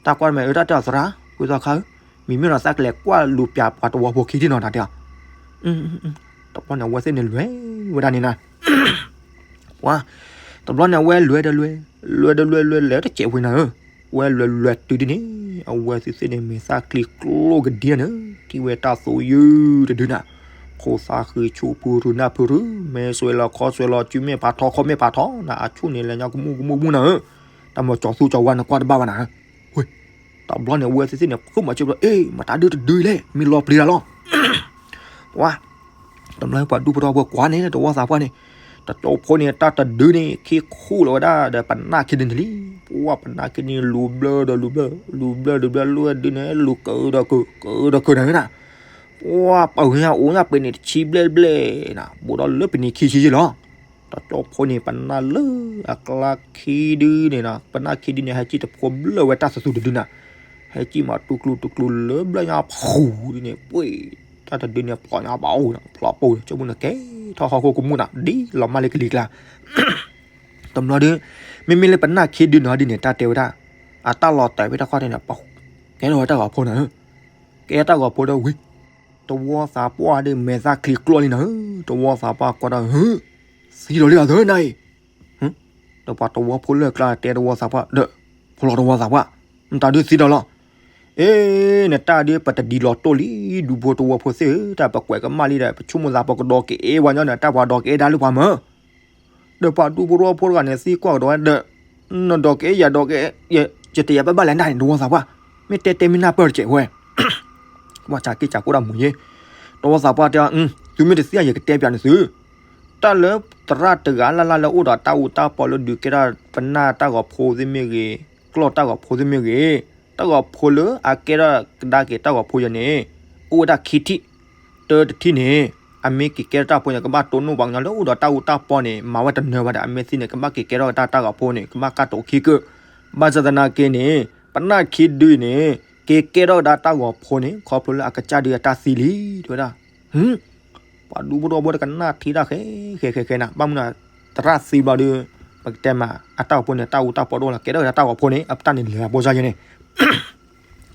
တၢ်ကွၢ်မဲာ်အၢ တၢ်တဲအီၤသရၣ် ဖုသီခါဧၢ, မံၤမ့ၢ်နီၤ သးကလဲၤကွၢ်လူၤပၠးပှၤတဝီဖိခံထံၣ်နီၤ တၢ်တဲအီၤ တဘျီန့ၣ် အဝဲသ့ၣ်န့ၣ်လဲၤဝဲဒၣ်န့ၣ်နၤ, ပှၤ တဘျီန့ၣ် အဝဲလဲၤဒီးလဲၤ, လဲၤဒီးလဲၤ လဲၤလဲၤတစဲးဝဲနၤဧၢ, ဝဲလဲၤလဲၤတုၤဒ်န့ၣ် အဝဲသ့ၣ်သ့ၣ်န့ၣ် မ့ၢ်သးချံကျိကဒံန့ၣ် ထံၣ်ဝဲတၢ်သိယုၢ်တဒုနၤ, ခိၣ်သၣ်ဃံဆူၣ်ဖုရူနၢ်ဖုရူ မဲာ်စွဲးလီၤခီၣ်စွဲးလီၤ စုမဲာ်ဖးထီခီၣ်မဲာ်ဖးထီနၤ အဆူၣ်န့ၣ် လဲၤညါကမူၣ်ကမူၣ်ကမူၣ်နၤဧၢ, တၢ်မၤကၠီၤသူကၠီၤဝါနကွၢ်တဘၣ်ဘၣ်နၤ ဝဲ, တဘျီန့ၣ် အဝဲသ့ၣ်သ့ၣ်န့ၣ် ဃုမၤစၢၤဘျီ အ့ မတၤဒုတဒုလဲၣ် မ့ၢ်လီၤပျံၤတၢ်လီၤ, ပှၤ တဘျီပှၤဒူဖိထီဖိကွၢ်န့ၣ် တဝီသးပှၢ်န့ၣ်, တကၠိဖိန့ၣ် တၢ်တဒုန့ၣ် ခံခူၣ်လီၤဝဲဒၣ်ဒီးပနၢ်ခံဒုန့ၣ်လံ, ပှၤပနၢ်ခံဒုန့ၣ် လူၤဘျၢဒီးလူၤဘျၢ, လူၤဘျၢလူၤဘျၢ လူၤဒုန့ၣ် လူၤကဒုဒီးက, ကဒုဒီးကနၤဝဲနၤ, ပှၤပှၤညါအိၣ်ညါပှဲၤန့ၣ်တဆံဘျဲၣ်ဘျဲၣ်နၤ ဘူးဒီးလၢပနံၤခံဆံယဲၢ်လီၤ, တကၠိဖိန့ၣ် ပနၢ်လၢအကျါခံဒုန့ၣ်နၤ ပနၢ်ခံဒုန့ၣ် ဟဲကံၣ်တဖိဘျၢၣ်ဝဲတၢ်သသူတဒုနၤ, ဟဲကံၣ်မးတူၢ်ကျူတူၢ်ကျူလၢဘျၢၣ်ညါဖူးဒ်န့ၣ် ပှ့ၤ တၢ်တဒုန့ၣ် ဖျိးညါဘၣ်အိၣ်နၤ ဖျိးပိၢ် ကၠိမုၢ်နၤ ကဲထီၣ်ဟီၣ်ခိၣ်ကမူၣ်နၤ ဒ်လီၤမၢ်လၢကလံၤကျါ, တဘျီဒီး မ့မ့ၢ်လၢပနၢ်ခံဒုန့ၣ်ဒ်န့ၣ် တၢ်တဲဝဲဒၣ်, အတၢ်လီၤတဲာ်ဖဲတၢ်ခီၣ်ထံးန့ၣ် ပှၤကဲထီၣ်ဝဲတၢ်ဂီၤဖိနၤဧၢ, ကဲတၢ်ဂီၤဖိဒီးဝံၤ, တဝီသးပှၢ်ဒီးမဲာ်သၣ်ချံကျိလံနၤဧၢ, တဝီသးပှၢ်ကွၢ်တၢ်ဧၢ သံလီၤလံအသၢနၤအံၤ ဒီးပှၤတဝီဖိလၢကျါတဲတဝီသးပှၢ်ဒီး, ဖိလီၤတဝီသးပှၢ်, မတၤဒုသံဒီးလီၤ, အ့ နတၢ်ဒုပတဒံးလီၤတိၢ်လံ, ဒူဖိတဝီဖိသ့ၣ်ဧၢ, တၢ်ပကွဲးကမၣ်လံဒီး ပဆိကမိၣ်သးပကဒီးကအဲၣ်ဝဲညီနၤ တၢ်ပှၤဒီးကအဲၣ်ဒၣ်လၢပှၤမၢ ဒီးပှၤဒူဖိတဝီဖိတဂၤန့ၣ် သံကွၢ်ကဒီးဝဲဒီး, နဒီးကအဲၣ်ယၤဒီးကအဲၣ်, ယတယၤဘၣ်ဘၣ်လဲၣ်နတၢ်န့ၣ် တဝီသးပှၢ်, မ့ၢ်တဲတဲမ့ၢ်နၢ်ပၢၢ်တစဲးဝဲ ပှၤစးက့စးကိးတၢ်မူၤယ့ၢ်, တဝီသးပှၢ်တဲအီၤ, သုမ့ၢ်တသံယကတဲပၠးန့ၣ်သု, တၢ်လၢသရၣ်တဂၤလၢ်လၢ်လၢအိၣ်ဒီးတၢ်အူတၢ်ပီလၢဒုးကဲထီၣ်ပနၢ်တၢ်ဂီၤဖိသ့ၣ်မ့ၢ်ဂ့ၤ, ကျီၢ်တၢ်ဂီၤဖိသ့ၣ်မ့ၢ်ဂ့ၤ, တၢ်ဂီၤဖိလၢအကဲထီၣ်ကဒါက့ၤတၢ်ဂီၤဖိယၤန့ၣ်, အိၣ်ဝဲဒၣ်ခံထံၣ်, တၢတထံၣ်န့ၣ်, အမ့ၢ်က့ၤကဲထီၣ်တၢ်ဖိန့ၣ် ကဘၣ်တိၢ်နီၣ်ပှၤကညီလၢအိၣ်ဒီးတၢ်အူတၢ်ပီန့ၣ် မၤဝဲတနၢၤဘၣ်ဒီး အမ့ၢ်သ့န့ၣ် ကဘၣ်က့ၤကဲထီၣ်ကဒါတၢ်ဂီၤဖိန့ၣ် ကဘၣ်ကၢ်တိာ်ခံကၢၢ်, ဘၣ်ဆၣ်သနာ်က့န့ၣ် ပနၢ်ခံဒုန့ၣ် က့ၤကဲထီၣ်ကဒါတၢ်ဂီၤဖိန့ၣ် ခီဖျိလၢအကစၢ်ဒုးအတၢ်သံလံ တဲဝဲဒၣ်, ပှၤဒူဖိတဝီဖိတကနၣ်ထံတၢ်ဃဲဃဲဃဲဃဲနၤ, ဘၣ်မနုၤသရၣ်သံဘျီဒီး, ပကတဲမး အတၢ်ဂီၤဖိန့ၣ် တၢ်အူတၢ်ပီတအိၣ်လီၤ ကဲထီၣ်ကဒါတၢ်ဂီၤဖိန့ၣ် အတၢ်န့ၣ်လဲၤအဖိစၢ်ယဲန့ၣ်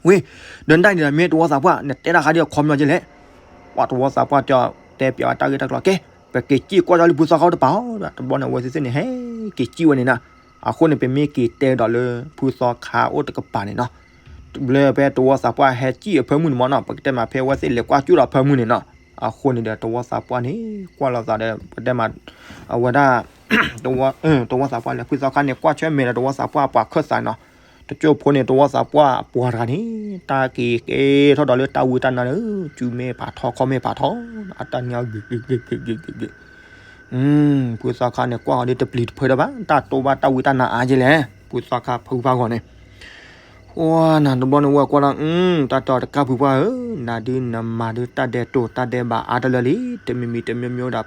ဝံၤ, ဒီးနတၢ်န့ၣ်ဒီး မ့ၢ်တဝီသးပှၢ် နတဲတၢ်ခါဒ်အခီပညီကဲလဲၣ်, ပှၤတဝီသးပှၢ်တဲပၠးဝဲတၢ်ဂ့ၢ်တၢ်ကျိၤ ကဲ, ပက့ၤစံၣ်ကွၢ်ကၠီလၢဖုသီခါအိၣ်တပၤအီၤဒီး တဘျီန့ၣ် အဝဲသ့ၣ်သ့ၣ်န့ၣ် ဟဲက့ၤစံၣ်ဝဲန့ၣ်နၤ, အဃိန့ၣ် ပမ့ၢ်က့ၤတဲဒီးလၢဖုသီခါအိၣ်တကပၤန့ၣ်နီၤ, လၢဖဲတဝီသးပှၢ်ဟဲစံၣ်အဖၢမုၢ်န့ၣ်မးနီၤ ပကတဲမး ဖဲအဝဲသ့ၣ်လဲၤကွၢ်ကၠူၣ်ဒီးဖၢမုၢ်န့ၣ်နီၤ, အဃိန့ၣ်ဒီးတဝီသးပှၢ်န့ၣ် ကွၢ်လိာ်သးဒီး ပကတဲမး အဝဲဒၣ် တဝီသးပှၢ်လဲၤဖုသီခါန့ၣ် ကွၢ်ဆၢၣ်မဲာ်ဒီးတဝီသးပှၢ်အပှၤခၢၣ်သးနီၤ, တကၠိဖိန့ၣ် တဝီသးပှၢ်အပှၤတဂၤန့ၣ် တၢ်က့ၤကဲထီၣ်ဒီးလၢတၢ်ဝံတၢ်နါဒီး စုမဲာ်ဖးထီခီၣ်မဲာ်ဖးထီ, အတၢ်န့ၣ်ဂ့ၤဂ့ၤဂ့ၤဂ့ၤဂ့ၤဂ့ၤဂ့ၤ ဖုသီခါန့ၣ် ကွၢ်ဃီၤဒီးတပျံၤတဖုဒီးဘၣ် တၢ်တိၢ်ဘၣ်တၢ်ဝံတၢ်နါအါကဲလဲၣ် ဖုသီခါဖုဖးဂီၤန့ၣ် ဝါနၤ တဘျီန့ၣ်ဝဲကွၢ်ဒီး တၢ်တီတကၢ်ဖုပှၢ်ဧၢ, နၤဒုးနမၤဒုးတၢ်ဒဲးတိၢ်တၢ်ဒဲးဘးအါတလၢလံ, တမံၤမံၤတမံၤမံၤဒီးပာ်တ့ၢ်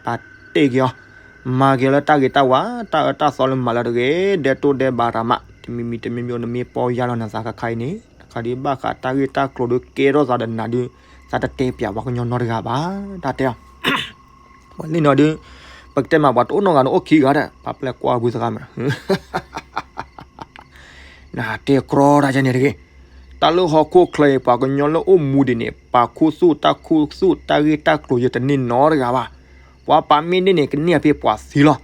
က့ၤအီၤ, မၤက့ၤလၢတၢ်ဂ့ၤတၢ်ဝါ, တၢ်အၢတၢ်သီလၢမၤလၢတဂ့ၤ, ဒဲးတိၢ်ဒဲးဘးတၢ်မး, တမံၤမံၤတမံၤမံၤနမ့ၢ်ပီၢ်ယၢ်လီၤနသးခါခါအံၤန့ၣ်, တခါဒုးဘၣ်ဃးတၢ်ဂ့ၢ်တၢ်ကျိၤဒုးကဲထီၣ်သးဒီးနၤဒုး, သးတတဲပၠးပှၤကညီနီတဂၤဘၣ်, တၢ်တဲအီၤ ပှၤလံနီၤဒုး, ပကတဲမးပှၤတအိၣ်နီတဂၤန့ၣ်အိၣ်ခံဂၤဒၣ်, ပှၤပျဲၢ်ကွၢ်ဖုသီခါမး, နတဲကြီတၢ်ကဲန့ၣ်တဂ့ၤ, တၢ်လၢဟီၣ်ခိၣ်ချၢအံၤ ပှၤကညီလၢအိၣ်မူဒံးန့ၣ် ပာ်ခူသူၣ်တၢ်ခူသူၣ်တၢ်ဂ့ၢ်တၢ်ကျိၤယတန့ၢ်နီတဂၤဘၣ်, ပှၤပာ်မ့ၢ်န့ၢ်န့ၣ် ကန့ၢ်ဖဲပှၤသံလီၤ,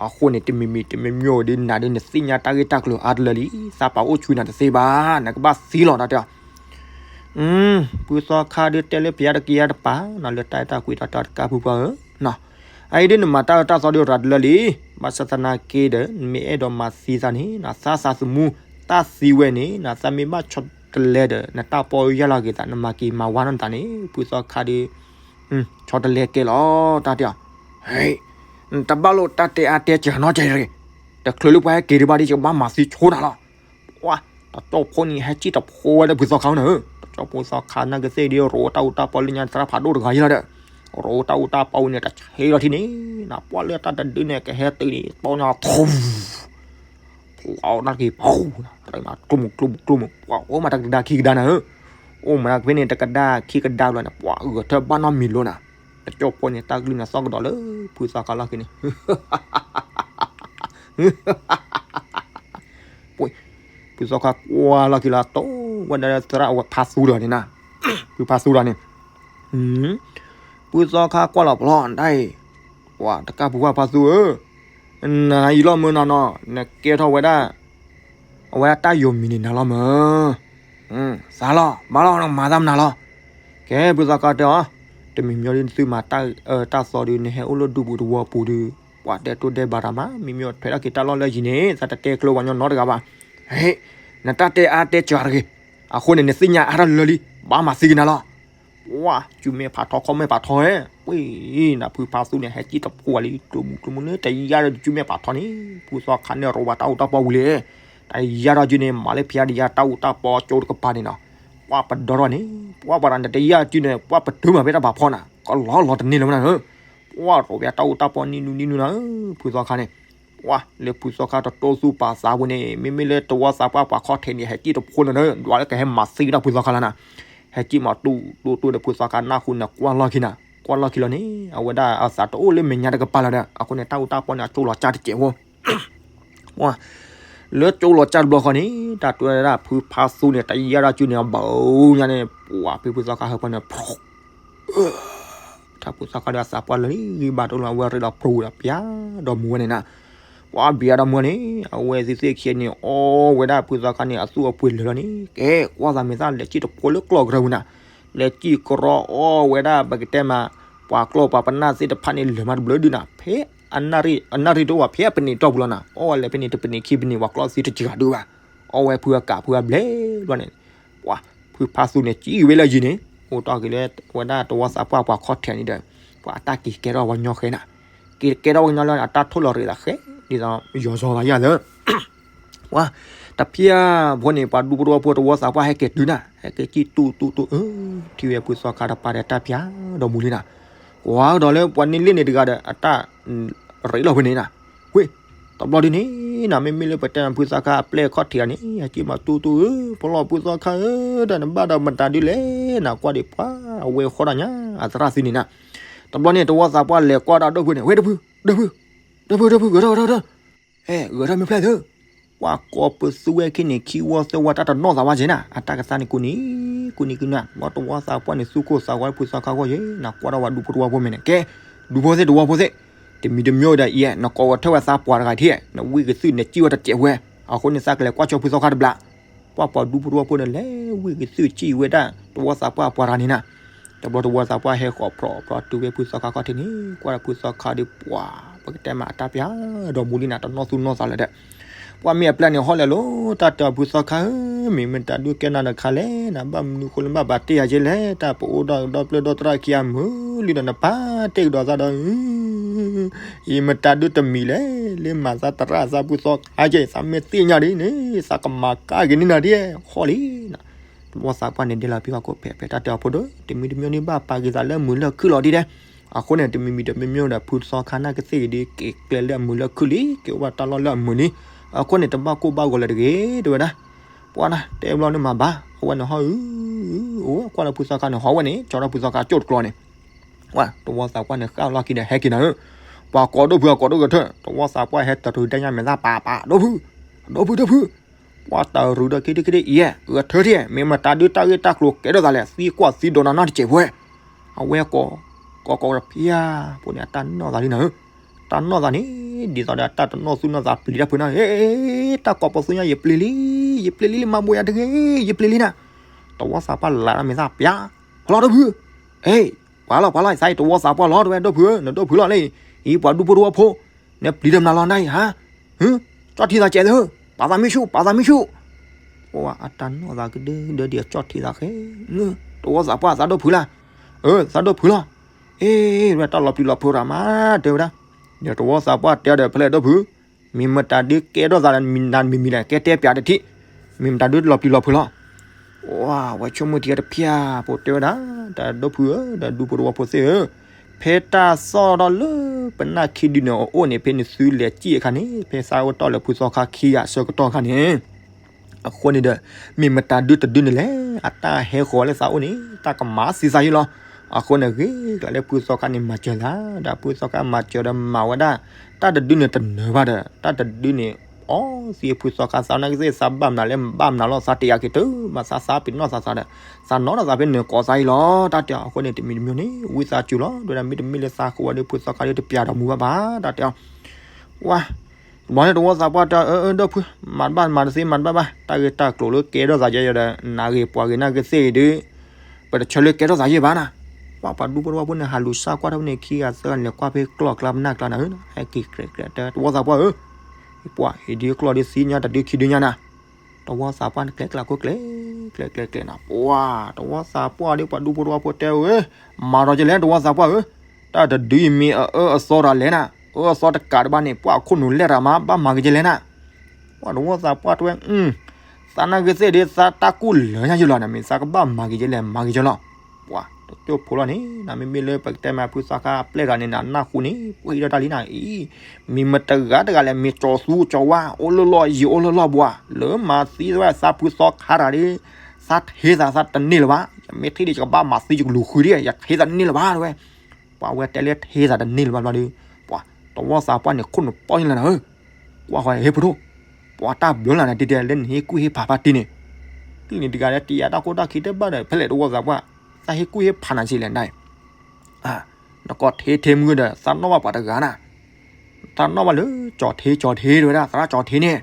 အဃိန့ၣ် တမံၤမံၤတမံၤမံၤဒုး နၤဒုးနသ့ၣ်ညါတၢ်ဂ့ၢ်တၢ်ကျိၤအါတလၢလံ, သးပာ်အိၣ်ဆူနၤတသ့ဘၣ်, နကဘၣ်သံလီၤ တၢ်တဲအီၤ ဖုသီခါဒုးတဲလၢပယါတကယါတပၤနီၤ လၢတၢ်အဲၣ်တၢ်ကွံတၢ်တီတကၢ်ဖုပှၢ်ဧၢ, အအံၤဒ်နမၤတၢ်အၢတၢ်သီဒ်ရၤတလၢလံ, ဘၣ်ဆၣ်သနာ်က့ဒီး နမ့ၢ်အဲၣ်ဒိးမၤသံသးန့ၣ် နသးသးသမူ တၢ်သံဝဲန့ၣ် နသးမ့ၢ်ဘၣ်ဆီတလဲဒီး နတၢ်ပီၢ်ယၢ်လီၤက့ၤသး နမၤက့ၤမၤဝါနီၢ်နသးန့ၣ် ဖုသီခါဒီး ဆီတလဲကဲလီၤ တၢ်တဲအီၤ, နတဘၣ်လိာ်တၢ်တဲအါတဲစှၤနီတဂ့ၤ, တချုးလၢပှၤဟဲက့ၤဒံးဘၣ်ဒီး ယကဘၣ်မၤသံဆိနၤလီၤ. ပှၤ တကၠီဖိန့ၣ် ဟဲစံၣ်တဖိဝဲလၢဖုသီခါန့ၣ်, တကၠီဖိသီခါနာ်က့သ့ၣ်ဒီး ရိတၢ်အူတၢ်ပီလၢညါသရၣ်ဖးဒိၣ်တဂၤယဲလီၤဒီး, ရိတၢ်အူတၢ်ပီဝဲန့ၣ် တဆဲးလီၤထံန့ၣ်, နပှၢ်လၢတၢ်တဒုန့ၣ် ကဟဲတုၤန့ၣ် တီညါထူ ဖျီအီၣ်တၢ်က့ၤဖူ, ကျိမုၢ်ကျိမုၢ်ကျိမုၢ် ပှၤအိၣ်မးတၢ်ကဒါခံကဒါနၤဧၢ, အိၣ်မးတၢ်ဖဲန့ၣ် တကဒါခံကဒါဘျီန့ၣ် ပှၤဂဲၤထၢၣ်ဘၣ်နီတမံၤလိၤနၤ, တကၠီဖိန့ၣ် တၢ်ကလုၢ်န့ၣ်သီၣ်ကဒီးလၢ ဖုသီခါလီၢ်ခံန့ၣ် ဖုသီခါကွၢ်လီၢ်ခံလီၤ တိၢ်ဝဲဒၣ်လၢသရၣ်အဝဲဖါသူဒီးန့ၣ်နၤ, ဖုဖါသူဒီးန့ၣ်, ဖုသီခါကွၢ်လီၤပျီဒၣ်အံၤ, ပှၤတကၢ်ဖုဝါဖါသူဧၢ, နယံာ်လီၤမၢနၤနီၤ နကဲထီၣ်ဝဲဒၣ် အဝဲဒၣ်တၢ်ယိၤမံၤန့ၣ်နၤလီၤမၢ်, သးလီၤ ဘၣ်လီၤ နကမၤသးမနုၤလီၤ, ကဲ ဖုသီခါတဲအီၤ, တမံၤမံၤဒ်နသုမၤတၢ်အၢတၢ်သီဒီး နဟဲအိၣ်လၢဒူပူၤတဝီပူၤဒီး ပှၤတဲတိၢ်ဒဲးဘးတၢ်မး မ့မ့ၢ်ထွဲထီၣ်က့ၤတၢ်လီၢ်လၢယံၤန့ၣ် သးတတဲကျၢၤပှၤညီနီတဂၤဘၣ်, နတၢ်တဲအါတဲစှၤတဂ့ၤ, အဃိန့ၣ် နသ့ၣ်ညါအါထီၣ်လၢလံ ဘၣ်မၤသံက့ၤနၤလီၤ, ပှၤ စုမဲာ်ဖးထီခီၣ်မဲာ်ဖးထီဟဲ, ဝံၤနၤဖုဖါသူန့ၣ် ဟဲစံၣ်တဖိဝဲလံ ကျိမုၢ်ကျိမုၢ်လၢတယါဒီးစုမဲာ်ဖးထီန့ၣ် ဖုသီခါန့ၣ် ရိဝဲတၢ်အူတၢ်ပီဝံၤလံ, တယါဒီးယုန့ၣ် မၤလၢဖဲယါဒီးယါတၢ်အူတၢ်ပီကၠိတကပၤန့ၣ်နီၤ, ပှၤပဒီထီၣ်န့ၣ် ပှၤပှၤတယါဒီးယုန့ၣ် ပှၤပတုာ်မၤဖဲတၢ်ဖးဖီနၤ ကလီလီၤတန့ၢ်လၢၤမနၤဧၢ, ပှၤရိဝဲတၢ်အူတၢ်ပီနံၤနူနံၤနူနၤဧၢ, ဖုသီခါန့ၣ် ပှၤလၢဖုသီခါတတိသူၣ်ပာ်သးဝဲန့ၣ် မ့မ့ၢ်လၢတဝီသးပှၢ်ပှၤခီၣ်ထံးန့ၣ် ဟဲစံၣ်တဖိလၢၤဒီး ဒွးလၢကဟဲမၤသံကဒီးဖုသီခါလီၤနၤ, ဟဲစံၣ်မၤတူတူတူဒီးဖုသီခါနၢ်ဟူန့ၣ် ကွၢ်လီၢ်ခံနၤ, ကွၢ်လီၢ်ခံလီၤန့ၣ် အဝဲဒၣ်အသးတအိၣ်လၢမဲာ်ညါတကပၤလၢၤဒီး အဃိန့ၣ် တၢ်အူတၢ်ပီန့ၣ် အကၠိလီၤကၢ်တစဲးဖိ ပှၤ လၢကၠိလီၤကၢ်တဘျီဃီန့ၣ် တၢ်တဲဝဲဒၣ်ဖုဖါသူန့ၣ် တယါဒီးစုန့ၣ် အဘၣ်ညါန့ၣ် ပှၤဖုဖုသီခါဟၢဖီန့ၣ် ဖျိ ထၢဖုသီခါဒီးအသးပှၢ်လၢာ်လံ ဂံၢ်ဘါတအိၣ်လၢၤ အဝဲရ့ဒီးဖျိဒီးပျၢ်ဒီးမူဝဲန့ၣ်နၤ, ပှၤဘံယါဒီးမူန့ၣ် အဝဲသ့ၣ်သ့ၣ်ခံန့ၣ် အီဝဲဒၣ်ဖုသီခါန့ၣ် အသူၣ်အပှ့ၤလၢာ်လီၤန့ၣ် ကဲ ကွၢ်သးမဲာ်သၣ်လဲၤစံၣ်တဖိလၢကျီၢ်ကရၢပူၤနၤ, လဲၤစံၣ်ကရီအီဝဲဒၣ် ပကတဲမး ပှၤကျီၢ်ပှၤပနၢ်သ့ၣ်တဖၣ်န့ၣ် လၢာ်မးတဘျီဒုနၤ ဖဲ အနၣ်ရံၣ်တအိၣ်ဘၣ် ဖဲအပနံးတီၢ်ပူၤလီၤနၤ, အီဝဲလဲၤဖဲန့ၣ် တပနံးခံပနံး ပှၤကျီၢ်သံတစှၤဒုဘၣ်, အီဝဲဖုအကးဖုအဘျဲၣ်ဘျီန့ၣ်, ပှၤ ဖုဖါသူန့ၣ် စံၣ်ဝဲလၢယံၤန့ၣ် အိၣ်တီၢ်က့ၤလၢဝဲဒၣ်တဝီသးပှၢ်ပှၤခီၣ်ထံးန့ၣ်ဒီး ပှၤအတၢ်က့ၤကဲထီၣ်ပှၤညီဃဲနၤ, က့ၤကဲထီၣ်ပှၤညီလၢအတၢ်ထိၣ်လီၤရ့းသးဃဲ ဒ်သိးယီၤစီၤသးယၤလၢ ပှၤ တဖျၢၣ်ဖိန့ၣ် ပှၤဒူဖိတဝီဖိ တဝီသးပှၢ်ဟဲက့ၤတုၤနၤ ဟဲက့ၤစံၣ်တူၢ်တူၢ်တူၢ် အၢ ထံၣ်ဝဲဖုသီခါတပၤဒီးတၢ်ပျၢ်ဒီးမူလံနၤ, ကွၢ်ကဒီးလၢပှၤန့ၢ်လ့ၣ်န့ၣ်တဂၤဒီး အတၢ်ရ့လီၤဖဲန့ၣ်နၤ, ဝ့ၢ် တဘျီဒုန့ၣ်နၤ မ့မ့ၢ်လၢပတဲနၤဖုသီခါအပျဲၢ်ခီၣ်ထံးအီၤန့ၣ် ဟဲက့ၤမၤတူၢ်တူၢ်ဧၢ ပလီၢ်ဖုသီခါဧၢ ဒီးနဘၣ်ဒီးမတၤဒုလဲၣ် နကွၢ်ဒံးပှၤ အဝဲဃီဒၣ်ညါ အသရၣ်သံန့ၣ်နၤ, တဘျီန့ၣ် တဝီသးပှၢ်လဲၤကွၢ်ဒၣ်ဒိၣ်ဖုန့ၣ် ဝ့ၢ်ဒိၣ်ဖု ဒိၣ်ဖု ဒိၣ်ဖု ဒိၣ်ဖု ဂဲၤထီၣ်ဂဲၤထီၣ်ဂဲၤထီၣ် အဲ ဂဲၤထီၣ်မ့ၢ်ဖျဲၣ်သု, ပှၤကိးပသူဝဲခံန့ၣ် ခံဝီသၢဝီတၢ်တနီၣ်သးဝဲက့နၤ အတၢ်ကသါန့ၣ်ကိးနံၤ ကိးနံၤကိးနံၤ ဘၣ်တဝီသးပှၢ်န့ၣ် သူၣ်ကိၢ်သးဂီၤဖုသီခါဂီၢ်ယဲ နကွၢ်ထီၣ်ဝဲဒူဖိတဝီဖိမဲာ်န့ၣ် ကဲ ဒူဖိသ့ၣ် တဝီဖိသ့ၣ် တမံၤတမံၤဒီးအံၤ နကိးဝဲထၢၣ်ဝဲသးပှၢ်တဂၤထံၣ် နဝံၣ်ကသုၣ်နစံၣ်ဝဲတစဲးဝဲ အဃိန့ၣ်သးကလဲၤကွၢ်ဆိဖုသီခါတဘျီ ပှၤပှၤဒူဖိတဝီဖိန့ၣ် လဲၤဝံၣ်ကသုၣ်စံၣ်ဝဲဒၣ် တဝီသးပှၢ်ပှၤတဂၤန့ၣ်နၤ တဘျီတဝီသးပှၢ်ဟဲဃီၤဖျိးဖျိးတုၤဝဲဖုသီခါခီၣ်ထံးန့ၣ် ကွၢ်ဒီးဖုသီခါဒီးပှၤ ပကတဲမးအတၢ်ပျၢ်ဒီးမူလံနၤ တနီၣ်သူၣ်နီၣ်သးလၢၤဒီး ပှၤမ့ၢ်အပျဲၢ်န့ၣ်ဟီၣ်လဲၣ်လိၤ တၢ်တဲအီၤဖုသီခါဧၢ မ့ၢ်မတၤဒုကဲနၤတခါလဲၣ် နဘၣ်မနုၤဃိလၢဘၣ်ပာ်တ့ၢ်ယၤက့လဲၣ် တၢ်ပအိၣ်ဒီးဒီပျဲၢ်ဒီသရၣ်ခံအမုာ်လံဒီး နပာ်တ့ၢ်ကဒီးသးဒီး ယမတၤဒုတမံၤလဲၣ် လၢမၤသးသရၣ်သးဖုသီခါက့ သးမ့ၢ်သ့ၣ်ညါဒ်န့ၣ် သးကမၤကါက့ၤန့ၢ်နၤဒ်ဟီၣ်လံ တဝီသးပှၢ်န့ၣ်ဒဲးလီၤဖံးဟီၣ်ခိၣ်ဖဲးဖဲး တၢ်တဲအီၤဖိဒီး တမံၤတမံၤန့ၣ်ဘၣ်ပာ်က့ၤသးလၢအမုာ်လၢအခုၣ်လီၤဒ်လဲၣ် အဃိန့ၣ် တမံၤမံၤတမံၤမံၤဒီး ဖုသီခါနာ်ကသ့ၣ်ဂ့ၤဒ် က့ၤကျဲလၢအမုာ်လၢအခုၣ်လံ က့ၤအိၣ်ဘၣ်တၢ်လီၢ်လၢအမုာ်လံ အဃိန့ၣ် တဘၣ်ကိၢ်ဘၣ်ဂီၤလၢၤတဂ့ၤ တဲဝဲဒၣ် ပှၤနၤ တဲဘျီန့ၣ်မၤဘၣ် အဝဲန့ၣ်ဟီၣ်အု အိၣ်ကွၢ်လၢဖုသီခါန့ၣ်ဟီၣ်ဝဲန့ၣ် ကၠီထီၣ်ဖုသီခါကၠိၣ်တကျီန့ၣ် ဝဲ တဝီသးပှၢ်န့ၣ်ဃၣ်လီၢ်ခံဒီးဟဲက့ၤနၤဧၢ ပှၤကိးဒိၣ်ဖုအကိးဒိၣ်ဂဲၤထၢၣ် တဝီသးပှၢ်ဟဲတရူးဒၣ်ညါမဲာ်သၣ်ပာ်ပာ် ဒိၣ်ဖု ဒိၣ်ဖုဒိၣ်ဖု ပှၤတရူးဒီးခံဒုခံဒုအံၤ ဂဲၤထၢၣ်ထံၣ် မ့ၢ်မတၤဒုတၢ်ဂ့ၢ်တၢ်ကျိၤကဲထီၣ်သးလဲၣ် သံကွၢ်သံဒိးနၤနီတစဲးဖိ အဝဲကိး ကိးကိးတဖျၢၣ် ဖိန့ၣ်အတၢ်နီၣ်သးလံနၤဧၢ တၢ်နီၣ်သးန့ၣ် ဒ်သိးဒီးတၢ်တနီၣ်သူၣ်နီၣ်သးပျံၤတၢ်ဖုနၤ တၢ်ကိးပသူညါ ယပျံၤလံ ယပျံၤလံလံ မၤဘိးယၤတဂ့ၤ ယပျံၤလံနၤ တဝီသးပှၢ်လၢတၢ်မဲာ်သၣ်ပျၢ် ဖီလီၤဒိၣ်ဖု အ့ ပှၤလီၤပှၤလီၤ သးအံၤတဝီသးပှၢ်လီၤ တဝဲဒိၣ်ဖုဧၢ နဒိၣ်ဖုလီၤလံ အံၤပှၤဒူဖိတဝီဖိ, နပျံၤတၢ်မနုၤလီၤနၤအံၤဟါ, ဟၢ, ကၠီၣ်ထံသးကဲးသၢ, ပာ်သးမံဆူၣ်, ပာ်သးမံဆူၣ်. ပှၤအတၢ်နီၣ်သးကဒၢဒၢဒံးအကၠီၣ်ထံသးဃဲ, တဝီသးပှၢ်သးဒိၣ်ဖုးလၢ်, အၢ သးဒိၣ်ဖုးလီၤ. အ့ ဝဲတၢ်လီၤပျံၤလီၤဖုးတၢ်မး တဲဝဲဒၣ်, ဒီးတဝီသးပှၢ်တဲဒီးဖဲလဲၣ်ဒိၣ်ဖုး, မ့ၢ်မတၤဒုးကဲထီၣ်သးလၢ မနၤမံၤမံၤလဲၣ် ကဲတဲပၠးတထံၣ်, မ့ၢ်မတၤဒုးလီၤပျံၤလီၤဖုးလီၤ. ဝဲဆိကမိၣ်ထံတဖၠၣ်ဖိတဲဝဲဒၣ်, တၢ်ဒိၣ်ဖုးဧၢ, ဒီးဒူဖိတဝီဖိသ့ၣ်ဧၢ, ဖဲတၢ်သီၣ်ထီၣ်လၢပနၢ်ခံဒုန့ၣ်အအိၣ်န့ၣ် ဖဲနသုလဲၤစံၣ်အခါန့ၣ် ဖဲသးအိၣ်တီၢ်လၢဖုသီခါခံဂၤအဆၢကတီၢ်ခါန့ၣ် အဃိန့ၣ်ဒီး မ့ၢ်မတၤဒုးတဒုန့ၣ်လဲၣ် အတၢ်ဟဲဃီၤလၢသးအိၣ်န့ၣ် တၢ်ကမၤသံသးယံလီၤ. အဃိန့ၣ် ဂ့ၤကျါလၢဖုသီခါန့ၣ် မၤစၢၤသး, ဒီးဖုသီခါမၤစၢၤဒီးမၤဝဲဒၣ်, တၢ်တဒုန့ၣ်တနၢၤဘၣ်ဒီး တၢ်တဒုန့ၣ် အီသံးဖုသီခါ သးနာ်က့သ့ၣ် သးဘၣ်မနုၤလဲၣ် ဘၣ်မနုၤလီၤ သးတယာ်က့ၤတၢ်မး သးသးပ့ၤနီၣ်သးသးဒီး သးနီၣ်ထီၣ်သးဖဲနၢၤကိးသးယံလီၤ တၢ်တဲအီၤ. အဃိန့ၣ် တမံၤတမံၤန့ၣ် ဝံသးစူၤလီၤ ဒ်ဝဲဒၣ် မ့တမ့ၢ်လၢသးဃိဝဲဒီး ဖုသီခါဒီးတပျၢ်ဒီးမူဘၣ်ဘၣ် တၢ်တဲအီၤ. ဝါ တဘျီန့ၣ် တဝီသးပှၢ်တဲအီၤ အၢ အၢ ဒိၣ်ဖုး မၤတဘၣ်မၤတသ့ မၤတဘၣ်ဘၣ် တၢ်ဂ့ၢ်တၢ်ကျိၤလၢကဲထီၣ်သးယဲယဲဒီး နဂ့ၤပှၤဂ့ၤနာ်က့သ့ၣ်အံၤဒီး ပတဆၢလၢကဲထီၣ်သးယဲဘၣ်နၤ. ပှၤပှၤဒူဖိတဝီဖိန့ၣ် ဟးလူၤစၢ်ကွၢ်ထီၣ်ဖဲန့ၣ် ခံဂၤသၢဂၤန့ၣ် ကွၢ်ဖဲကျီၢ်ကျါပနၢ်ကျါနၤဧၢ, ဟဲက့ၤကြဲးကြဲးတဲ တဝီသးပှၢ်ဧၢ, ပှၤအံၤဒုးကျီၢ်ဒုးသံညါ တဒုခံဒုညါနၤ. တဝီသးပှၢ်န့ၣ် ကျဲကျၢၤခိၣ်ကျဲ ကျဲကျဲကျဲနၤ ပှၤ တဝီသးပှၢ်ဒီး ပှၤဒူဖိတဝီဖိတဲဝဲ မၤဒီးကလဲၣ် တဝီသးပှၢ်ဧၢ, တၢ်တဒုအံၤမ့ၢ်အအၢအသီတၢ်လဲၣ်နၤ, အၢအသီတကးတဘၣ်န့ၣ် ပှၤအခိၣ်နူာ်လဲၢ်တၢ်မး ဘၣ်မၤက့ၤကလဲၣ်နၤ. ပှၤတဝီသးပှၢ်တဲဝဲ သးနာ်က့သ့ၣ်ဒီး သးတၢ်ကူၣ်လၢညါယလီၤနၤ မ့ၢ်သးကဘၣ်မၤက့ၤကလဲၣ် မၤက့ၤကလီၤ. ပှၤတကၠိၢ်ဖိလီၤန့ၣ် နမ့မ့ၢ်လၢပကတဲမး ဖုသီခါအပျဲၢ်တဂၤန့ၣ် နနၢ်ဟူန့ၣ် ပှၤဟံးထီၣ်တၢ်လံနၤအံၤ, မ့ၢ်မတၤတဂၤလဲၣ် မ့ၢ်ကၠီၤသူကၠီၤဝါ အိၣ်လၢလီၢ်ယံၤအိၣ်လၢလီၢ်ဘှါ လၢမၤသံဝဲသးဖုသီခါတဂၤဒီး သးထ့သးသးတန့ၢ်လၢၤဘၣ်, ယမ့ၢ်ထံၣ်ဒီးယကဘၣ်မၤသံယကလူၤဃုာ်ဒံး ယထ့သးတန့ၢ်လၢၤဘၣ်တဲဝဲ. ပှၤဝဲတဲလၢထ့သးတန့ၢ်လၢၤဘၣ်ဘျီဒီး ပှၤတဝီသးပှၢ်န့ၣ် ခိၣ်နူာ်ပီၢ်ယလီၤနၤဧၢ, ကွၢ်ဃီဟ့ၣ်ဖိဒိၣ်, ပှၤတၢ်ဘျၢလီၤနၤ တဲတဲလၢနဟ့ၣ်ကူၣ်ဟ့ၣ်ဖးဖါတံၢ်န့ၣ်, ကျံၣ်န့ၣ်တဂၤလၢတယာ်တၢ်ခိၣ်တၢ်ခံတဘၣ်ဒီး ဖဲလဲၣ်တဝီသးပှၢ်, သးဟ့ၣ်ကူၣ်ဟ့ၣ်ဖးနၤစ့လဲၣ်နၤ နကီၢ်ထ့ထ့မုၢ်ဒီး သးနီၣ်ဘၣ်ပှၤတဂၤနၤ, သးနီၣ်ဘၣ်လၢကၠီၤထ့ ကၠီၤထ့တဲဝဲဒၣ် သရၣ်ကၠီၤထ့န့ၣ်,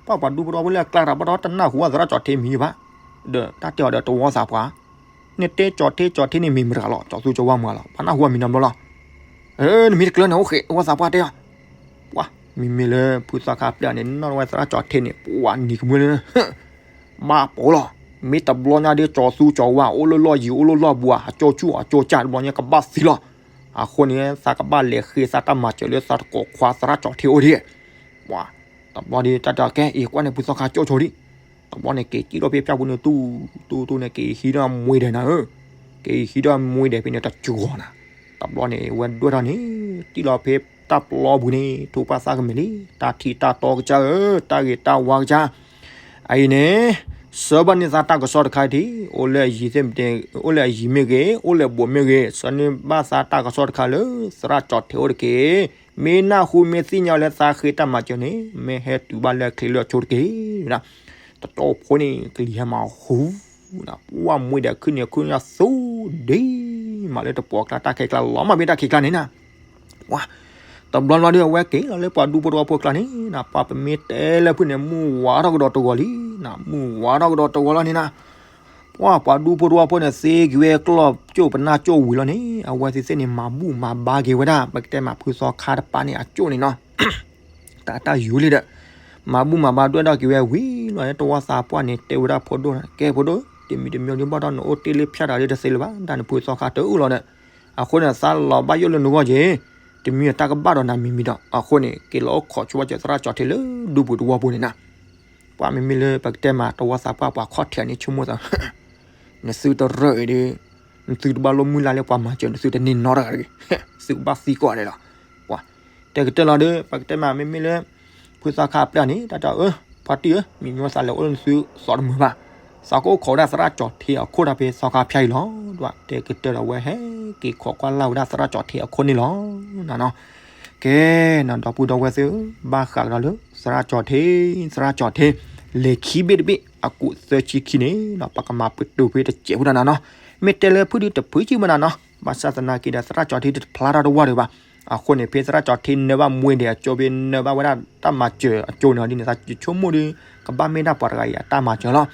ပှၤပှၤဒူဖိတဝီဖိလၢအကျါတၢ်ဘၣ်ဒီး တနၢ်ဟူဘၣ်သရၣ်ကၠီၤထ့မံၤဘၣ်, ဒီးတၢ်တဲအီၤဒီးတဝီသးပှၢ်, နတဲကၠီၤထ့ ကၠီၤထ့န့ၣ်မ့ၢ်မတၤတဂၤလီၤ ကၠီၤသူကၠီၤဝါမတၤလီၤ ပှၤနၢ်ဟူအမံၤနီတဘျီလီၤ, နမ့ၢ်တကျၢၤန့ၣ်အိၣ်ဃဲး တဝီသးပှၢ်တဲအီၤ, ပှၤ မ့မ့ၢ်လၢဖုသီခါပျဲၢ်န့ၣ် နီၣ်ဝဲသရၣ်ကၠီၤထ့န့ၣ် ပှၤနံၤကမှံလၢ ဘၣ်ပိာ်လီၤ, မ့ၢ်တဘျီညါဒီးကၠီၤသူကၠီၤဝါ အိၣ်လၢလီၢ်ယံၤအိၣ်လၢလီၢ်ဘှါ အကၠီဆူၣ်အကၠီကၢ်တဘျီညါကဘၣ်သံလီၤ, အဃိန့ၣ် သးကဘၣ်လဲၤဃ့သးတၢ်မၤစၢၤလၢသးတကိးခွါသရၣ်ကၠီၤထ့အိၣ်ဒံး, ပှၤ တဘျီဒီးတၢ်တဲအီၤ ကဲ အံၤကွၢ်န့ၣ်ဖုသီခါကၠီကၠီဒံး, တဘျီန့ၣ် က့ၤစံၣ်ထီၣ်ဖဲပျၢ်ပူၤန့ၣ် တူၢ်တူၢ်တူၢ်န့ၣ် က့ၤဟံးထီၣ်မှ့ဒဲးနၤဧၢ, က့ၤဟံးထီၣ်မှ့ဒဲးဖဲန့ၣ်တကဂီၤနၤ, တဘျီန့ၣ် ဝဲဒွဲၣ်ထီၣ်န့ၣ် စံၣ်လီၤဖဲတၢ်ပျီပူၤန့ၣ် ထူးပှၢ်သးကမဲာ်လံ, တၢ်ထံၣ်တၢ်တီကစၢ်ဧၢ, တၢ်ဂ့ၤတၢ်ဝါကစၢ်, အအံၤန့ၣ် ဆှၢဘၣ်န့ၢ်သးတၢ်ကစီၣ်တခါထံး, အိၣ်လၢအယံၤသ့ၣ်မတ့ၢ်, အိၣ်လၢအယံၤမ့ၢ်ဂ့ၤ, အိၣ်လၢအဘူးမ့ၢ်ဂ့ၤ, ဆှၢန့ၢ်ဘၣ်သးတၢ်ကစီၣ်တခါလၢ သရၣ်ကၠီၤထ့အိၣ်တက့ၢ်. မ့ၢ်နၢ်ဟူမ့ၢ်သ့ၣ်ညါလၢသးဃ့တၢ်မၤစၢၤန့ၣ် မ့ၢ်ဟဲတုၤဘၣ်လၢအချ့လၢအဆိတက့ၢ်. တကၠိၢ်ဖိန့ၣ် ကလံၤဟဲမၤဟူ, ပှၤမှ့ဒဲးခုန့ၣ်ခုညါသူဒ့, မးလၢတပှီၤကျါတၢ်ခဲကျါ လီၤမၢ်ဘ့ၣ်တၢ်ခံးကျါန့ၣ်နၤ, ပှၤ တဘျီဘျီဒီး အဝဲက့ၤလီၤလၢပှၤဒူဖိတဝီဖိကျါန့ၣ်နၤ, ပှၤပမ့ၢ်တဲလၢဖုၣ်န့ၣ် မုၢ်ဝါထီၣ်ကဒီးတဂီၤလံနၤ, မုၢ်ဝါထီၣ်ကဒီးတဂီၤလီၤန့ၣ်နၤ, ပှၤ ပှၤဒူဖိတဝီဖိန့ၣ် သ့က့ၤဝဲကျီၢ်ကၠိၣ်ပနၢ်ကၠိၣ်ဝံၤလီၤန့ၣ်, အဝဲသ့ၣ်သ့ၣ်န့ၣ် မၤဘူၣ်မၤဘါက့ၤဝဲဒၣ် ပကတဲမးဖုသီခါတပၤန့ၣ် အကၠိၣ်န့ၣ်နီၤ, တၢ်တၢ်ယူၤလံဒီး မၤဘူၣ်မၤဘါဒွဲၣ်ထီၣ်က့ၤဝဲဝံၤလီၤန့ၣ် တဝီသးပှၢ်န့ၣ် တဲဝဲဒၣ်ဖိဒိၣ်န့ၣ် ကဲဖိဒိၣ် တမံၤတမံၤဒုးဘၣ်ဒီး နအိၣ်တ့ၢ်လၢဖၠၣ်တဂၤဒီးတသ့လၢၤဘၣ်, တၢ်န့ၣ်ဖုသီခါတအိၣ်လီၤဒီး အဃိန့ၣ် သးလီၤဘၣ်ယိၣ်လၢနဂီၢ်က့ၤ, တမံၤတၢ်ကဘၣ်ဒီးနၤမံၤမံၤဒီး အဃိန့ၣ် က့ၤလီၤအိၣ်ခိးဆိဘၣ်စၢၤသရၣ်ကၠီၤထ့လၢဒူပူၤတဝီပူၤန့ၣ်နၤ, ပှၤမ့မ့ၢ်လၢပကတဲမး တဝီသးပှၢ်ပှၤခီၣ်ထံးန့ၣ် ဆိကမိၣ်သး နသုတရၢၣ်အံၤဒီး နသုတဘၣ်လိၣ်မုၢ်လၢ်လၢပှၤမၤစၢၤ နသုတန့ၢ်နီတဂၤတဂ့ၤ, သုကဘၣ်သံကွၢ်ဒဲးလီၤ. ပှၤ တဲကတၢၢ်လီၤဒီး ပကတဲမး မ့မ့ၢ်လၢ ဖုသီခါအပျဲၢ်န့ၣ် တၢ်တဲအီၤ အၢ ဖါတံၢ်ဧၢ မံၤညီသးလဲၤအိၣ်လၢနသုသီတမုာ်ဘၣ်, သးကအိၣ်ခိးဝဲဒၣ်သရၣ်ကၠီၤထ့အခိၣ်တၢ်ဖဲသီခါဖၠါအံၤလီၤ. ဒီးတဲကတၢၢ်လီၤဝဲဟဲက့ၤခိးကွၢ်လၢ်ဝဲဒၣ်သရၣ်ကၠီၤထ့အခိၣ်န့ၣ်လီၤ. ကဲနီၤ ဒီပုၢ်ဒီဝဲၢ်သ့ၣ်ဧၢ, ဘၣ်ဃးကဒီးလၢ သရၣ်ကၠီၤထ့, သရၣ်ကၠီၤထ့ လံာ်ခံဘ့ၣ်တဘ့ၣ် အကူးသၢဆံခံန့ၣ်နီၤ ပကမၤပတုာ်ဖဲတစဲးဖိတၢ်နၤနီၤ. မ့ၢ်တဲလၢဖုၣ်ဒုးတဖုၣ်ကံၢ်မနၤနီၤ, ဘၣ်ဆၣ်သနာ်က့ဒီး သရၣ်ကၠီၤထ့တဖျါတၢ်တဝၢ်ဒံးဘၣ်. အဃိန့ၣ် ဖဲသရၣ်ကၠီၤထ့နၢဘၣ်မှ့ဒဲးအကၠိ ဖဲနၢဘၣ်ဝဲဒၣ်တၢ်မၤစၢၤအကၠိန့ၣ်ဒ်န့ၣ် သးဆိကမိၣ်ဒီး ကဘၣ်မ့ၢ်ဒၣ်ပှၤတဂၤအံၤအတၢ်မၤစၢၤလီၤ.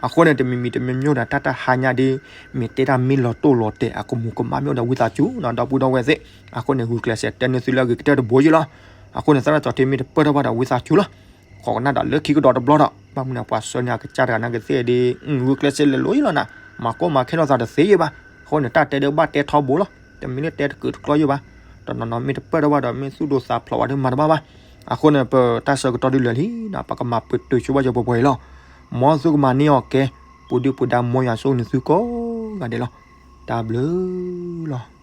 အဃိန့ၣ် တမံၤမံၤတမံၤမံၤဒီး တၢ်တၢ်ဟါညါဒ် မ့ၢ်တဲတၢ်မ့ၢ်လီၤတိၢ်လီၤတဲာ် အကမူးကမၣ်မ့ၢ်အိၣ်ဒီးဝံသးစူၤနီၤ ဒီပုၢ်ဒီဝဲၢ်သ့ၣ်. အဃိန့ၣ် ဂုာ်ကျဲးစၢးတဲန့ၢ်သုလၢအဂ့ၤကတၢၢ်တဘိယ့ၣ်လီၤ. အဃိန့ၣ် သရၣ်ကၠီၤထံမ့ၢ်တပၢၢ်ထီၣ်ဘၣ်ဒီးဝံသးစူၤလီၤ. ဃိးကနၣ်ဒီးလၢခံကဒီးတဘျီဒီး ဘၣ်မနုၤပှၤဆှၢန့ၢ်အကစၢ်တဂၤနာ်က့သ့ၣ်ဒ် ဂုာ်ကျဲးစၢးလဲၤလိၤယ့ၣ်လီၤနၤ, မၤကိၢ်မၤခဲထီၣ်သးတသ့ယ့ၣ်ဘၣ်. အဃိန့ၣ် တၢ်တဲဒ်ဘၣ်တဲထီဘိလီၤ. တမ့ၢ်လၢတဲတကုာ်တကျီယ့ၣ်ဘၣ်. တနီၤနီၤမ့ၢ်တပၢၢ်ထီၣ်ဘၣ်ဒီး မ့ၢ်သူၣ်ဒိၣ်သးဖျိးဝဲဒ်မၤတဘၣ်ဘၣ်. အဃိန့ၣ် ပတၢ်ဆၢကတီၢ်ဒ်လဲၣ်လံနီၤ ပကမၤပတုာ်ဆိဘၣ်ယပှဲၤပှဲၤအံၤလီၤ. မ်သုကမၤန့ၢ်အီၤကဲ ပူၤဒုၣ်ပူၤဒါ မ်ယွၤဆိၣ်ဂ့ၤန့ၢ်သုကိးဂၤဒဲးလီၤ. တၢ်ဘျုးလီၤ.